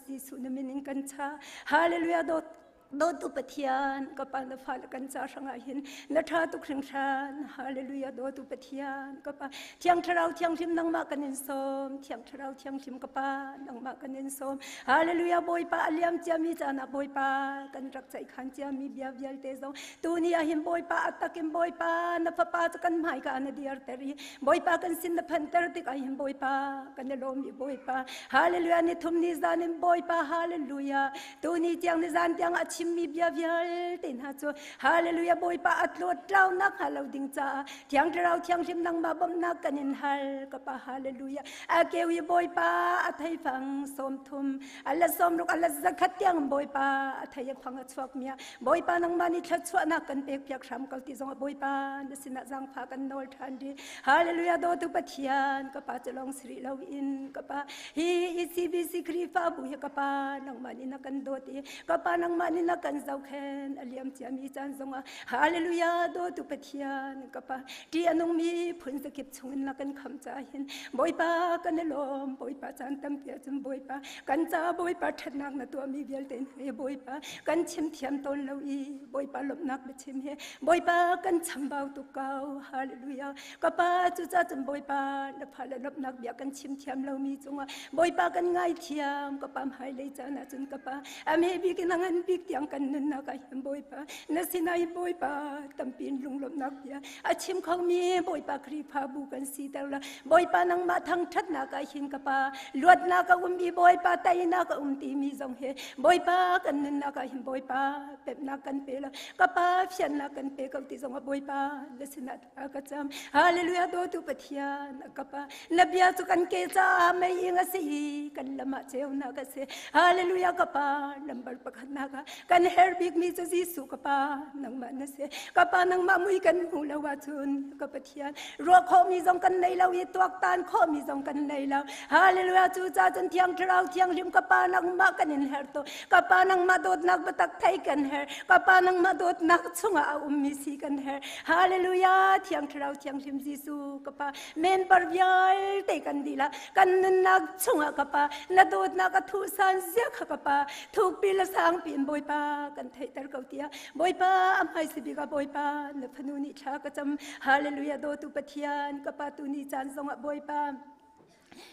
Jesuh na min in kan cha Hallelujah dawt dawtu Pathian ka pa na fale kan ca hrangah hin na ṭha tuk hringhran hallelujah dawtu Pathian ka pa thiang thlarau thianghlim nangmah kan in sawm thiang thlarau thianghlim ka pa nangmah kan in sawm hallelujah bawipa a liam ciami caan ah bawipa kan rak ceihkhan ciami bia vialte zong tuni ah hin bawipa a takin bawipa na fapa cu kan hmaika na dirter i bawipa kan sin na phanter tik ah hin bawipa kan i lawm i bawipa hallelujah ni thum ni zan in bawipa hallelujah tuni tiang ni zan tiang a chimmi bia vialte hna cu hallelujah Bawipa a tlawt tlau nak hnga lo ding caah Thiang Thlarau Thianghlim nangmah bawmhnak kan in hal ka pa hallelujah. A keu i Bawipa a theifang 30 ala 60 ala 100 tiang Bawipa a thei a fang a chuak mi ah Bawipa nangmah nih thluachuahnak kan pek piak hram ko ti zong ah Bawipa na sinah zaangfah kan nawl ṭhan dih. Hallelujah dawtu Pathian ka pa cu lawng si rih loin ka pa hi ECBC Khrihfabu hi ka pa nangmah nih na kan dawt i ka pa nangmah nih na kan zohkhenh a liam ciami caan zongah hallelujah dawtu Pathian ka pa ṭih a nungmi phun zakip chungin na kan khamh caah hin Bawipa kan i lawm. Bawipa caan tampi ahcun Bawipa kan ca Bawipa ṭhatnak na tuahmi vialte he Bawipa kan chim thiam tawn lo i Bawipa lawmhnak biachim he Bawipa kan chambau tuk ko. Hallelujah ka pa cucaah cun Bawipa na fa le lawmhnak bia kan chim thiam lomi cungah Bawipa kan ngaithiam. Ka pa hmailei caan ahcun ka pa a hme bik in a ngan bik tiang kan nunnak ah hin Bawipa na sinah hin Bawipa tampi in lunglawmhnak bia a chim khomi Bawipa Khrihfabu kan siter la. Bawipa nangmah thangṭhatnak ah hin ka pa luatnak a um i Bawipa teinak a um timi zong hi Bawipa kan nunnak ah hin Bawipa pemhnak kan pe la ka pa fiannak kan pe ko ti zong ah Bawipa na sinah thla ka cam. Hallelujah dawtu Pathian ka pa na bia cu kan ke caah mei ing a si i kan lam ah ceunak a si. Hallelujah ka pa number pakhatnak ah kan herh bikmi cu Jesuh ka pa nangmah na si. Ka pa nangmah mui kan hmuh lo ahcun ka Pathian ruah khawhmi zong kan nei lo i tuaktan khawhmi zong kan nei lo. Hallelujah cu ca cun Thiang Thlarau Thianghlim ka pa nangmah kan in herh to. Ka pa nangmah dawtnak biatak thei kan herh. Ka pa nangmah dawtnak chungah a ummi si kan herh. Hallelujah Thiang Thlarau Thianghlim Jesuh ka pa member vialte kan dih kan nunnak chungah ka pa na dawtnak a thuh san zia kha ka pa thukpi le sangpi in Bawipa kan theihter ko tiah Bawipa a hmaisa bik ah Bawipa na fanu nih thla ka cam. Hallelujah dawtu Pathian ka pa tu ni caan zongah Bawipa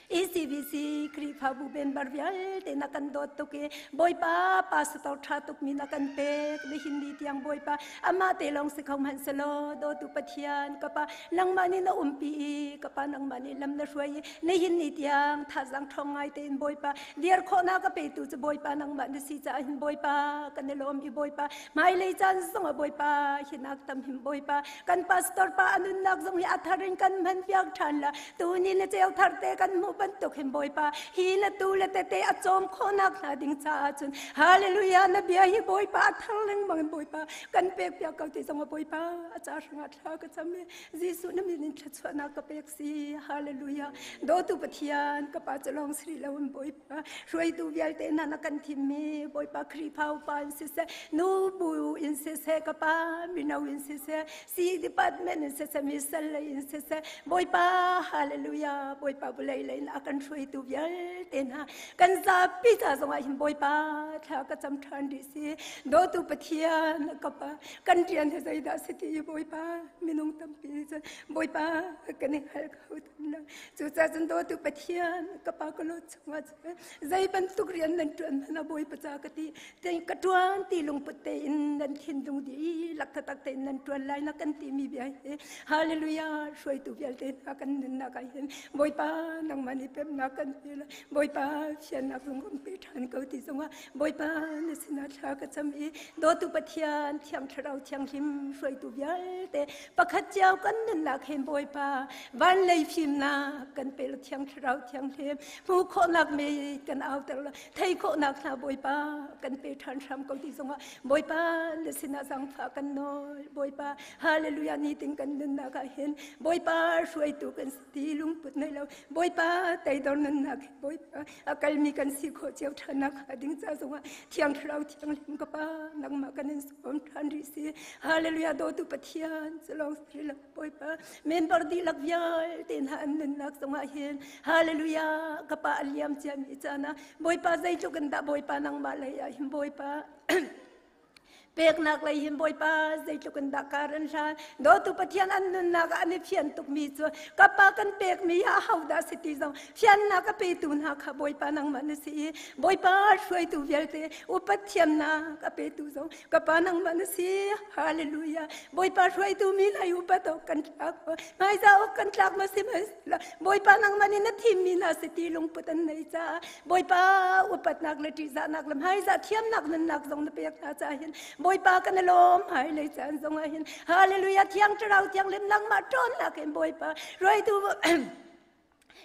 ECBC Khrihfabu member vialte na kan dawt tuk i Bawipa pastor ṭha tuk mi na kan pek nihin ni tiang Bawipa amah te lawng si kho hmanh selaw dawtu Pathian ka pa nangmah nih na umpi i ka pa nangmah nih lam na hruai i nihin ni tiang thazaang ṭhawng ngai tein Bawipa dir khawhnak a petu cu Bawipa nangmah na si caah hin Bawipa kan i lawm i Bawipa hmailei caan zongah Bawipa hinak tam him Bawipa kan pastor pa a nunnak zong hi a thar in kan hman piak ṭhan la tu ni na ceu thar te kan hmuh bantuk hin Bawipa hi na tu le tete a cawm khawhnak hna ding caah cun hallelujah na bia hi Bawipa a thar lengmang in Bawipa kan pek piak ko ti zong ah Bawipa a ca hrangah thla ka cam i Jesuh na min in thluachuahnak ka pek si. Hallelujah dawtu Pathian ka pa cu lawng si lo in Bawipa hruaitu vialte hna na kan thimmi Bawipa Khrihfa upa in siseh nu bu in siseh ka pa mino in siseh C department in siseh mi sal lei in siseh Bawipa hallelujah Bawipa vulei lei in a kan hruaitu vialte hna kan zapi ca zongah hin Bawipa thla ka cam ṭhan rih si. Dawtu Pathian ka pa kan rian hi zeidah si ti Bawipa minung tampi cun Bawipa kan i hngal kho tawn lo. Cucaah cun dawtu Pathian ka pa ka lot chungah cun zei bantuk rian nan ṭuan hmanh ah Bawipa ca ka ti ka ṭuan ti lungput tein nan thinlung dihlak taktak tein nan ṭuan lai na kan timi bia hi hallelujah hruaitu vialte hna kan nunnak ah hin Bawipa nangmah nih pemnak kan pe la Bawipa fiannak zong kan pe ṭhan ko ti zongah Bawipa na sinah thla ka cam i dawtu Pathian Thiang Thlarau Thianghlim hruaitu vialte pakhat cio kan nunnak hin Bawipa van lei fimnak kan pe la Thiang Thlarau Thianghlim hmuh khawhnak mi kan auter la thei khawhnak hna Bawipa kan pe ṭhan hram ko ti zongah Bawipa na sinah zaangfah kan nawl. Bawipa hallelujah ni ting kan nunnak ah hin Bawipa hruaitu kan si ti lungput nei lo Bawipa teidor nunnak Bawipa a kalmi kan si khawh cio ṭhannak hnga ding ca zongah Thiang Thlarau Thianghlim ka pa nangmah kan in sawm ṭhan rih si. Hallelujah dawtu Pathian cu lawng si lo Bawipa member dihlak vialte hna an nunnak zongah hin hallelujah ka pa a liam ciami caan ah Bawipa zeitluk in dah Bawipa nangmah lei ah hin Bawipa. Peknak lei hin Bawipa zeitluk in dah kar an hlan. Dawtu Pathian an nunnak ah an i fian tukmi cu ka pa kan pekmi ah ahodah si ti zong fiannak a petu hna kha Bawipa nangmah na si i Bawipa hruaitu vialte upat thiamnak a petu zong ka pa nangmah na si. Hallelujah. Bawipa hruaitu mi lai upat awk kan tlak hmaizah awk kan tlak ma si la Bawipa nangmah nih na thimmi hna si ti lungput an nei caah Bawipa upatnak le ṭihzahnak le hmaizah thiamnak nunnak zong na pek hna caah hin Bawipa kan i lawm hmailei caan zong ah hin Hallelujah. Thiang Thlarau Thianghlim nangmah ṭhawnnak in Bawipa hruaitu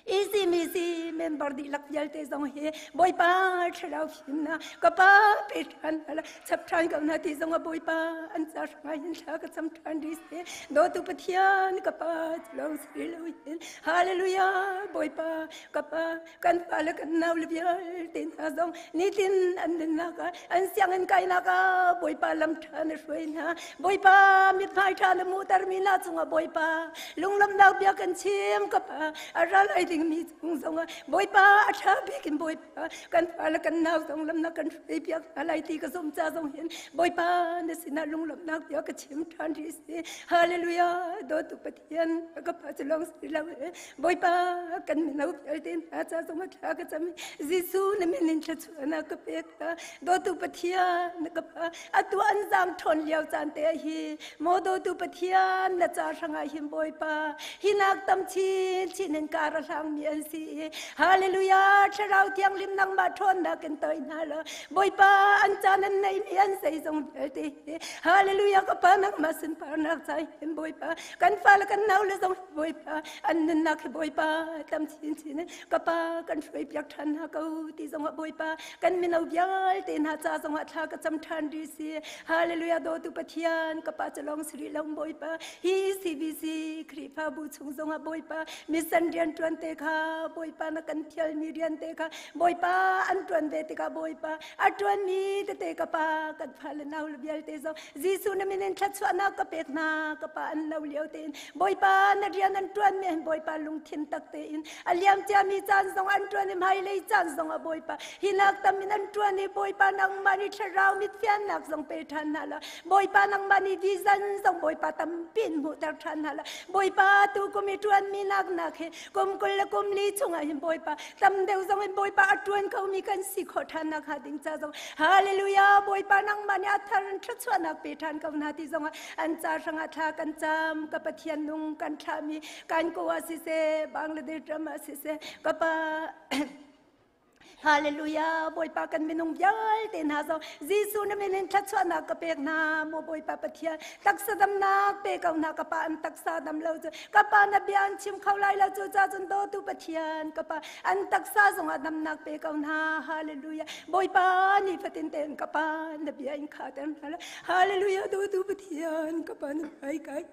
Easy misi member dihlak vialte zong hi Bawipa thlarau fimnak ka pa pe ṭhan hala chap ṭhan ko hna ti zong ah Bawipa an ca hrangah hin thla ka cam ṭhan rih seh. Dawtu Pathian ka pa lo si lo hin Hallelujah. Bawipa ka pa kan fale kan nau le vialte hna zong nitin an nunnak ah an sianginn kainak ah Bawipa lam ṭha na hruai hna. Bawipa mithmai ṭha na hmuhtermi hna cungah Bawipa lunglawmhnak bia kan chim ka pa a ral ai dingmi cung zongah Bawipa a ṭha bik in Bawipa kan fale kan nau zong lam na kan hruai piak hna lai ti ka zumh ca zong hin Bawipa na sinah lunglawmhnak bia ka chim ṭhan rih si. Hallelujah. Dawtu Pathian ka pa cu lawng si lo Bawipa kan mino vialte hna ca zong thla ka cam. Jesuh na min in thluachuahnak ka pek ta. Dawtu Pathian ka pa atu an zang ṭhawn lio caan te hi maw dawtu Pathian na ca hrangah hin Bawipa hinak tam chin chin in kar a hlangmi an si. Hallelujah. Thlarau Thianghlim nangmah ṭhawnnak in toi hna law Bawipa an caan an neimi an zeizong vialte hi Hallelujah. Ka pa nangmah sunparnak ca hin Bawipa kan fale kan nau le zong Bawipa an nunnak hi Bawipa tam chin chin ka pa kan hruai piak ṭhan hna ko ti zongah Bawipa kan mino vialte hna ca zongah thla ka cam ṭhan rih si. Hallelujah. Dawtu Pathian ka pa cu lawng si rih lo Bawipa hi CBC Khrihfabu chung zongah Bawipa mission rian ṭuan te kha Bawipa na kan thialmi rian te kha Bawipa an ṭuan ve tikah Bawipa a ṭuanmi tete ka pa kan fale nau le vialte zong Jesuh na min in thluachuahnak ka pek hna ka pa an lo lio tein Bawipa na rian an ṭuan mi Bawipa lungthin tak tein a liam ciami caan zong an ṭuan i hmailei caan zong a Bawipa hinak tam in an ṭuan i Bawipa nangmah nih thlarau mit fiannak zong pe ṭhan hna law Bawipa nangmah nih vision zong Bawipa tampi in hmuhter ṭhan hna law Bawipa tu kum i ṭuan mi nak nak hi kum 20 le kum 40 chungah hin Bawipa tam deuh zong in Bawipa a ṭuan khomi kan si khawh ṭhan nak hnga ding ca zong Hallelujah. Bawipa nangmah nih a thar in thluachuahnak pe ṭhan ko hna ti zongah an ca hrangah thla kan cam ka Pathian nung kan thlahmi kan ko ah siseh Bangladesh ram ah siseh ka pa Hallelujah. Bawipa kan minung vialte hna zong Jesuh na min in thluachuahnak ka pek hna maw Bawipa Pathian taksa damnak pe ko hna ka pa an taksa dam lo cu ka pa na bia an chim kho lai lo cu ca cun dawtu Pathian ka pa an taksa zongah damnak pe ko hna. Hallelujah. Bawipa ni fatin tein ka pa na bia in kha ter hna Hallelujah. Dawtu Pathian ka pa na hmai kai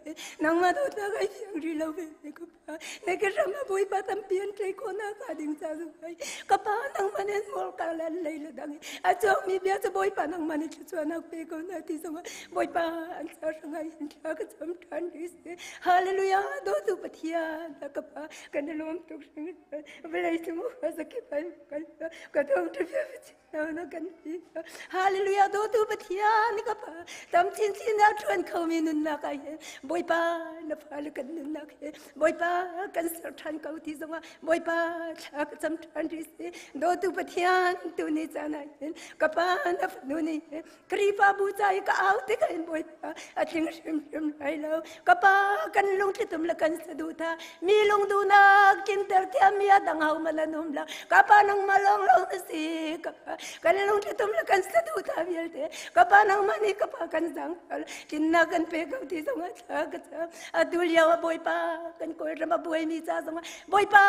nangmah dawtnak ai fiang ri lo ve ka pa na ka ram a Bawipa tampi an tlei khawhnak hnga ding ca zu ai ka pa nangmah nih an hmurka le an lei le dang a chuakmi bia cu Bawipa nangmah nih thluachuahnak pe ko hna ti zongah Bawipa an ca hrangah hin thla ka cam ṭhan rih si. Hallelujah. Dawtu Pathian ka pa kan i lawm tuk hringhran vawlei cung zakip an kan ka thawng ṭha na kan ti Hallelujah. Dawtu Pathian ka pa tam chin chin na ṭuan khomi nunnak ah hin Bawipa na fale kan nunnak hi Bawipa kan ser ṭhan ko ti zongah Bawipa thla ka cam ṭhan rih si. Dawtu Pathian tu ni caan ah hin ka pa na fanu nih Khrihfabu ca i ka au tikah hin Bawipa a tling hrimhrim lai lo ka pa kan lungthlitum le kan saduhthah mi lungduhnak tlinter thiammi a dang ho man an um lo ka pa nangmah lawng lawng na si ka pa kan lungthlitum le kan saduhthah vialte ka pa nangmah nih ka pa kan zang tlinnak kan pe ko ti zong ah thla ka cam atu lio ah Bawipa kan Kawlram a buaimi ca zong ah Bawipa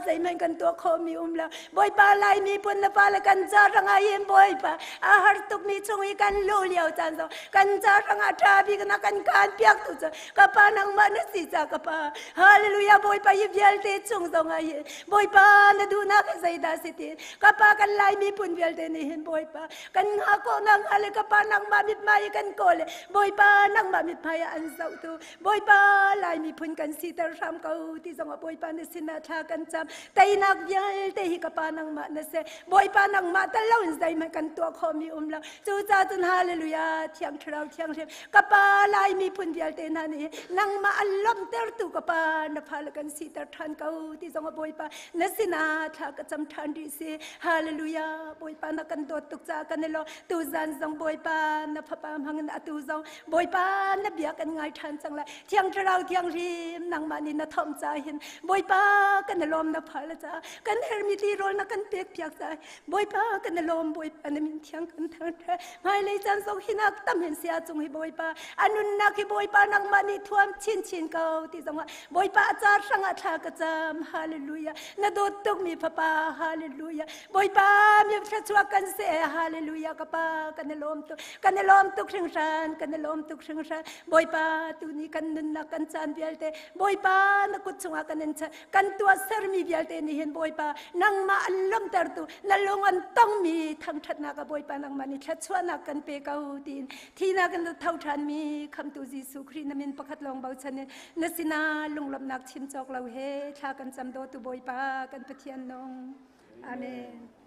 zeihmanh kan tuah khawhmi um lo Bawipa Laimi phun na fale kan ca hrangah hin Bawipa a har tukmi chung i kan luh lio caan zong kan ca hrangah ṭha bik na kan kaan piak tu cu ka pa nangmah na si ca ka pa Hallelujah. Bawipa hi vialte chung zong ah hin Bawipa na duhnak hi zeidah si ti ka pa kan Laimi phun vialte vialte nih hin Bawipa kan hngah khawh nakhnga le ka Pa nangmah mithmai i kan kawl i Bawipa nangmah mithmai ah an zohtu Bawipa Lai miphun kan siter hram ko ti zongah Bawipa na sinah thla kan cam. Teinak vialte hi ka Pa nangmah na si. Bawipa nangmah tal loin zeihmanh kan tuah khawhmi um lo. Cucaah cun hallelujah Thiang Thlarau Thianghlim ka Pa Lai miphun vialte hna nih nangmah an lawmhtertu ka Pa na fale kan siter ṭhan ko ti zongah Bawipa na sinah thla ka cam ṭhan rih si. Hallelujah Bawipa na kan dawt tuk caah kan i lawm. Tuzan zong Bawipa na fapa hmangin atu zong Bawipa na bia kan ngai ṭhan cang lai. Thiang Thlarau Thianghlim nangmah nih na thawm caah hin Bawipa kan i lawm na phal caah kan hermi tirawl na kan pek piak caah Bawipa kan i lawm Bawipa na min thiang kan thangṭhat. Hmailei caan zong hinak tam hin sia cung hi Bawipa a nunnak hi Bawipa nangmah nih thuam chinchin ko ti zongah Bawipa a car hrangah thla ka cam. Hallelujah. Na dawt tukmi fapa. Hallelujah. Bawipa mi thluachuah kan si hallelujah ka pa kan i lawm tuk kan i lawm tuk hringhran kan i lawm tuk hringhran Bawipa tu ni kan nunnak kan caan vialte Bawipa na kut chungah kan in chan kan tuah sermi vialte nih hin Bawipa nangmah an lawmtertu na lung an tongmi thangṭhatnak ah Bawipa nangmah nih thluachuahnak kan pe ko tiin thinak in tho ṭhanmi khamtu Jesuh Khrih na min pakhat lawng bochan in na sinah lunglawmhnak chim cawk lo he thla kan cam dawtu Bawipa kan Pathian nung Amen.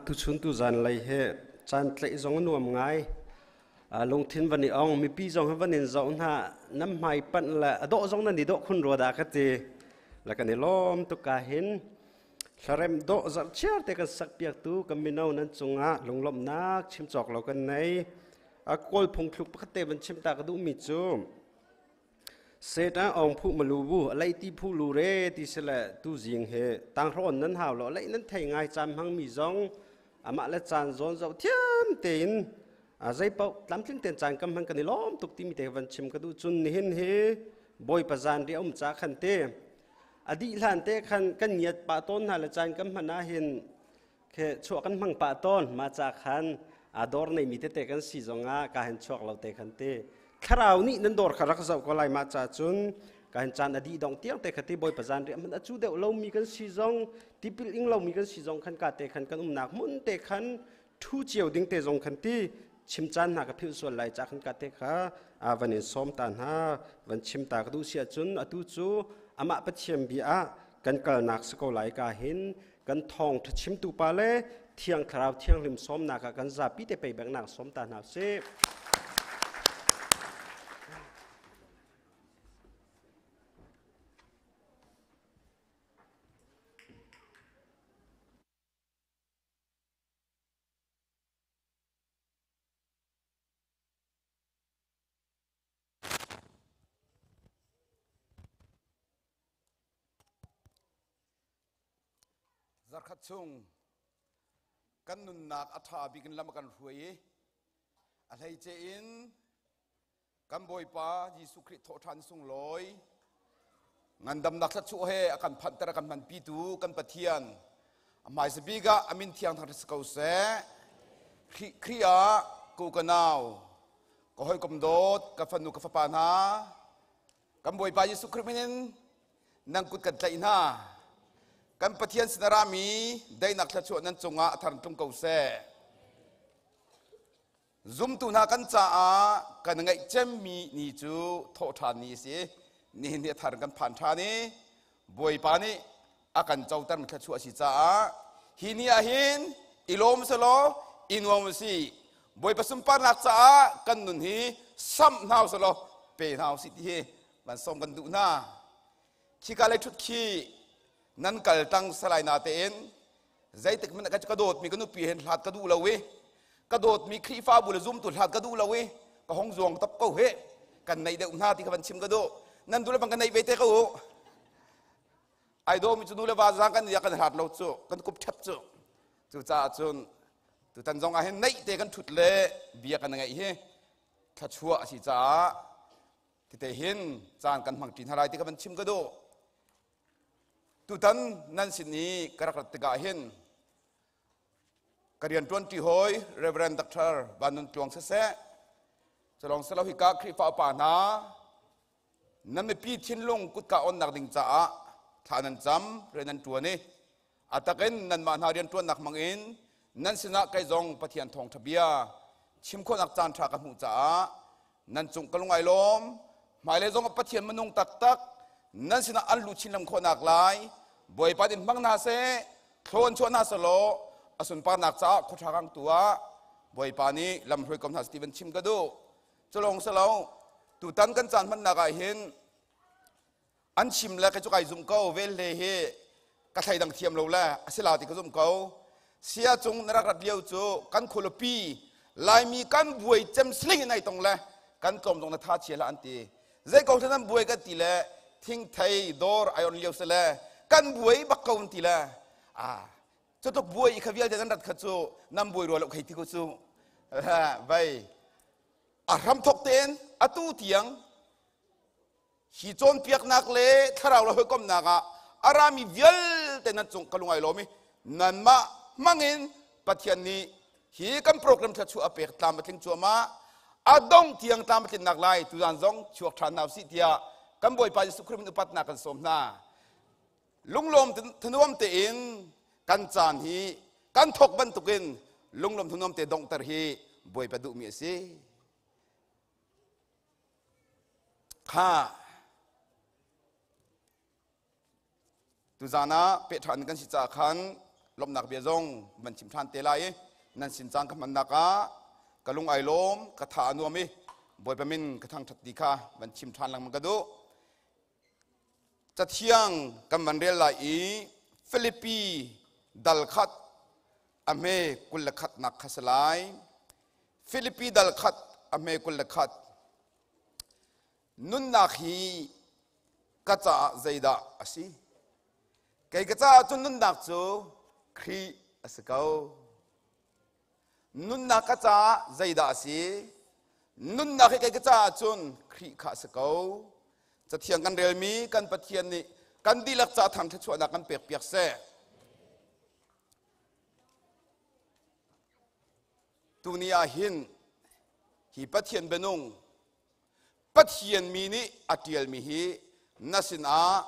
Tuchun tu zan lei he caan tlaih zong a nuam ngai. Lungthin van i ong mipi zong he van in zoh hna nam hmai panh le a dawh zong nan i dawh khun rua dah ka ti. La kan i lawm tuk ka hin. Hlarem dawh zarhchiar te kan sak piaktu kan mino nan cungah lunglawmhnak chim cawk lo kan nei. A kawl phungthluk pakhat te van chim ta ka duhmi cu Satan ong phu malu bu alei ti phu lu re ti sile tu zing he tanghrawn nan hau lo alei nan thei ngai caan hmang mi zong amah le caan zawn zoh thiam tein zei paoh tlamtling ten caan kam hman kan i lawm tuk timi te van chim ka duh. Cun nihin hi Bawipa zan ri um ca khan te a dih hlan te khan kan ngiat pah tawn hna le caan kan hman ah hin khe chuah kan hmang pah tawn. Ma ca khan a dawr nei mi tete kan si zongah ka hen chuak lo te khan te thlarau nih nan dawr kha rak zoh ko lai. Ma ca cun ka hen caan a dih dong tiang te khati Bawipa zan ri man a cu deuh lo mi kan si zong, tipil ing lo mi kan si zong khan ka te khan kan umnak hmun te khan thu cio ding te zong khan ti chim caan hna ka philh sual lai ca khan ka te kha van in sawm ta hna van chim ta ka duh. Sia cun atu cu amah Pathian bia ah kan kalnak si ko lai. Ka hin kan thawng tha chimtu pa le Thiang Thlarau Thianghlim sawmnak ah kan zapi te pei bengnak sawm ta hna sih. Zarkhat chung kan nunnak a ṭha bik in lam a kan hruai i a hleice in kan Bawipa Jesuh Khrih thawhṭhan sunglawi ngandamnak thluachuah he a kan phanhter, a kan hmanpitu kan Pathian a hmaisa bik ah a min thiang thangṭhat si ko seh. Khrih ah ku ka nau, ka hawikom dawt, ka fanu ka fapa hna, kan Bawipa Jesuh Khrih min in nan kut kan tlaih hna. Kan Pathian sin a rami daihnak thluachuah nan cungah a thar tlung ko seh. Zumtu hna kan caah kan ngaih cemmi ni cu thawhṭhan ni a si. Nihin ni a thar kan phan ṭhan i Bawipa nih a kan cotermi thluachuah a si caah hi ni ah hin i lawm selaw i nuam u sih. Bawipa sunparnak caah kan nun hi samh hna u selaw pe hna u sih ti hi van sawm kan duh hna. Khika lei ṭhut khi nan kal tang salai na tein zeitik hmanh ka dawtmi ka nupi hen hlat ka duh lo i ka dawtmi Khrihfabu le zumtu hlat ka duh lo i ka hong zuang tap ko he kan neih deuh hna ti kha van chim ka duh. Nan duh le bang ka neih ve te ko u. Ai dawmi cu nu le va zang kan kan hlat lo cu kan kup ṭhep cu. Cucaah cun tutan zong ah hin neih te kan ṭhut le bia kan ngeih hi thluachuah a si caah tite hin caan kan hmang ṭi hna lai ti kha van chim ka duh. Tutan nan sin i ka rak rat tikah hin ka rian ṭuanṭi hawi Reverend Dr. Van Nun Tluang siseh, culong silo hika Khrihfa upa hna nan mipi thinlung kutka onnak ding caah thla nan cam, rian nan ṭuan i a takin nanmah hna rian ṭuannak hmangin nan sinah kei zong Pathian thawngṭha bia chim khawhnak caan ṭha ka hmuh caah nan cung ka lung ai lawm. Hmailei zong ah Pathian minung taktak nan sinah an lu chin lam khawhnak lai Bawipa nih hmang hna seh, thlawn chuah hna selaw a sunparnak caah khuaṭha kang tu ah Bawipa nih lam hruai ko hna seh ti van chim ka duh. Culong selo tutan kan caan hmannak ah hin an chim le kei cu kai zum ko vel hle hi ka thleidang thiam lo le asila ti ka zum ko. Sia cung na rak rat lio cu kan khualipi Laimi kan buai cem sling in ai tong le kan tlawm zong na tha chia la an ti. Zei ko nan buai kan ti le thingthei dawr ai on lio se le kan buai bak ko an ti le a cutuk buai i kha vialte nan rat kha cu nan buai rua lo khei ti ko cu vai a hram thok tein atu tiang hi cawnpiaknak le thlarau le hawikomhnak ah a rami vialte nan cung ka lungai lomi nanmah hmangin Pathian nih hi kan program thluachuah a pek tlam a tling cuahmah, a dong tiang tlam a tlinnak lai tuzan zong chuak ṭhan hna usih tiah kan Bawipa Jesuh Khrih min upatnak kan sawm hna. Lunglawm thanuam tein kan caan hi kan thawk bantukin lunglawm thanuam te donghter hi Bawipa duhmi a si. Kha tuzan ah peh ṭhan kan si caah khan lawmhnak bia zong van chim ṭhan te lai i nan sin caan ka hmannak ah ka lung ai lawm, ka tha a nuam i Bawipa min ka thangṭhat ti kha van chim ṭhan lengmang ka duh. Cathiang kan van rel lai i Filipi dal khat a hme 21 nak kha si lai. Filipi dal khat a hme 21. Nunnak hi ka caah zeidah a si? Kei ka caah cun nunnak cu Khrih a si ko. Nunnak ka caah zeidah a si? Nunnak hi kei ka caah cun Khrih kha a si ko. Cathiang kan relmi kan Pathian nih kan dihlak ca thang thluachuahnak kan pek piak seh. Tuni ah hin hi Pathian bianung Pathian mi nih a ṭialmi hi na sinah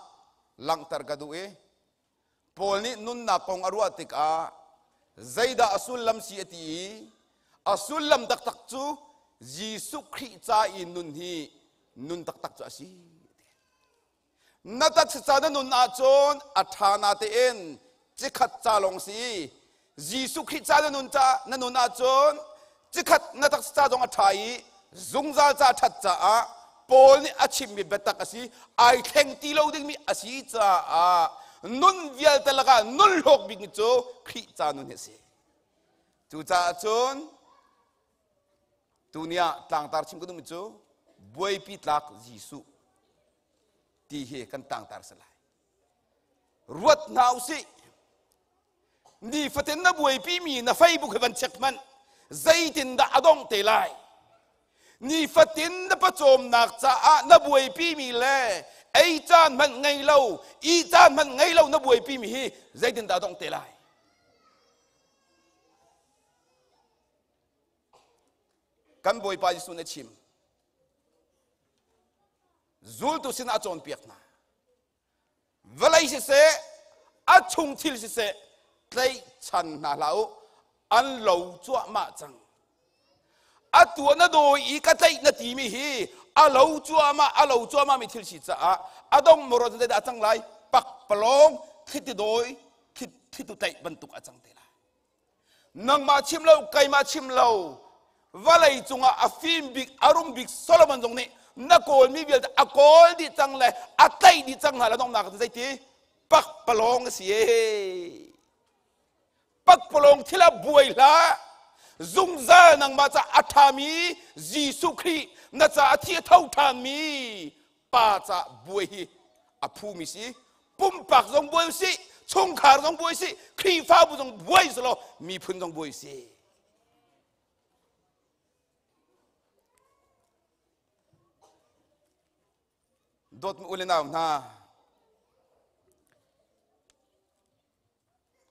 langhter ka duh i Paul nih nunnak kong a ruah tikah zeidah a sullam si a ti i a sullam taktak cu Jesuh Khrih ca i nun hi nun taktak cu a si. Na taksa na nun ahcun a ṭha na tein cikhat ca lawng si. Jesuh Khrih ca na nun ca na nun ahcun cikhat na taksa ca zong a ṭha i zungzal ca ṭhat caah Paul nih a chimmi biatak a si ai thleng ti lo dingmi a si caah nun vialte lakah nun hlawk bik cu Khrih ca nun hi a si. Cucaah cun tuni ah tlangtar chim ka duhmi cu buaipi tlak Jesuh ti hi kan tlangtar si lai. Ruat hna usih. Nifatin na buaipi mi na Facebook hi van check hmanh. Zeitindah a dong te lai? Nifatin na pawcawmnak caah na buaipi mi le ei caan hmanh ngei lo, i caan hmanh ngei lo na buaipi mi hi zeitindah a dong te lai? Kan Bawipa Jesuh nih a chim. Zultu sinah a cawnpiak hna. Vawlei siseh, a chung thil siseh, tlaihchan hna hlah u, an lo cuahmah cang. A tuah na dawi i ka tlaih na timi hi a lo cuahmah, a lo cuahmah mi thil si caah a dong moro zeidah a cang lai? Pakpalawng thliti dawi, thlitu tlaih bantuk a cang te lai. Nangmah chim lo, keimah chim lo, vawlei cungah a fim bik, a rum bik Solomon zong nih na kawlmi vialte a kawl dih cang le a tlaih dih cang hna le donghnak ah zeiti pakpalawng a si ee. Pakpalawng thil ah buai hlah. Zungzal nangmah ca a ṭhami Jesuh Khrih na ca a thi a tho ṭhanmi pa ca buai hi a phumi si. Pumpak zong buai usih, chungkhar zong buai usih, Khrihfabu zong buai selaw miphun zong buai usih. Dawtmi u le nau hna,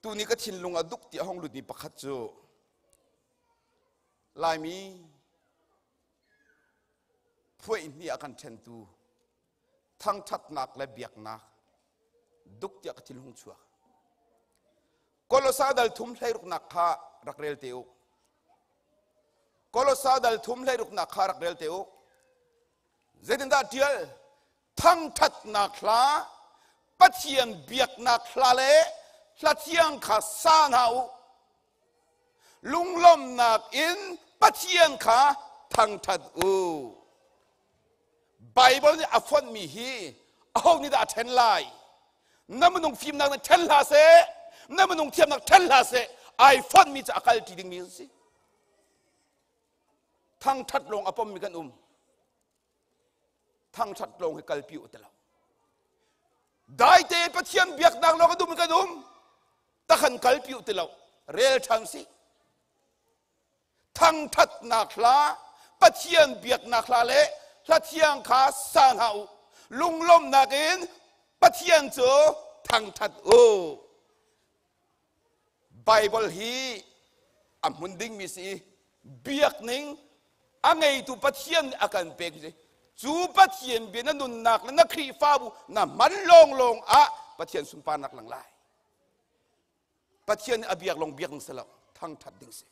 tuni ka thinlung a duk ti a hong lutmi pakhat cu Laimi phuaih hnih a kan ṭhentu thangṭhatnak le biaknak duk tiah ka thin hung chuak. Kolosa dal thum hleiruknak kha rak rel te u. Kolosa dal thum hleiruknak kha rak rel te u. Zeitindah ṭial? Thangṭhatnak hla, Pathian biaknak hla le hla thiang kha sa hna u. Lunglawmhnak in Pathian kha thangṭhat u. Bible nih a fonhmi hi aho nih dah a ṭhen lai? Na minung fimnak nih ṭhen hlah seh, na minung thiamnak ṭhen hlah seh, ai fonhmi cu a kalṭi dingmi an si. Thangṭhat lawng a pommi kan um. Thangṭhat lawng hi kalpi u ti lo. Daite Pathian biaknak lawng a dum kan um. Takhan kalpi u ti lo. Rel ṭhan si. Thangṭhatnak hla, Pathian biaknak hla le hla thiang kha sa hna u. Lunglawmhnak in Pathian cu thangṭhat u. Bible hi a hmun dingmi si i biakning a ngeitu Pathian nih a kan pek si. Cu Pathian bia na nunnak le na Khrihfabu na hman lawnglawng ah Pathian sunparnak lang lai. Pathian nih a biak lawng biak ding si lo, thangṭhat ding si.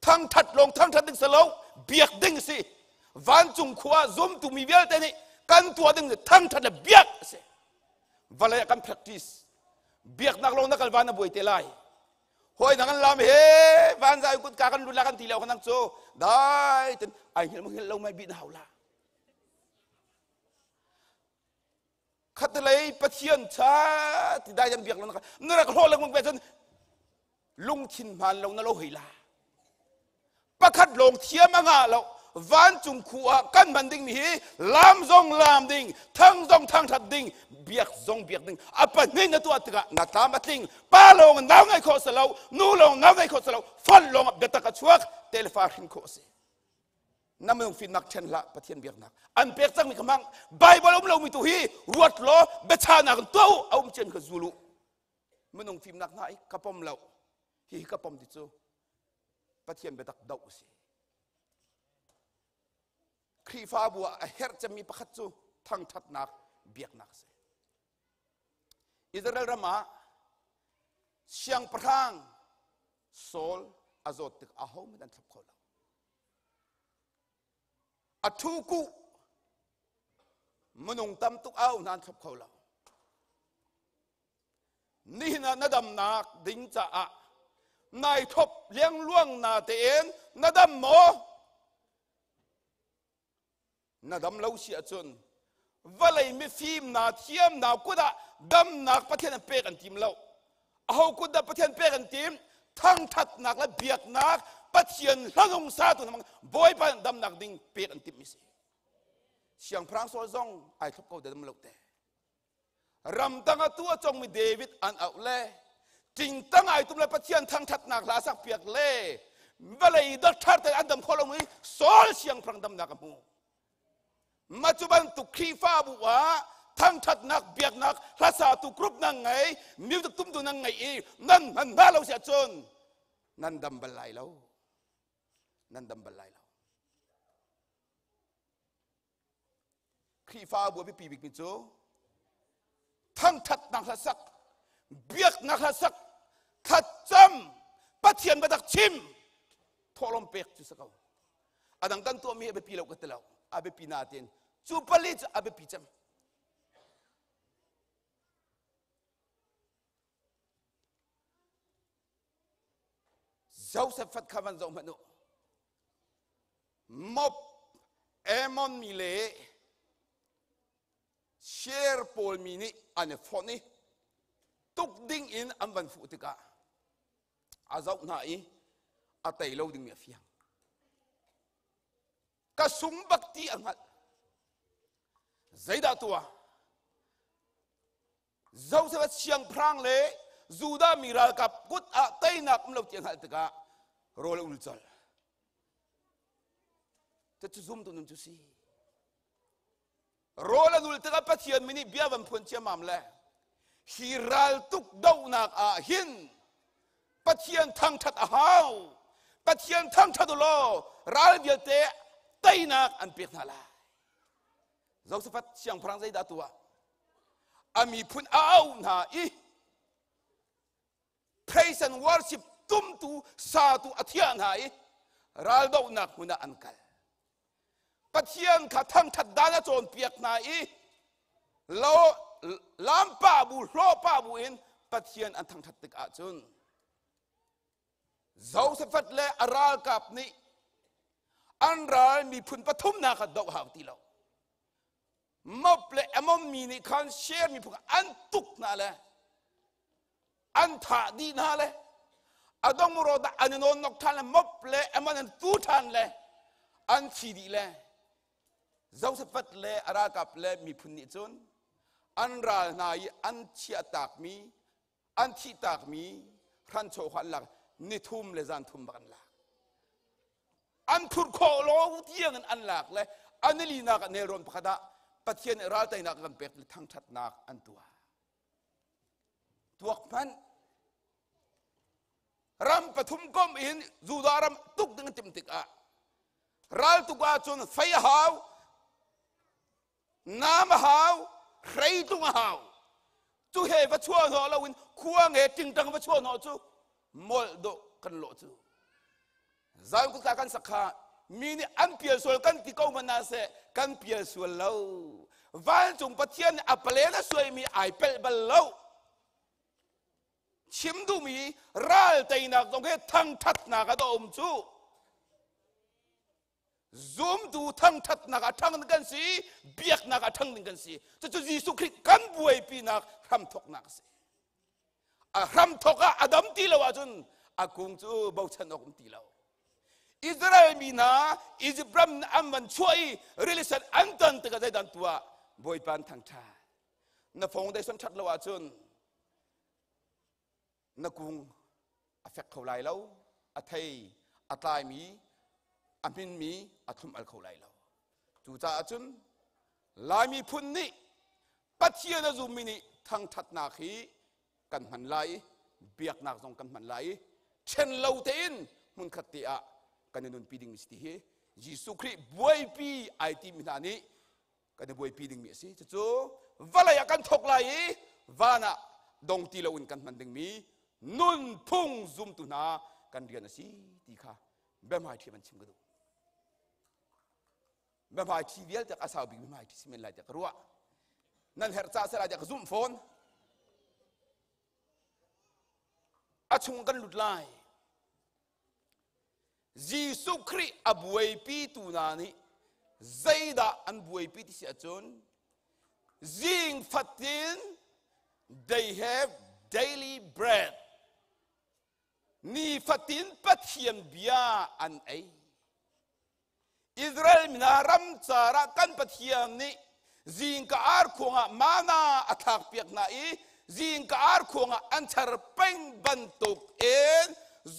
Thangṭhat lawng thangṭhat ding si lo, biak ding si. Vancung khua zumtu mi vialte nih kan tuah ding thangṭhat le biak a si. Vawlei ah kan practice. Biaknak lawng na kal van na buai te lai. Hawi na kan lam he van zai kut ka kan lut la kan ti lo kan cu dai ten ai hngilh mo hngilh lo mai bi na hau la. Khatlei Pathian cha ti dai dan biak lo na rak hlawh lengmang ve cun lungthin hmaan lo na lo hei la. Pakhat lawng thiam a ngah lo. Vancung khu ah kan hman ding mi hi lam zong lam ding, thang zong thang that ding, biak zong biak ding. A pahnih na tuah tikah na tlam a tling. Pa lawng nau ngai khawh si lo, nu lawng nau ngai khawh si lo, fal lawng biatak a chuak, telefa hrin khawh a si. Na minung fimnak ṭhen hlah Pathian biaknak. An pek cangmi kha hmang. Bible um lomi tu hi ruat law biachanak in tuah u, a um ciami kha zul u. Minung fimnak hna i ka pom lo. Hihi ka pom ti cu Pathian biatak doh a si. Khrihfabu ah a herh cemmi pakhat cu thangṭhatnak biaknak a si. Israel ram ah siangpahrang Saul a zawt tik ahohmanh an thlop kho lo. A thu kuh minung tam tuk au hna an thlop kho lo. Nihin ah na damnak ding caah nai thop liangluang na tein na dam maw? Na dam lo si ahcun vawlei mifim na thiam na kut ah damnak Pathian an pek an tim lo. Aho kut dah Pathian pek an tim? Thangthatnak le biaknak Pathian hlanung satu na Bawipa damnak ding pek an timh mi si. Siangpahrang Saul zong ai thlop ko dam lo te. Ramtang ah tu a congmi David an auh le tingtang ai tum le Pathian thangthatnak hla sak piak le vawlei doctor te an dam kho lo i Saul siangpahrang damnak a hmu. Mah cu bantuk Khrihfabu ah thangthatnak biaknak hlasa tu group nan ngei music tumtu nan ngei i nan hman hna lo si ahcun nan dam bal lai lo. Nan dam bal lai lo. Khrihfabu a biapi bikmi cu thangṭhatnak hla sak, biaknak hla sak, thlacam, Pathian biatak chim, thawhlawm pek cu si ko. A dang kan tuahmi a biapi lo ka ti lo. A biapi natin cu pali cu a biapi cem. Joseph fat kha van zoh hmanh u. Moab, Ammon mi le Share pawl mi nih an i fonh i tuk ding in an van fuh tikah a zoh hna i a tei lo dingmi a fiang. Ka sung bak ti a hngalh. Zeidah tuah? Joseph a siangpahrang le Judah mi ralkap kut ah teinak um lo ti a hngalh tikah rawl a ul colh. Cucu zumtu nun cu si. Rawl a nul tikah Pathian mi nih bia van phuan ciammam le hi raltuk dohnak ah hin Pathian thangṭhat a hau. Pathian thangṭhat u law ral vialte teinak an pek hna lai. Josaphat siangpahrang zeidah tuah? A miphun a auh hna i praise and worship tumtu satu a thiah hna i raldohnak hmun ah an kal. Pathian kha thangṭhat dan a cawnpiak hna i lo lampa bu hlawpa bu in Pathian an thangṭhat tik ahcun Josaphat le a ralkap nih an ral miphun pathumnak kha doh hau ti lo. Moab le Ammon mi nih khan Share miphun an tuk hna le an thah dih hna le a dong ro dah an i nawn nok ṭhan le Moab le Ammon an tu ṭhan le an thi dih le Josaphat le a ralkap le miphun nih cun an ral hna i an chiahtakmi an thihtakmi hranchaw kha an lak nithum le zan thum bak an lak an phurh khawh lo tiang in an lak le an linak ah nelrawn pakhat ah Pathian nih ralteinak kan pek le thangṭhatnak an tuah tuak hmanh ram pathum kom in Judah ram tuk ding an timh tikah ral tuk ahcun fei a hau Nam a hau, hreitlung a hau. Cu he va chuah hnawh loin khua nge tingtang va chuah hnawh cu molh dawh kan lawh cu. Zion kutka kan sak kha mi nih an pial sual kan ti ko hmanh hna seh kan pial sual lo. Vancung Pathian nih a palen a suaimi ai pelh bal lo. Chim duhmi ral teinak zong he thangthatnak a um cu. Zumtu thangṭhatnak ah ṭhang ding kan si, biaknak ah ṭhang ding kan si. Cucu Jesuh Khrih kan buaipinak hramthawknak a si. A hramthawk ah a dam ti lo ahcun a kung cu bochan awk um ti lo. Israel mi hna Egypt ram an van chuah i rili sen an ton tikah zeidah an tuah? Bawipa an thangṭhat. Na foundation ṭhat lo ahcun na kung a fek kho lai lo, a thei a tlaimi, a hminmi a thlum al kho lai lo. Cucaah cun Laimi phun nih Pathian a zummi nih thangṭhatnak hi kan hman lai i biaknak zong kan hman lai i ṭhen lo tein hmunkhat te ah kan i nunpi dingmi si ti hi Jesuh Khrih buaipi ai timi hna nih kan i buaipi dingmi a si. Cucu vawlei ah kan thawk lai i van ah dong ti loin kan hman dingmi nunphung zumtu hna kan rian a si ti kha biahmaiṭhi van chim ka duh. Biahmaiṭhi vialte a sau bik biahmaiṭhi si men lai tiah ka ruah. Nan herh ca seh lai tiah ka zumh fawn. A chung kan lut lai. Jesuh Khrih a buaipitu hna nih zeidah an buaipi ti si ahcun zing fatin they have daily bread nifatin Pathian bia an ei Israel mi hna ramcar ah kan Pathian nih zingka arkhuang ah mana a thlakpiak hna i zingka arkhuang ah an char peng bantuk in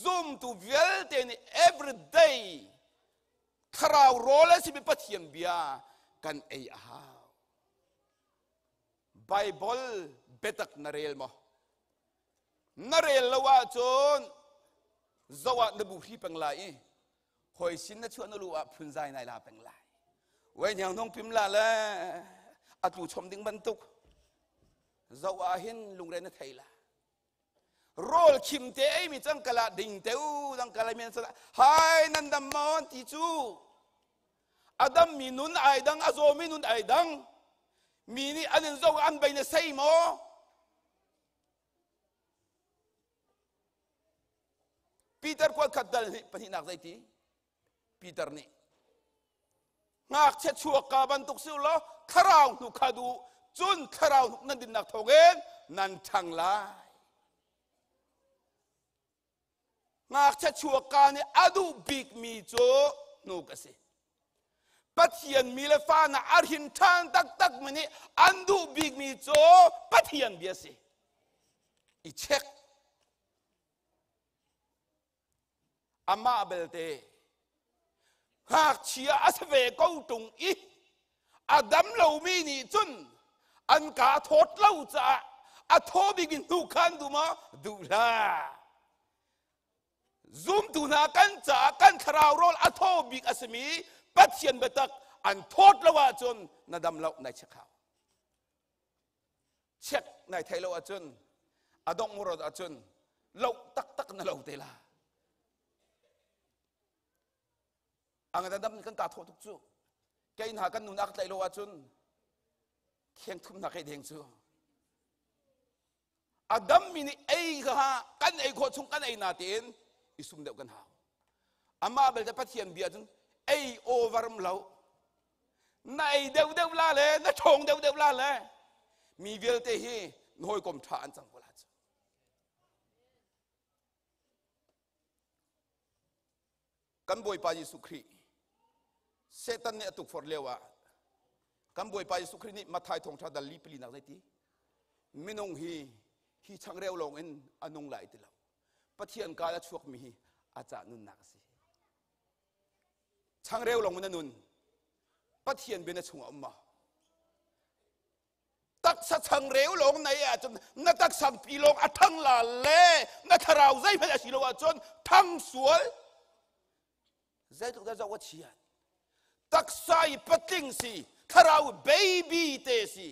zumtu vialte nih every day thlarau rawl a simi Pathian bia kan ei a hau. Bible biatak na rel maw? Na rel lo ahcun zoh ah na buhri peng lai i hoi sin na chuah na lu ah phunzai nai la peng lai. Wei hniang hnung pim la le a tlu chom ding bantuk zoh ah hin lungre na thei la. Rawl khim te ei mi cang kala ding te u dang kala men sa hai nan dam mon ti cu adam mi nun ai dang a zaw mi nun ai dang mi nih an in zoh an bei na sei maw Peter kuat khat dal nih pahnihnak zeiti Peter nih ngakchia chuak ka bantuk si law thlarau hnu kha duh cun thlarau hnuk nan dinnak thawngin nan ṭhang lai ngakchia chuak ka nih a duh bikmi cu hnuk a si Pathian mi le fa na a hrin ṭhan taktak mi nih an duh bikmi cu Pathian bia si i check amah belte ngakchia a si ve ko ṭung i a dam lomi nih cun an ka thawt lo caah a thaw bik in hnu khan duh maw duh hlah zumtu hna kan caah kan thlarau rawl a thaw bik a simi Pathian biatak an thawt lo ahcun na dam lo nai check hau check nai thei lo ahcun a dongh murot ahcun lo taktak na lo te la ang dam kan ka thawh tuk cu kei hna kan nun ak tlaih lo ahcun kheng thum na kei deng cu a dammi nih ei kha kan ei khawh chung kan ei na tein i sum deuh kan hau amah belte Pathian bia cun ei over lo na ei deuh deuh la le na ṭhawng deuh deuh la le mi vialte hi na hawikom ṭha an cang ko la cu kan Bawipa Jesuh Khrih Satan nih a tukforh lio ah kan Bawipa Jesuh Khrih nih Matthai thawngṭha dal li pali nak zeiti minung hi hi changreu lawng in a nung lai ti lo Pathian ka a chuakmi hi a cah nunnak a si changreu lawng in a nun Pathian bia na chungah um ma Taksa changreu lawng na ei ahcun na taksa pi lawng a ṭhang la le na thlarau zeihmanh a si lo ahcun ṭhang sual zeitluk dah zoh a chiat taksa i patling si thlarau baby te si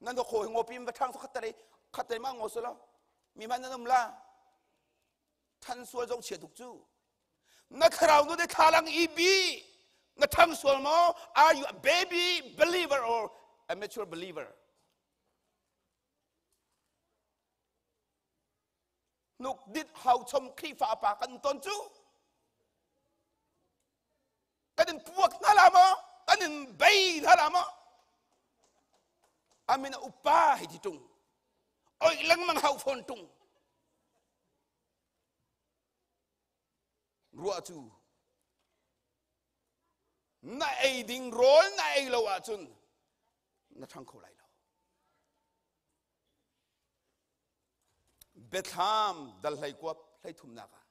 nan ka khaw hi ngopi va ṭhang khat te khat te ma ngo selo mi hman nan um la ṭhan sual zoh chia tuk cu na thlarau nu de thlalang i bi na ṭhang sual maw are you a baby believer or a mature believer hnuk dit hau chom Khrihfa pa kan ton cu. Kan in puak hna la maw? Kan in bei hna la maw? Amin a upa hei ti tung. Oi lengmang hau fawn tung. Ruah cu na ei ding rawl na ei lo ahcun na ṭhang kho lai lo. Biathlam dal hlei kuap hlei thumnak ah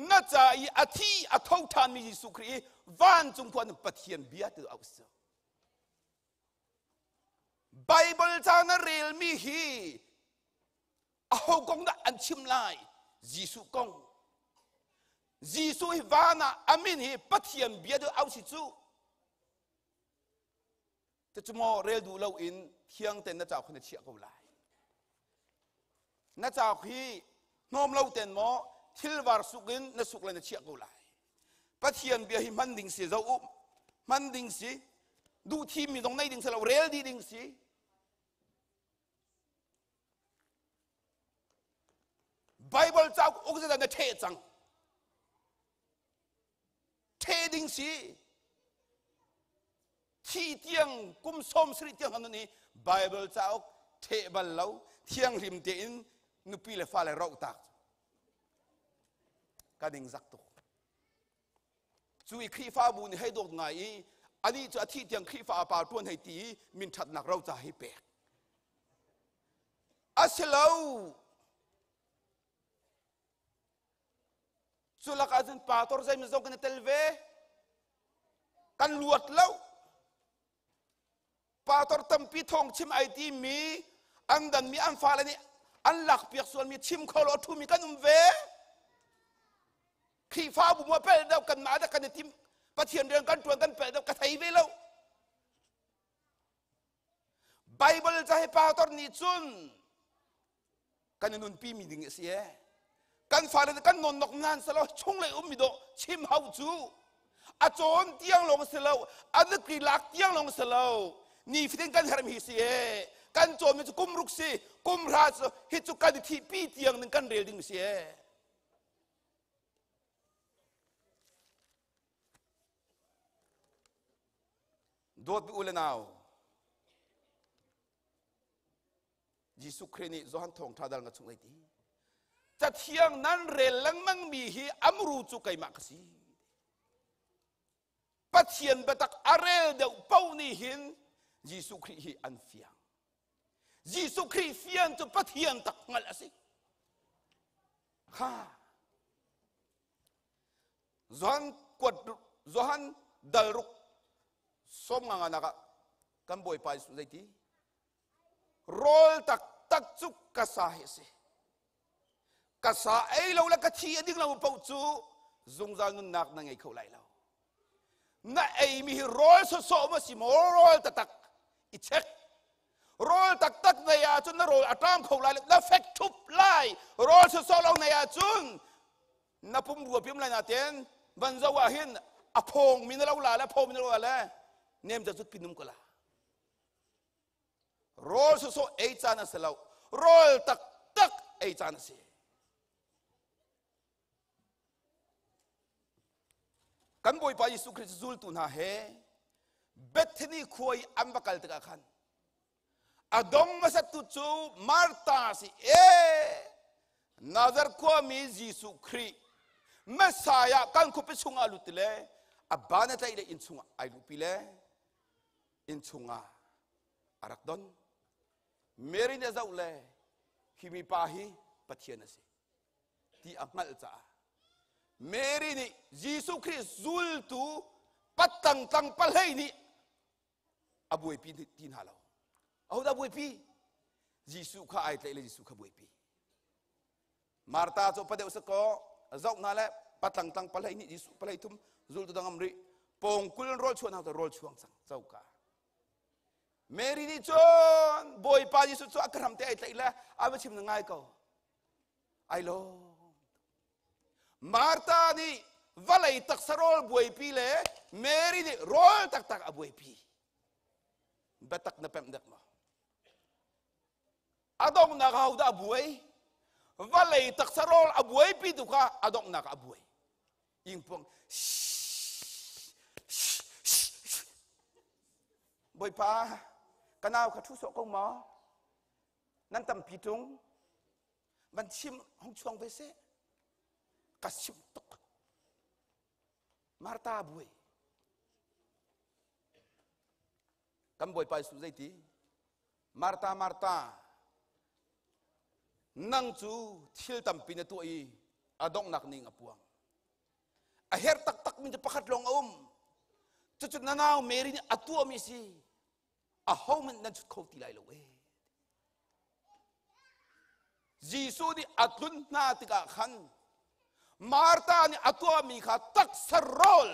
na ca i a thi a tho ṭhanmi Jesuh Khrih i vancung khua Pathian bia tu au si. Bible ca na relmi hi aho kong dah an chim lai? Jesuh kong. Jesuh hi van ah a min hi Pathian bia tu au si cu. Cucu maw rel duh loin thiang ten na cauk hi na chiah ko lai. Na cauk hi hnawm lo ten maw thilvar suk in na suk le na chiah ko lai. Pathian bia hi hman ding si zo um hman ding si duh thimmi zong nei ding si lo rel dih ding si Bible cauk uk zedah na ṭheh cang ṭheh ding si thi tiang kum 70 tiang han i Bible cauk ṭheh bal lo thianghlim tein nupi le fale roh tak ka ding zak tuk cu i Khrihfabu nih hei dawt ngai i anih cu a thih tiang Khrihfa pa ṭuan hei ti i min ṭhatnak roca hi pek asilo Cu lakah cun pastor zeimaw zong kan i tel ve. Kan luat lo. Pastor tampi thawng chim ai timi an danmi an fale nih an lakpiak sualmi chim kho lo a ṭhumi kan um ve. Khrihfabu mu a pel deuh kanmah dah kan i tim Pathian rian kan ṭuan kan pel deuh ka thei ve lo. Bible ca hi pastor nih cun kan i nunpi mi ding a si e kan fale kan nonnok nan selo chunglei ummi dawh chim hau cu a cawn tiang lawng si lo a nutri lak tiang lawng si lo ni fatin kan hermi hi si e kan cawnmi cu kum ruk si kum hra cu hi cu kan i thihpi tiang ning kan rel ding si e dawt u le nau Jesuh Khrih nih Johan thawngṭha dal nga chung ei ti cathiang nan rel lengmang mi hi amru cu keimah ka si Pathian biatak a rel deuh paoh nih hin Jesuh Khrih hi an fiang Jesuh Khrih fian cu Pathian tak hngalh a si kha Johan kuat Johan dal ruk som nga nga nak ah kan Bawipa Jesuh zeiti Rawl taktak cu ka sa hi a si. Ka sa ei lo le ka thi a ding lo paoh cu zungzal nunnak na ngei kho lai lo. Na eimi hi rawl sawsawh maw si maw rawl taktak i check. Rawl taktak nei ahcun na rawl a ṭam kho lai na fek ṭhup lai. Rawl sawsawh lo nei ahcun na pum rua piam lai naten van zo ah hin a phawng mi na lo la le phawng mi na lo la le nem ca cut pinum ko la. Rawl sawsawh ei caan a si lo. Rawl taktak ei caan a si. Kan Bawipa Jesuh Khrist zultu hna he Bethany khua i an va kal tikah khan a dong hmasattu cu Martha si e Nazar khuami Jesuh Khrih Messiah kan khuapi chungah lut ti le a ban a tlaih le inn chungah ai luhpi le innchung ah a rak don. Mary nih a zoh le hi mipa hi Pathian a si ti a hngalh caah Mary nih Jesuh Khrih zultu patangtang pahlei nih a buaipi ti hna lo. Ahodah buaipi? Jesuh kha ai tlaih le Jesuh kha buaipi. Martha cu pa deuh sakaw zoh hna le patlangtlang pahlei nih Jesuh pahlei thum zultu dang am rih pawng kul rawl chuan hau rawl chuang cang coka Mary nih cun Bawipa Jesuh cu a ka hram te ai tlaih le a va chim na ngai ko ai lo Martha nih vawlei taksa rawl buaipi le Mary nih rawl taktak a buaipi biatak na pemh dek maw A donghnak ah hodah a buai? Vawlei taksa rawl a buaipi tu kha a donghnak ah a buai. Ingpuang. Bawipa ka nau kha ṭhu sawh ko maw? Nan tampi ṭung. Van chim hong chuang ve seh. Ka simh tuk. Martha buai. Kan Bawipa Jesuh zeiti? Martha, Martha, nang cu thil tampi na tuah i a donghnak ning a puang. A herh taktak mi cu pakhat lawng a um. Cucu na nau Mary nih a tuahmi si. Ahohmanh nan chut kho ti lai lo ee. Jesuh nih a tlun hna tikah khan Martha nih a tuahmi kha taksa rawl,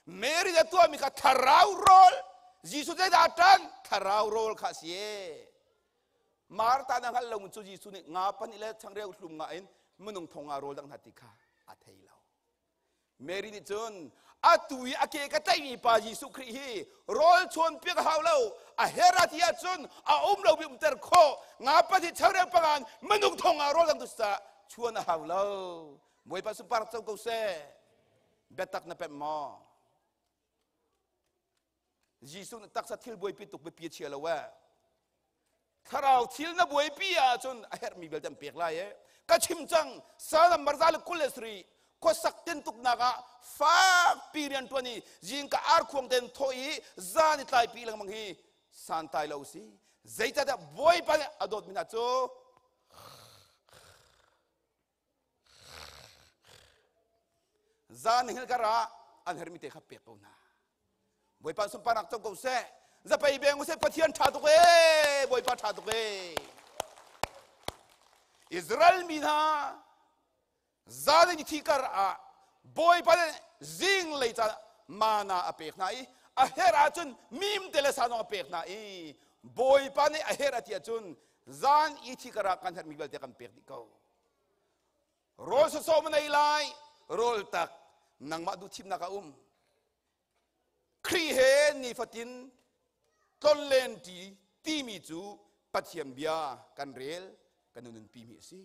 Mary nih a tuahmi kha thlarau rawl, Jesuh zeidah a ṭan? Thlarau rawl kha a si ee. Martha na hngalh lo cu Jesuh nih nga pahnih le changreu hlum nga in minung thong nga rawl dang hna ti kha a thei lo. Mary nih cun atu i a ke ka tlaihmi pa Jesuh Khrih hi rawl chuan piak a hau lo a her a ti ahcun a um lo mi umter khawh nga pahnih changreu pangan minung thong ah rawl dang tu sa chuan a hau lo Bawipa sunpar co ko seh biatak na pemh maw Jesuh nih taksa thil buaipi tuk biapi a chia lo eh. Thlarau thil na buaipi ahcun a herhmi vialte an pek lai eh. Ka chim cang Salm marza le 27 khuasak tintuknak ah fakpi rian ṭuan i zingka arkhuang ten thawh i zan i tlaipi lengmang hi santai lo si. Zeicahtiah Bawipa nih a dawtmi hna cu Zan hil kar ah an hermi te kha pek ko hna. Bawipa sunparnak co ko seh. Zapei beng useh Pathian tha tuk ee. Bawipa tha tuk ee. Israel mi hna zan in thi kar ah Bawipa nih zing lei ca mana a pek hna i a her ahcun mim te le sa zong a pek hna i Bawipa nih a her a ti ahcun zan i thi kar ah kan herhmi vialte kan pek dih ko. Rawl sawsawh ma nei lai, rawl tak nangmah duh thimnak a um. Khrih he nifatin tlonlen ṭi timi cu Pathian bia kan rel kan nunpi mi a si.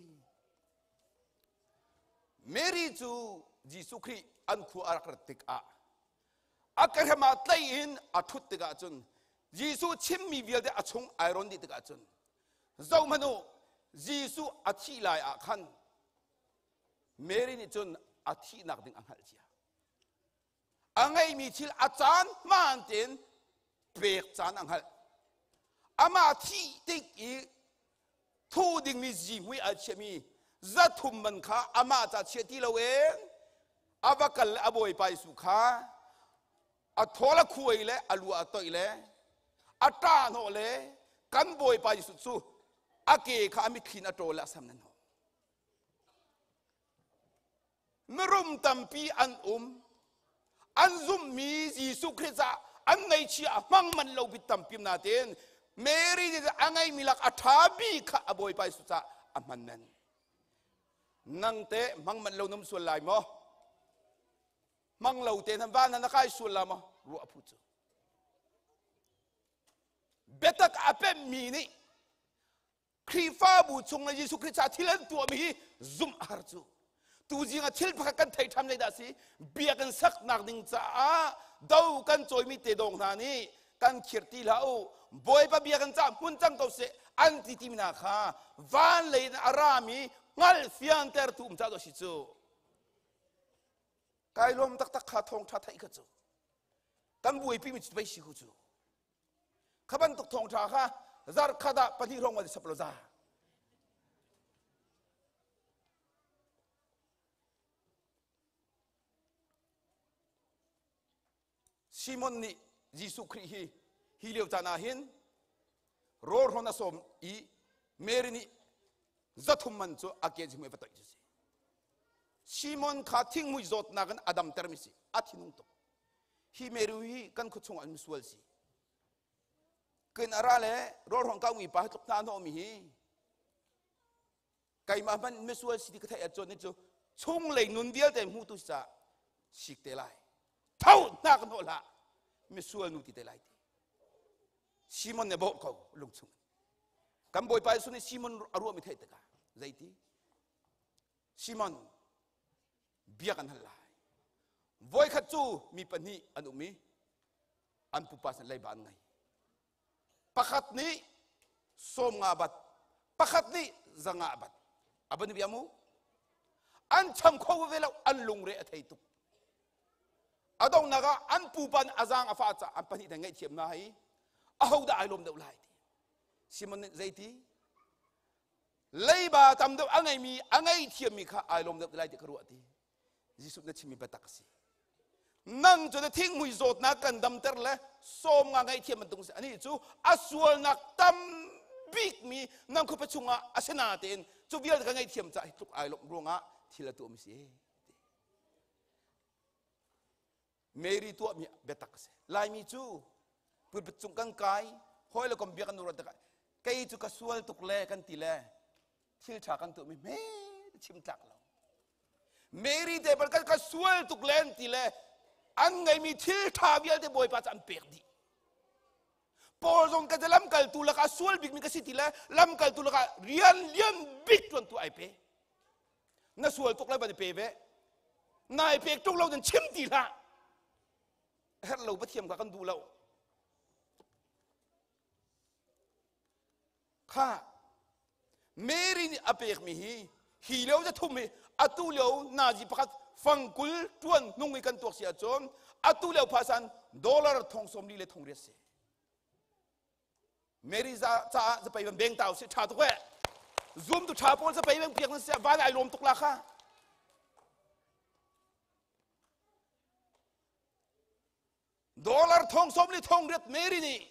Mary cu Jesuh Khrih an khua a rak rat tikah a kehrem ah tlei in a ṭhut tikah cun Jesuh chimmi vialte a chung ai rawn dih tikah cun zohhmanh u Jesuh a thih lai ah khan Mary nih cun a thihnak ding a hngalh cia. A ngeihmi thil a caan hmaan tein pek caan a hngalh. Amah thih tik i thu dingmi zihmui a chiahmi zathum man kha amah ca chiah ti loin a va kal le a bawipa Jesuh kha a thawl a khuai le a lu a toih le a ṭah hnawh le kan bawipa Jesuh cu a ke kha a mitthli in a ṭawl le a sam nan hnawh. Mirum tampi an um an zumhmi Jesuh Khrih caah an ngaihchia a hmang man lo bit tampi natein Mary nih a ngeimi lak a ṭha bik kha a bawipa Jesuh caah a hman nan. Nang teh hmang man lo num sual lai maw? Hmang lo te nan van na kai sual la maw? Ruah phu cu. Biatak a pemmi nih Khrihfabu chung le Jesuh Khrih ca thil an tuahmi hi zumh a har cu. Tuzing ah thil pakhat kan thei ṭhan dah si biakinn saknak ding caah do kan cawimi te dawng hna nih kan khirh ti hlah u Bawipa biakinn caah hmun cang ko seh an ti timi hna kha van lei in a rami hngalh fiantertu um ca si cu. Kai lawm taktak kha thawngṭha theih kha cu kan buaipi mi cu pei si ku cu. Kha bantuk thawngṭha kha zarh khat ah pahnih hrawng ma sap lo za. Simon nih Jesuh Khrih hi hi lio caan ah hin rawl hrawn a sawm i Mary nih zathum man cu a ke jihmui va toih cu si. Simon kha thinghmui zawtnak in a damtermi si a thinung tuk. Hi Mary hi kan khuachung an misual si. Kin ara le rawl hrawng kau mi pa hi tluk hna hnawh mi hi keimah hmanh misual si ti ka theih ahcun ni cu chunglei nun vialte hmutu si caah sik te lai tho hna ka hnawh hlah misual nu ti te lai ti Simon nih bawh ko lungchung kan bawipa Jesuh nih Simon a ruahmi theih tikah zeiti Simon bia kan hal lai voikhat cu mi pahnih an um i an pupa sin leiba an ngei. Pakhat nih 50 bat, pakhat nih 100 bat. Aban bia mu. An cham kho ve lo, an lungre a thei tuk. Adongnak ah an pupa nih a zaang a fah caah an pahnih te ngaihthiam hna hi aho dah ai lawm deuh lai ti. Simon nih zeiti? Leiba tam deuh a ngeimi a ngaihthiammi kha ai lawm deuh lai ti ka ruah ti. Jesuh na chimmi biatak a si. Nang cu na thinghmui zawtnak kan damter le 50 ngaihthiam bantuk si. Anih cu a sualnak tam bikmi nang khuapa chungah a si natein cu vialte ka ngaihthiam caah hi tluk ai lawmh ruangah thil a tuahmi si. Mary tuahmi biatak a si. Laimi cu pulpit cung kan kai, hawi le kom bia kan ruat tikah kei cu ka sual tuk le kan ti le thil ṭha kan tuahmi hme chim tlak lo. Mary te bal kan ka sual tuk le an ti le an ngeimi thil ṭha vialte Bawipa cu an pek dih. Paul zong ka lamkaltu lakah sual bikmi ka si ti le lamkaltu lakah rian lian bik ṭuantu ai pe. Na sual tuk lai van i pe ve. Nai pek tuk lo nan chim ti hlah. Herh lo pathiam kha kan duh lo. Kha Mary nih a pekmi hi hi lio za thum hi atu lio nazi pakhat fangkul tuan hnung i kan tuak si ahcun atu lio phasan dollar thong 40 le thong riat si. Mary za caah zapei ban beng tau si tha tuk eh. Zoom tu tha pawl zapei beng piak nan si van ai lawm tuk la kha. Dollar thong 40 thong riat Mary nih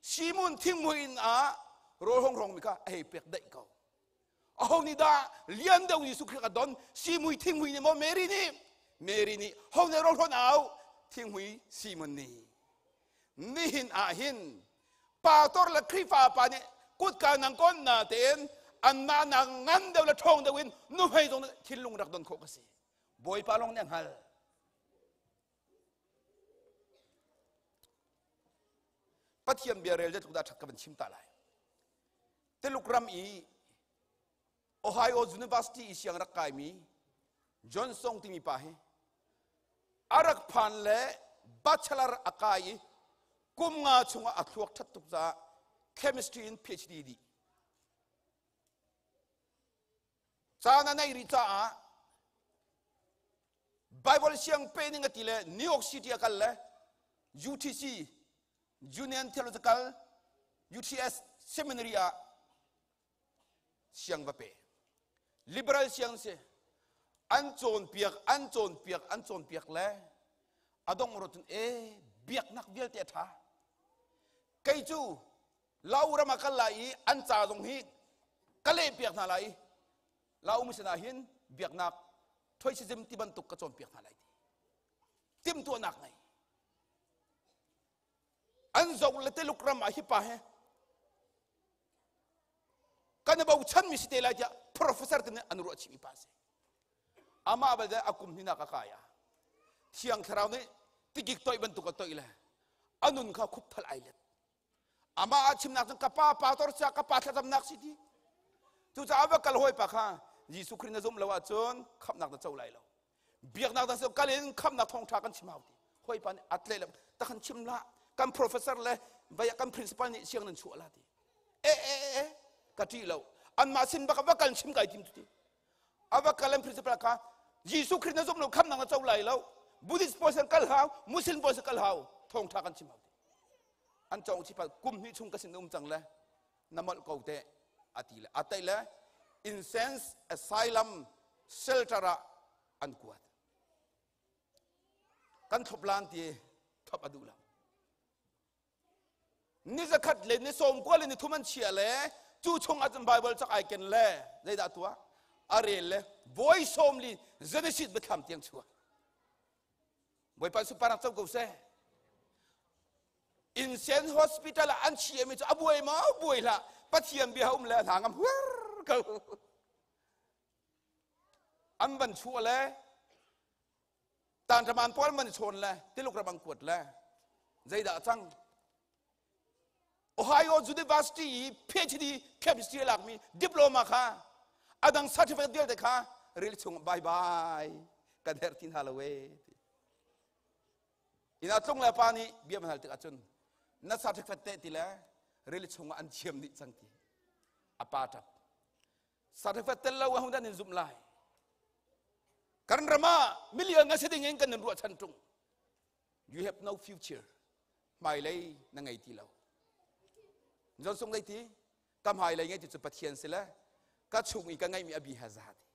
Simon thingmui inn ah rawl hong rong mi kha a hei pek daih ko. Aho nih dah lian deuh Jesuh Khrih a don Simui thingmui nih maw Mary nih Mary nih ho nih rawl hron au thingmui Simon nih nihin ah hin pastor le Khrihfa pa nih kutka nang kon na tein anmah nak ngan deuh le ṭhawng deuh in nuhmei zong thinlung rak don khawh ka si. Bawipa lawng nih a hngal. Pathian bia rel tluk dah ṭhat ka van chim ta lai. Tuluk ram i Ohio University i siang rak kaimi John Song timi pa hi a rak phan le bachelor a kai i kum nga chungah a thluak ṭhat tuk caah chemistry in PhD dih. Caan a nei rih caah Bible siang pe ning a ti le New York City a kal le UTC Union Theological UTS Seminary ah siang va pe. Liberal siang si. An cawnpiak, an cawnpiak, an cawnpiak le a dong rotun e biaknak vialte a ṭha. Kei cu lau ram ah kal lai i an ca zong hi ka leh piak hna lai i lau mi sinah hin biaknak thoisism ti bantuk ka cawnpiak hna lai ti timhtuahnak ngei an zoh le Tuluk ram ah hi pa he kan i bochan mi si te lai tiah professor te nih an ruah chih mi pa si amah bal a kum hninak a kai ah thiang thlarau nih tikik toih bantuk a toih le a nun kha khupthal ai let amah a chimnak cun ka pa pastor sia ka pa thlacamnak si ti cucaah va kal hawi pa kha Jesuh Khrih na zumh lo ahcun khamhnak na co lai lo biaknak dang kal in khamhnak thawngṭha kan chim hau ti hawi pa nih a tle le takhan chim la kan professor le vai kan principal nih siang nan chuah la ti e e e ka ṭih lo anmah sin bak va kal chim kai tim tu ti ava kal an principal kha Jesuh Khrih na zumh lo khamhnak na co lai lo Buddhist pawl san kal hau Muslim pawl san kal hau thawngṭha kan chim hau ti an cawng chi pa kum hnih chung ka sin um cang le na molh ko te a ti le a tai le incense asylum shelter ah an kuat kan thlop lan ti thlop a duh lo ni zakhat le ni 90 le ni thum an chia le cu chung ah cun bible cak ai ken le zeidah tuah a rel le voi 40 Genesis biathlam tiang chuak Bawipa sunparnak co ko seh. Insen hospital ah an chiami cu a buai maw buai hlah Pathian bia um le a hna ngam huar ko. An van chuah le tanraman pawl man chawn le tiluk ram an kuat le zeidah cang Ohio University i PhD chemistry lakmi diploma kha adang certificate vialte kha ril chung bye bye kan herh ti hna lo e ina tlung le pa nih bia hal tik ahcun na certificate te ti le Rili chungah an thiam dih cang ti. A pa ṭap. Certificate tel lo ahun in zumh lai. Kan ram ah million a si ding in kan in ruahchan ṭung. You have no future. Hmailei na ngei ti lo. Zon sung dei ti ka hmailei ngei ti cu Pathian si le ka chung i ka ngeihmi a bi ha za ti.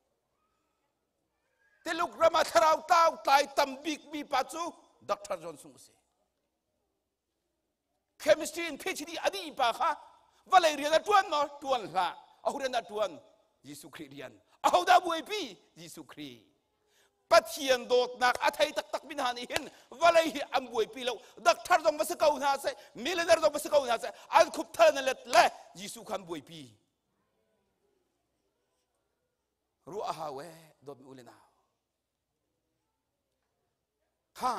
Tiluk ram ah thlarau tlau tlai tam bik mi pa cu Dr. John Sung a si. Chemistry in PhD a dih pa kha vawlei rian a ṭuan maw? Ṭuan hlah. Aho rian dah ṭuan? Jesuh Khrih rian. Ahodah buaipi? Jesuh Khrih. Pathian dawtnak a thei taktak mi hna nih hin vawlei hi an buaipi lo. Doctor zong va si ko hna seh, millionaire zong va si ko hna seh, an khupthal na let le Jesuh kha an buaipi. Ruah a hau ee, dawtmi u le nau. Kha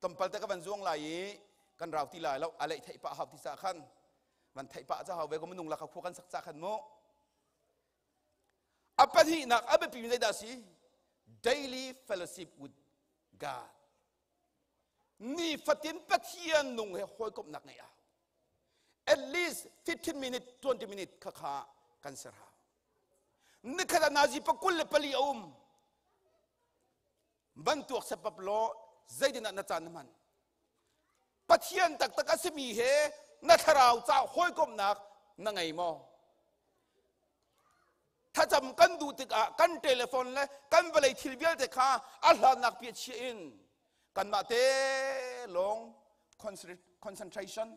tlawmpal te ka van zuang lai i kan rau ti lai lo a leih theih pah hau ti ca khan van theih pah ca hau ve ko minung lak khua kan sak ca khan mu a pahnihnak a biapi mi zeidah si daily fellowship with God ni fatin Pathian nung he hawikomhnak ngeih hau at least 15 minute 20 minute kha kha kan ser hau nikhat ah nazi pa 24 a um bantuak sepap law zeitin ah na caan na hman Pathian taktak a simi he na thlarau ca hawikomhnak na ngei maw thlacam kan duh tikah kan telephone le kan vawlei thil vialte kha a hlannak pia chia in kanmah te lawng concentration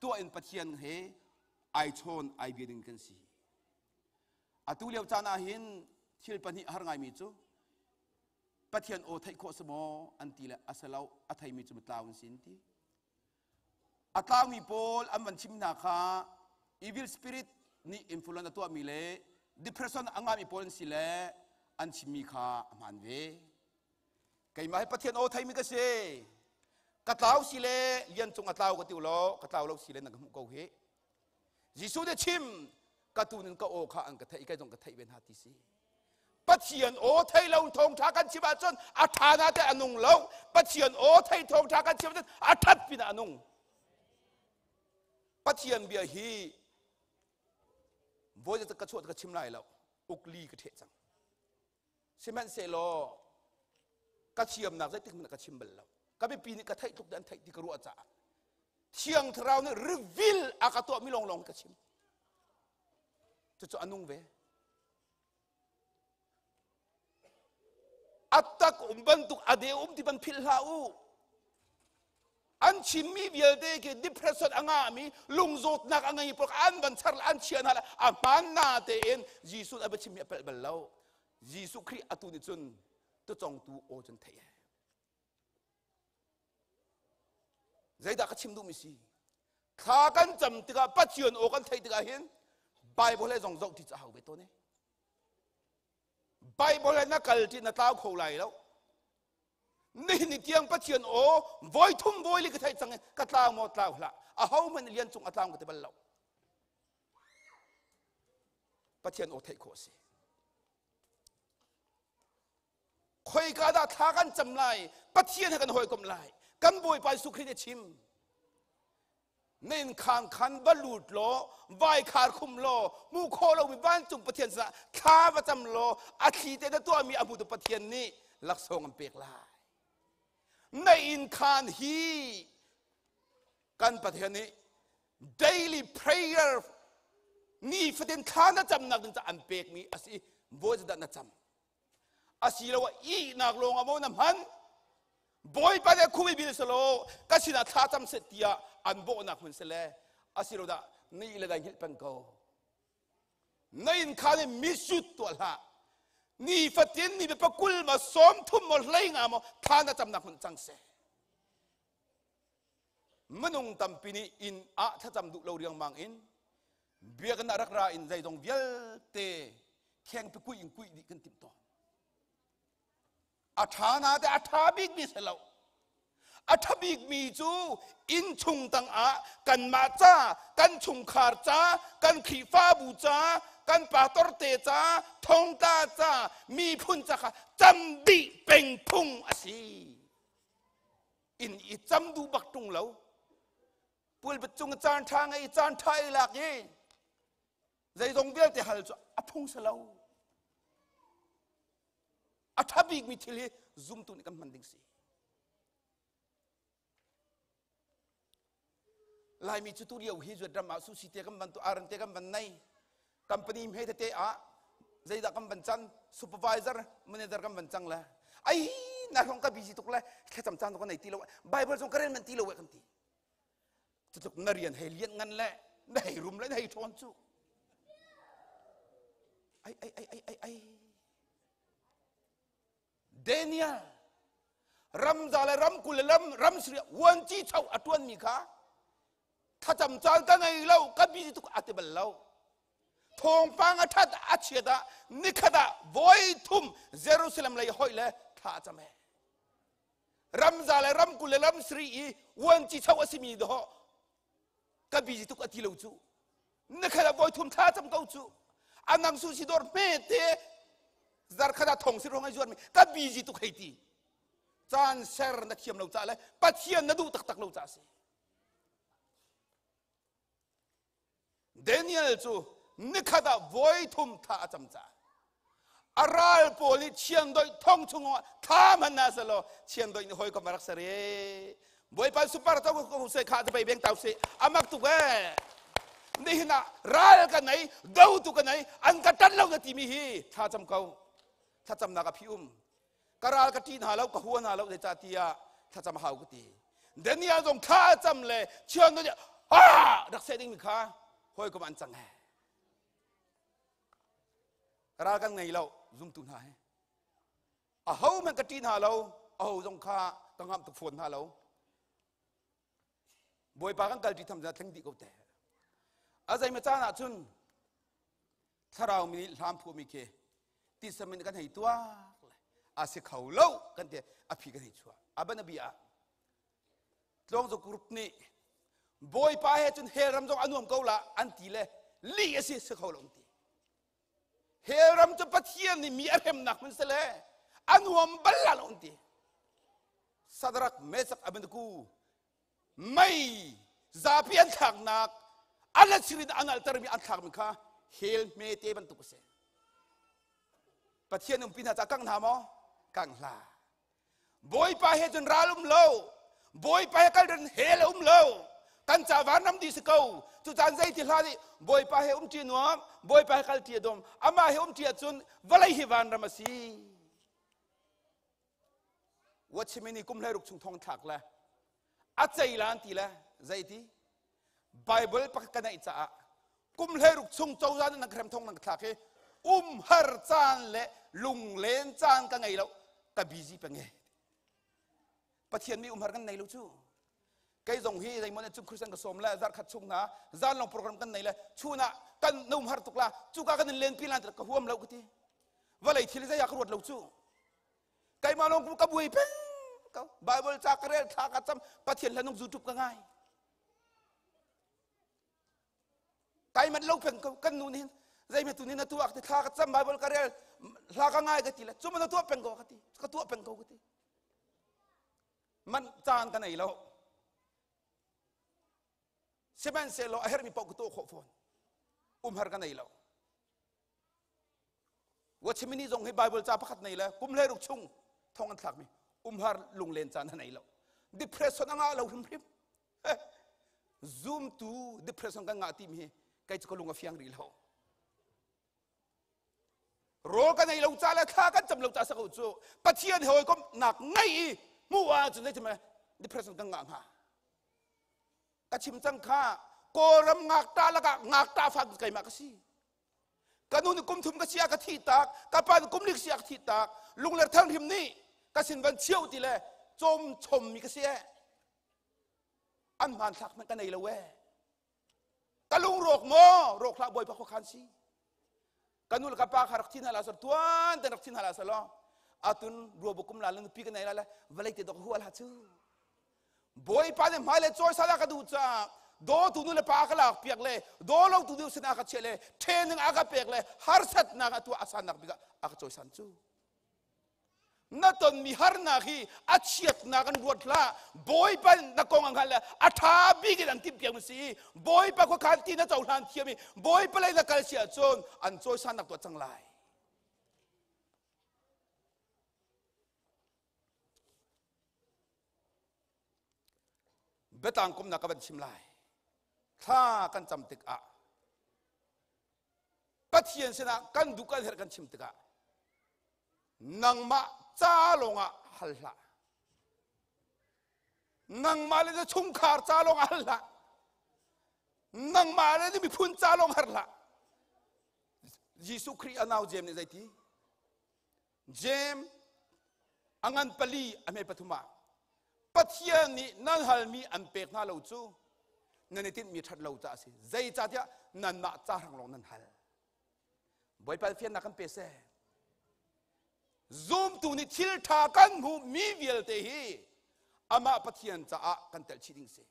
tuah in Pathian he ai chawn ai bia ding kan si Atu lio caan ah hin thil pahnih a har ngaimi cu Pathian aw theih khawh si maw an ti le a si lo a theimi cu mitlau an si an ti. A tlaumi pawl an van chim hna kha evil spirit nih influence a tuahmi le depression a ngahmi pawl an si le an chimmi kha a hmaan ve. Keimah hi Pathian aw theimi ka si. Ka tlau si le lian cung a tlau ka ti law ka tlau lo si le na ka hmuh ko hi. Jesuh nih chim ka tu nin ka aw kha an ka theih kai zong ka theih ve hna ti si Pathian aw thei lo thawngtha kan chim ahcun a tha na te a nung lo Pathian aw thei thawngtha kan chim ahcun a that pin ah a nung Pathian bia hi voi ka chuah ka chim lai lo ukli ka theh cang sihmanhsehlaw ka thiamnak zeitik hmanh ka chim bal lo ka biapi nih ka theih tluk an theih ti ka ruah caah thiang thlarau nih reveal a ka tuahmi lawnglawng ka chim cucu a nung ve a tak um bantuk a de um ti ban philh hlah u an chimmi vialte khi depression a ngahmi lungzawtnak a ngei pawl an van char an chia hna a hmaan na tein Jesuh a biachimmi a pelh bal lo Jesuh Khrih atu nih cun tucongtu aw cun theih zeidah ka chim duhmi si thla kan cam tikah Pathian aw kan theih tikah hin Bible he zong zoh ti cu a hau ve tawn e Bible he na kal ti na tlau kho lai lo Nihin ni tiang Pathian aw voi thum voi li ka theih cang i ka tlau maw tlau hlah aho hmanh lian cung a tlau ka ti bal lo Pathian aw theih khawh a si khoika dah thla kan cam lai Pathian he kan hawikom lai kan Bawipa Jesuh Khrih nih a chim na inn khaan khan va lut law vai khar khum law hmuh khawh lomi vancung Pathian sinah thla va cam law a thli te na tuahmi a hmutu Pathian nih laksawng an pek lai na inn khaan hi kan Pathian nih daily prayer nifatin thla na camnak ding ca an pekmi a si voi dah na cam asiloah ihnak lawng ah maw na hman bawipa nih khumi bil selaw ka sinah thla cam seh tiah an bawhnak hmun sele asilo dah na ih le dai hngilh peng ko na inn kha nih misut tuah hlah nifatin ni pakul ma 30 maw 15 maw thla na camnak hmun cang seh minung tampi nih inn ah thlacam duh lo riangmang in biakinn ah rak ra in zeizong vialte khengpi kuih in kuih dih kan timh tawn a ṭha na te a ṭha bikmi si lo a ṭha bikmi cu inn chung tangah kanmah ca kan chungkhar ca kan Khrihfabu ca kan pastor te ca thongtla ca miphun ca kha cam dih peng phung a si inn i cam duh bak ṭung lo. Pulpit cung caan ṭha ngei caan ṭha i lak i zeizong vialte hal cu a phung si lo. A ṭha bikmi thil hi zumtu nih kan hman ding si. Laimi cu tu lio hi zuat ram ah sushi te kan van tu aran te kan van nei company hme tete ah zeidah kan van can supervisor manager kan van cang le ai na hlong ka busy tuk le thlacam caan ka nei ti lo bible zong ka rel man ti lo kan ti cutluk na rian hei lian ngan le na hei rum le na hei ṭhawn cu ai ai ai ai ai ai Daniel ramza le ramkul le ram ram sri vuanci chau a tuan mi kha thlacam caan ka ngei lo ka busy tuk a ti bal lo thawngpang a that a chiat ah nikhat ah voi thum Jerusalem lei hoi le thla a cam he ramza le ramkul le ram sri i vuanci chau a simi do ka busy tuk a ti lo cu nikhat ah voi thum thla cam ko cu anang su si dor hme te zarkhat ah thong si rong ai zuar mi ka busy tuk hei ti caan ser na thiam lo ca le pathian na duh taktak lo ca si Daniel cu nikhat ah voi thum tha a cam ca a ral pawl i chiandoih thong chungah thla hman na selaw chiandoih nih hawikom a rak ser i bawipa super to ko se kha te beng tau se amak tuk e nihin ah ral ka nei do tu ka nei an ka tan lo na ti mi hi thla cam ko thla cam nak a phi um ka ral ka ṭi hna lo ka hua hna lo zeicah tiah thlacam hau ka ti Daniel zong thla cam le chiandoih ah rak seh ding mi kha hawikom an cang he Ral kan ngei lo zumtu hna he. Aho hmanh ka ṭih hna lo, aho zong kha ka ngamh tuk fawn hna lo. Bawipa kan kalṭi tham thleng dih ko te. A zei ma caan ah cun thlarau mi nih hlam phuami khi tisam in kan hei tuak le a si kho lo kan ti a phi kan hei chuah. A ban a bia ah tlawngzo group nih Bawipa he cun hell ram zong a nuam ko la an ti le lih a si si kho lo an ti. Hell ram cu Pathian nih mi a hremnak hmun si le a nuam bal la lo an ti. Sadrak Mesak Abednego mei zapi an thlaknak an sirin an altermi an thlakmi kha hell hmete bantuk a si. Pathian umpi hna ca kang hna maw? Kang hlah. Bawipa he cun ral um lo. Bawipa he kal rin hell um lo. Kan ca vanram di si ko. Cu caan zei ti hlah nih Bawipa he um ṭi nuam, Bawipa he kal ṭi a dawm. Amah he um ṭi ahcun vawlei hi vanram a si. Watchimini kum hlei ruk chung thong thlak le a cei lan ti le zei ti Bible pakhat ka neih caah kum 16 chung cozah nih nan ka hrem thong nan ka thlak hi um har caan le lunglen caan ka ngei lo ka busy peng e Pathian mi umhar kan nei lo cu kei zong hi zeimaw cung Christian ka sawm le zarkhat chung na zan long program kan nei le chun ah kan na umhar tuk la cuka kan in len pi lan ka huam lo ka ti vawlei thil zei ah ka ruat lo cu keimah lawng ka buai peng ko Bible ca ka rel thla ka cam Pathian hlanung YouTube ka ngai kai man lo peng ko kan nu nih zei me tu ni na tuak ti thla ka cam Bible ka rel hla ka ngai ka ti le cu man na tuah peng ko ka ti ka tuah peng ko ka ti man caan ka nei lo sihmanhsehlaw a herhmi paoh ka tuah khawh fawn umhar ka nei lo Watchmini zong hi Bible ca pakhat nei le kum 16 chung thong an thlakmi umhar lunglen caan a nei lo depression a ngah lo hrimhrim zoom tu depression kan ngah timi hi kei cu ka lung a fiang rih lo rawl kan ei lo ca le thla kan cam lo ca sa ko cu pathian he hawikom nak ngei i hmuh ah cun zeitin depression kan ngah hnga ka chim cang kha kawlram ngakta lakah ngakta fa keimah ka si ka nu nih kum thum ka si ah ka thih tak ka pa nih kum lik si ah ka thih tak lungler thang hrim nih ka sin van chio ti le cawm chom mi ka si e an hmanthlak hmanh ka nei lo e ka lung rawk maw rawk hlah bawipa khuakhan si ka nu le ka pa kha rak thin hala sar tuan ten rak thin hala salo atun ruabu kum la le nupi ka nei la le vawlei te dok hual ha chu Bawipa nih hmai le cawi sal a ka duh caah dawtu nu le pa ka lak piak le daw lo tu sin a ka chiah le training a ka pek le harsatnak a tuah a sannak bik ah a ka cawisan cu. Na tonmi harnak hi a chiatnak an ruat hlah. Bawipa na kong an hngalh le a ṭha bik in an timhpiak mi si. Bawipa khuakhan ti na cohlan thiam i Bawipa lei na kal si ahcun an cawisannak tuah cang lai. Biatlang kumnak ka van chim lai. Thla kan cam tikah Pathian sinah kan duh kan herh kan chim tikah nangmah ca lawngah hal hlah. Nangmah le na chungkhar ca lawngah hal hlah. Nangmah le na miphun ca lawng har hlah. Jesuh Khrih a nau Jeim nih zeiti? Jeim a ngan pali a hme pathum ah Pathian nih nan halmi an pek hna lo cu nan i tinhmi ṭhat lo caah a si. Zeicahtiah nanmah ca hrang lawng nan hal. Bawipa fiannak kan pe seh. Zumtu nih thil ṭha kan hmuhmi vialte hi amah Pathian caah kan telh chih ding si.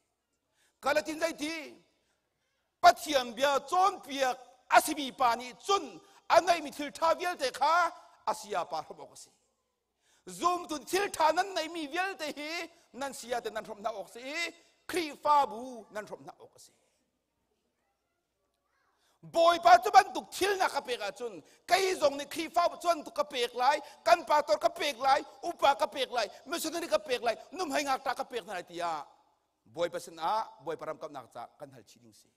Galatin zeiti Pathian bia cawnpiak a simi pa nih cun a ngeihmi thil ṭha vialte kha a saya pa hrawmh awk a si. Zumtu thil ṭha nan neihmi vialte hi nan saya te nan hrawmh hna awk a si i Khrihfabu nan hrawmh hna awk a si. Bawipa cu bantuk thil na ka pek ahcun kei zong nih Khrihfabu cu bantuk ka pek lai, kan pastor ka pek lai, upa ka pek lai, missionary ka pek lai, numhei ngakṭah ka pek hna lai tiah Bawipa sinah Bawipa ram kamhnak ca kan hal chih ding si.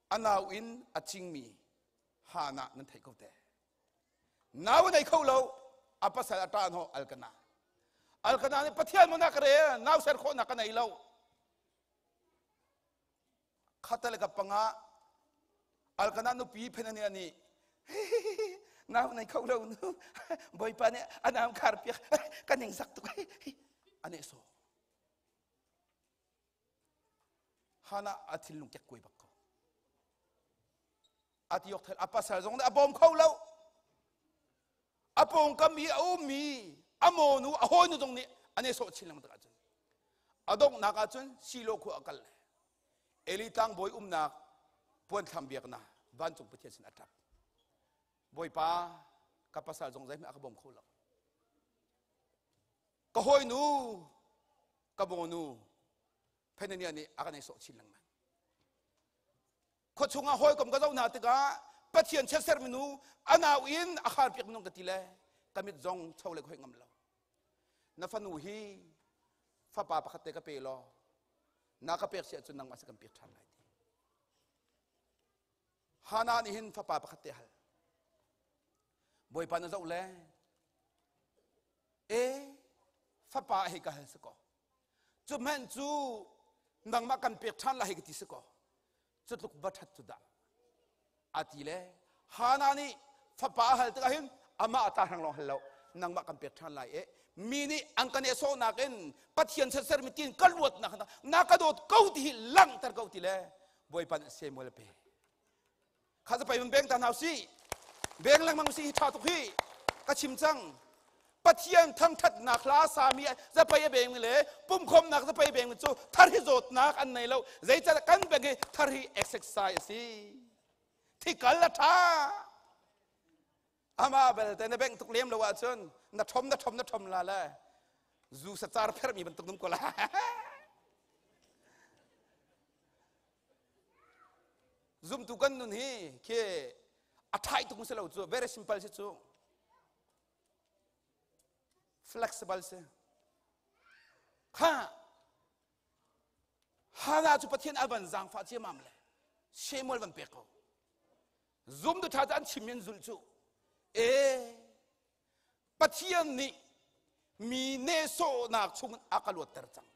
A nau in a cingmi Hana nan theih ko te. Nau nei kho lo a pasal a ṭah hnawh Alkana. Alkana nih Pathian mo na ka rel nau ser khawhnak ka nei lo. Khatale ka panga Alkana nupi Phenania nih nau nei kho lo nu Bawipa nih a nam khar piak ka ning sak tuk ane so Hana a thinlung kek kuai bak ko a ti yok thel a pasal zong nih a bawm kho lo a pawngkam i a ummi a mawnu a hawinu zong nih an i sawh chin lengmang tikah cun a donghnak ah cun Silo khua a kal le Eli tlangbawi umnak puanthlam biaknak vancung Pathian sin a ṭap Bawipa ka pasal zong zeihmanh a ka bawm kho lo ka hawinu ka mawnu Phenania nih a kan ei sawh chin lengmang Khuachung ah hawikom ka zoh hna tikah Pathian chiatser minu a nau in a khar piak minung ka ti le ka mit zong cho le ka hoih ngam lo. Na fanu hi fapa pakhat te ka pe law na ka pek si ahcun nangmah si kan pek ṭhan lai ti. Hana nih hin fapa pakhat te hal. Bawipa na zoh le e fapa hei ka hal si ko. Cu hmanh cu nangmah kan pek ṭhan lai hei ka ti si ko. Cu tluk va ṭhat cu dah. A ti le Hana nih fapa a hal tikah hin amah a ta hrang lawng hal lo nangmah kan pek ṭhan lai e mi nih an kan sawhnak in Pathian sermi tin ka luatnak na ka dawt ko ti hi langhter ko ti le Bawipa nih Samuel a pe kha zapai mun beng ta hna usih beng lengmang usih hi ṭha tuk hi ka chim cang Pathian thangṭhatnak hla sami zapai a bengmi le pumkhawmnak zapai a bengmi cu thar hi zawtnak an nei lo zeicahtiah kan beng hi thar hi exercise a si thikal a ṭha ama belte na bengh tuk lem lo ahcun na ṭhom na ṭhom na ṭhom la le zu sacar pherhmi bantuk num ko la Zumtu kan nun hi khi a ṭhai tuk si lo cu very simple si cu flexible si kha Hana cu Pathian a van zaangfah ciamam le Samuel van pek ko zumtu ṭha cu an chim in zulh cu e Pathian nih mi nehsawhnak chung a ka luatter cang.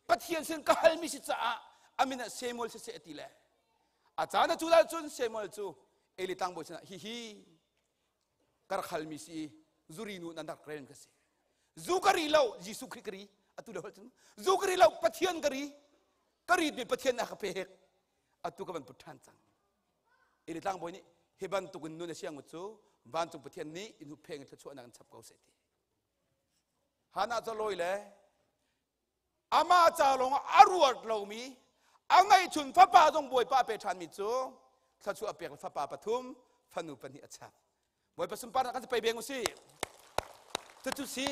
Pathian sin ka halmi si caah a min ah Samuel siseh a ti le a caan a cul ahcun Samuel cu Eli tlangbawi sinah hihi ka rak halmi si zuri nu nan rak rel ka si. Zu ka ri lo Jesuh Khrih ka ri atu le cun zu ka ri lo Pathian ka ri ka ri mi Pathian a ka pek atu ka van put ṭhan cang. Eli tlangbawi nih hi bantukin nun a siang cu vancung Pathian nih in huppheng in thluachuahnak in chap ko seh ti. Hannah cu lawi le amah ca lawng a ruat lomi a ngeihchun fapa zong Bawipa a pe ṭhanmi cu thluachuah a pek le fapa pathum fanu pahnih a chap. Bawipa sunparnak kan si pei beng usih. Cucu si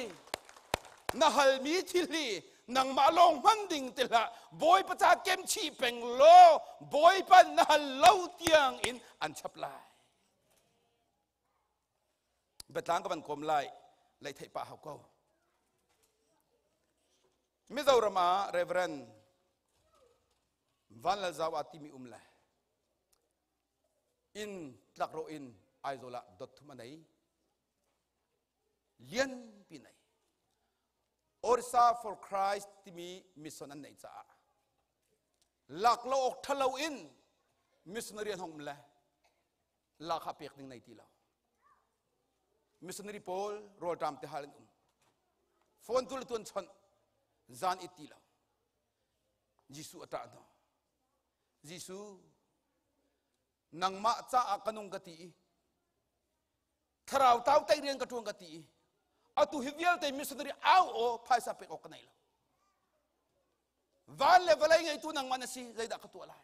na halmi thil hi nangmah lawng hman ding ti hlah, Bawipa ca kem chih peng law Bawipa na hal lo tiang in an chap lai. Biatlang ka van kawm lai, lei theih pah hau ko. Mizoram ah Reverend Van Lal Zau ah timi um le inn tlakrawh in Aizawl ah dot thum a nei, lian pi nei. Orissa for Christ timi mission an neih caah lak lo awk thalo in missionary an hong um le lak ha pek ding nei ti lo. Missionary pawl rawlṭam te hal an um, phone tu le tuan chawnh zan it ti lo. Jesuh a ṭah hna. Jesuh, nangmah caah ka nung ka ti i thlarau tau tai rian ka ṭuan ka ti i atu hi vialte missionary au aw phaisa pek awk ka nei lo. Van le vawlei ngeitu nangmah na si, zeidah ka tuah lai?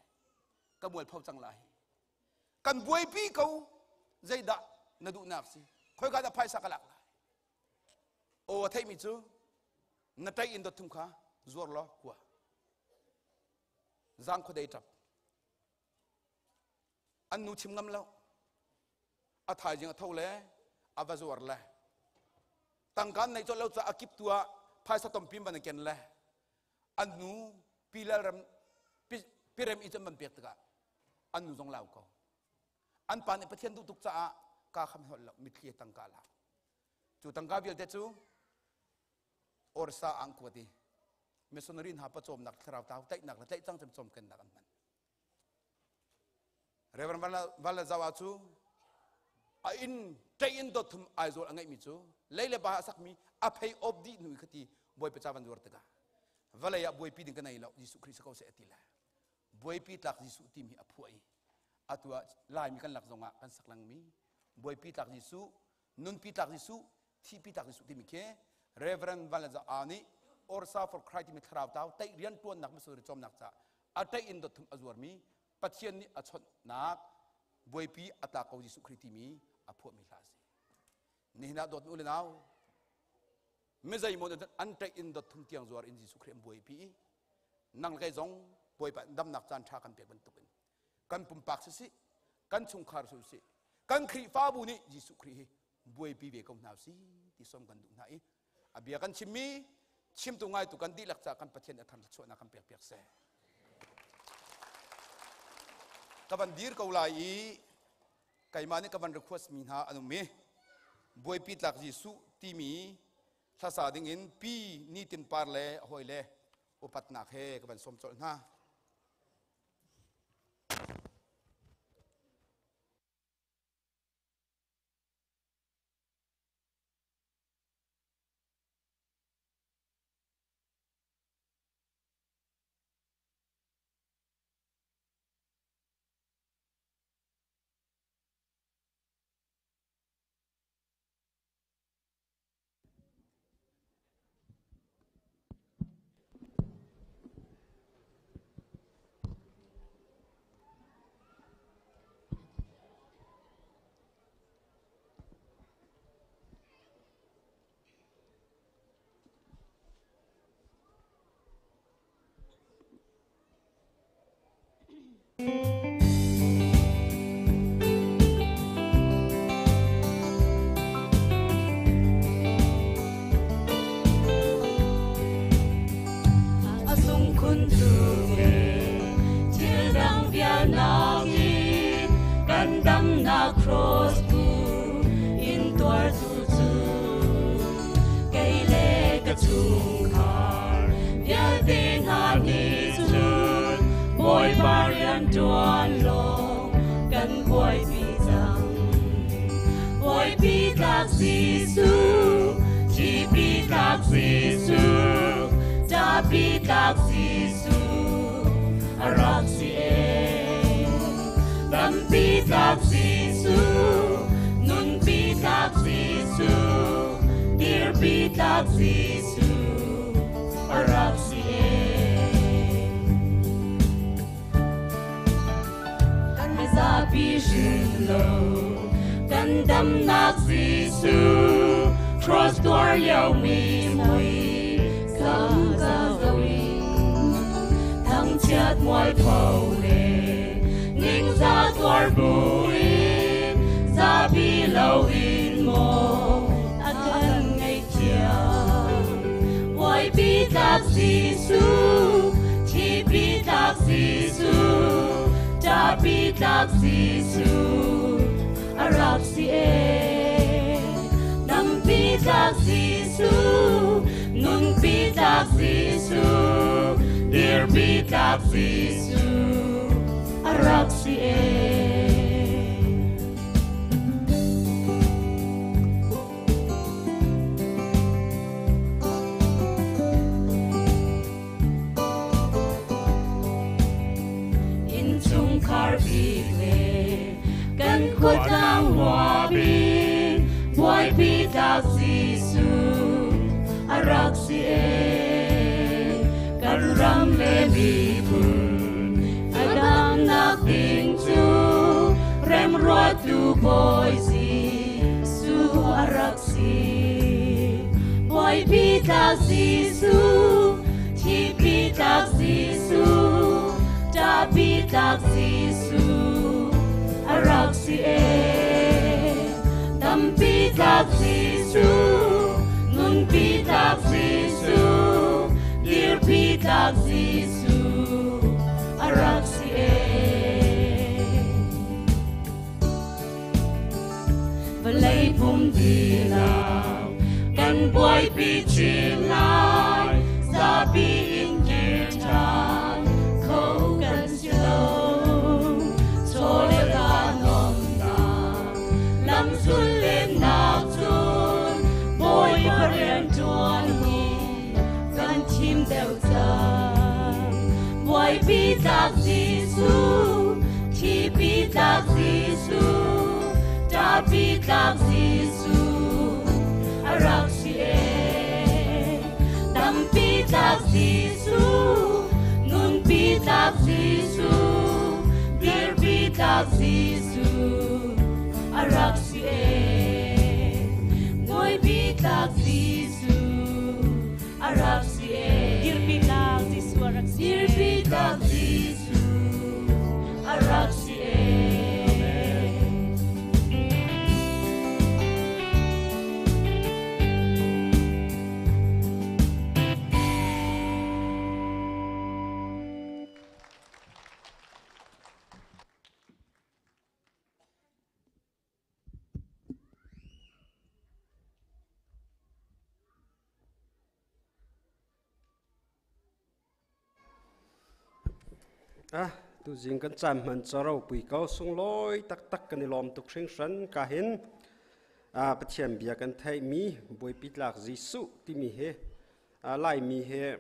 Ka mualpho cang lai, kan buaipi ko. Zeidah na duhnak si? Khoika dah phaisa ka lak lai? Aw a theihmi cu na ṭai in dot thum kha zuar law kua. Zang khuadei ṭap, an nu chim ngam lo. A thaizing a tho le a va zuar le tangka an neih colh lo caah a kip tu ah phaisa tompim van ken le an nu pilal ram pirem i cun van pek tikah an nu zong lau ko. An pa nih Pathian duh tuk caah ka kham hol lo, mitthli tangka la. Cu tangka vialte cu Orsa ang kuat i missionary hna pawcawmnak, thlarau tau tlaihnak le tlaih cang cem cawmkennak an hman. Reverend Van Zawa cu a inn ṭei in dot thum Aizawl a ngeihmi cu lei le ba a sakmi a phei op dih hnu i khati Bawipa ca van zuar tikah vawlei ah buaipi ding ka nei lo, Jesuh Khrih si ko seh a ti le buaipi tlak Jesuh timi a phuah i atu ah Laimi kan lak zongah kan sak lengmi buaipi tlak Jesuh, nunpi tlak Jesuh, thihpi tlak Jesuh timi khi Reverend Van Zawa nih Orsa for Christ timi thlarau tau teih rian tuannak missionary cawmnak caah a ṭeih in dot thum a zuarmi Pathian nih a chawnhnak buaipi a tlak ko Jesuh Khrih timi a phuahmi hla a si. Nihin ah dawtmi u le nau, mizei maw an ṭeih in dot thum tiang zuar in Jesuh Khrih an buaipi i nang le kei zong Bawipa damnak caan ṭha kan pek bantukin kan pumpak sisih, kan chungkhar sisih, kan Khrihfabu nih Jesuh Khrih hi buaipi ve ko hna si ti som kan duh hna i a bia kan chimmi chimtu ngaitu kan dihlak caah kan Pathian a thar chuahnak kan pek piak seh. Ka van dir ko lai i keimah nih ka van request mi hna an um i buaipi tlak Jesuh timi hlasa ding in pi nitin par le hawi le upatnak he ka van sawm colh hna. A sung khun tu thil dang vial nakin kan damnak cross tu in tuar tu cu kei le ka chungkhar vialte hna nih cun Bawipa rian ṭuan lawng kan buaipi cang. Bawipi tlak Jesuh, thihpi tlak Jesuh, ṭahpi tlak Jesuh, a rak si ee. Dampi tlak Jesuh, nunpi tlak Jesuh, dirpi tlak Jesuh, a rak si ee. Kan mizapi hrin lo, kan damnak Jesuh, Cross tuar lio mi mui sang za zoin thang chiat mual pho le ning za tuar buin za bi lo in mo a kan ngei thiam Boi bi tlak Jesuh thi bi tlak Jesuh ta bi tlak Jesuh a rak si e dam pi tlak Jesuh nun pi tlak Jesuh dir pi tlak Jesuh a rak si e. Innchungkhar bik le kan khuatlang rua bik buaipi tlak Jesuh a rak si e. Kan ram le miphun a damnak ding cu remruattu Bawi Jesuh a rak si. Bawipi tlak Jesuh, thipi tlak Jesuh, ṭahpi tlak Jesuh a rak si e. Dampi tlak Jesuh, nunpi tlak Jesuh, dirpi tlak Jesuh a rak si e. Vawlei pum dihlak kan buaipi chin lai, zapi in kir ṭhan kho kan si lo. Chawleh nuamnak lamsul lennak cun Bawipa rianṭuan hi kan thim deuh cang. Buaipi tlak Jesuh, thipi tlak Jesuh, ṭahpi tlak Jesuh a rak si e. Dampi tlak Jesuh, nunpi tlak Jesuh, dirpi tlak Jesuh a rak si e. Buaipi tlak Jesuh a rak si e. Dirpi tlak Jesuh a rak si e. Dirpi tlak Jesuh a rak si e. Ah, tuzing kan caan hman caro pui ko sunglawi taktak kan i lawm tuk hringhran ka hin ah Pathian bia kan theihmi Bawipi tlak Jesuh timi hi Laimi hi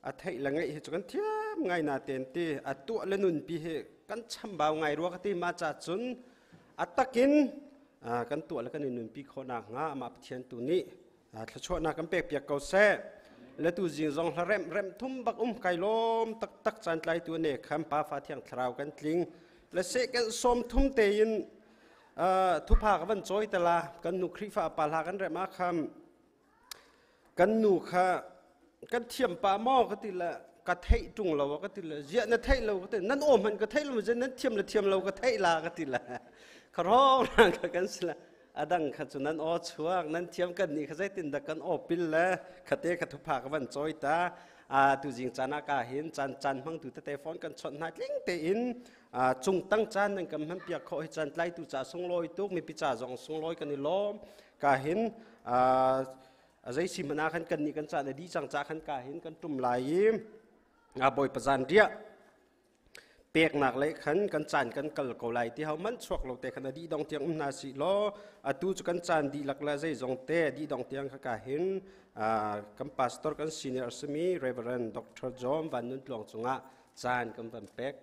a theih le ngeih hi cu kan thiam ngai na ten ti a tuah le nunpi hi kan chambau ngai rua ka ti ma cha cun a takin kan tuah le kan i nunpi khawh nak hnga amah Pathian tu nih thluachuahnak kan pek piak ko seh. Le tu zing zong hla rem rem thum bak um kai lawm taktak caan tlai tu ne kham pa fa thiang thlarau kan tling le se kan som thum te in thupha ka van choi tala kan nu Khrifa pa hla kan rem a kham kan nu kha kan thiam pa maw ka ti le ka theih ṭung lo ka ti le ziah na theih lo ka ti nan aw hmanh ka theih lo nan thiam le thiam lo ka theih la ka ti le kharong ka kan si le adang kha cu nan aw chuak nan thiam kan nih kha zeitin dah kan aw pil le khate kha thupha ka van choi ta a tu jing caan ah ka hin caan caan hmang tu tete phone kan chawnh hna tling tein cung tang caan nan kan hman piak khawh hi caan tlai tu ca sunglawi tuk mipi ca zong sunglawi kan i lawm ka hin a zei si hmanh ah khan kan nih kan caan a dih cang ca khan ka hin kan ṭum lai i Bawipa zan riah peknak le khan kan caan kan kal ko lai ti ho man chuak lo te khan a dih dong tiang um hna si law atu cu kan caan dihlak le zeizong te dih dong tiang kha ka hin kan pastor kan senior simi Reverend Dr. John Van Nun Tluang cungah caan kan van pek.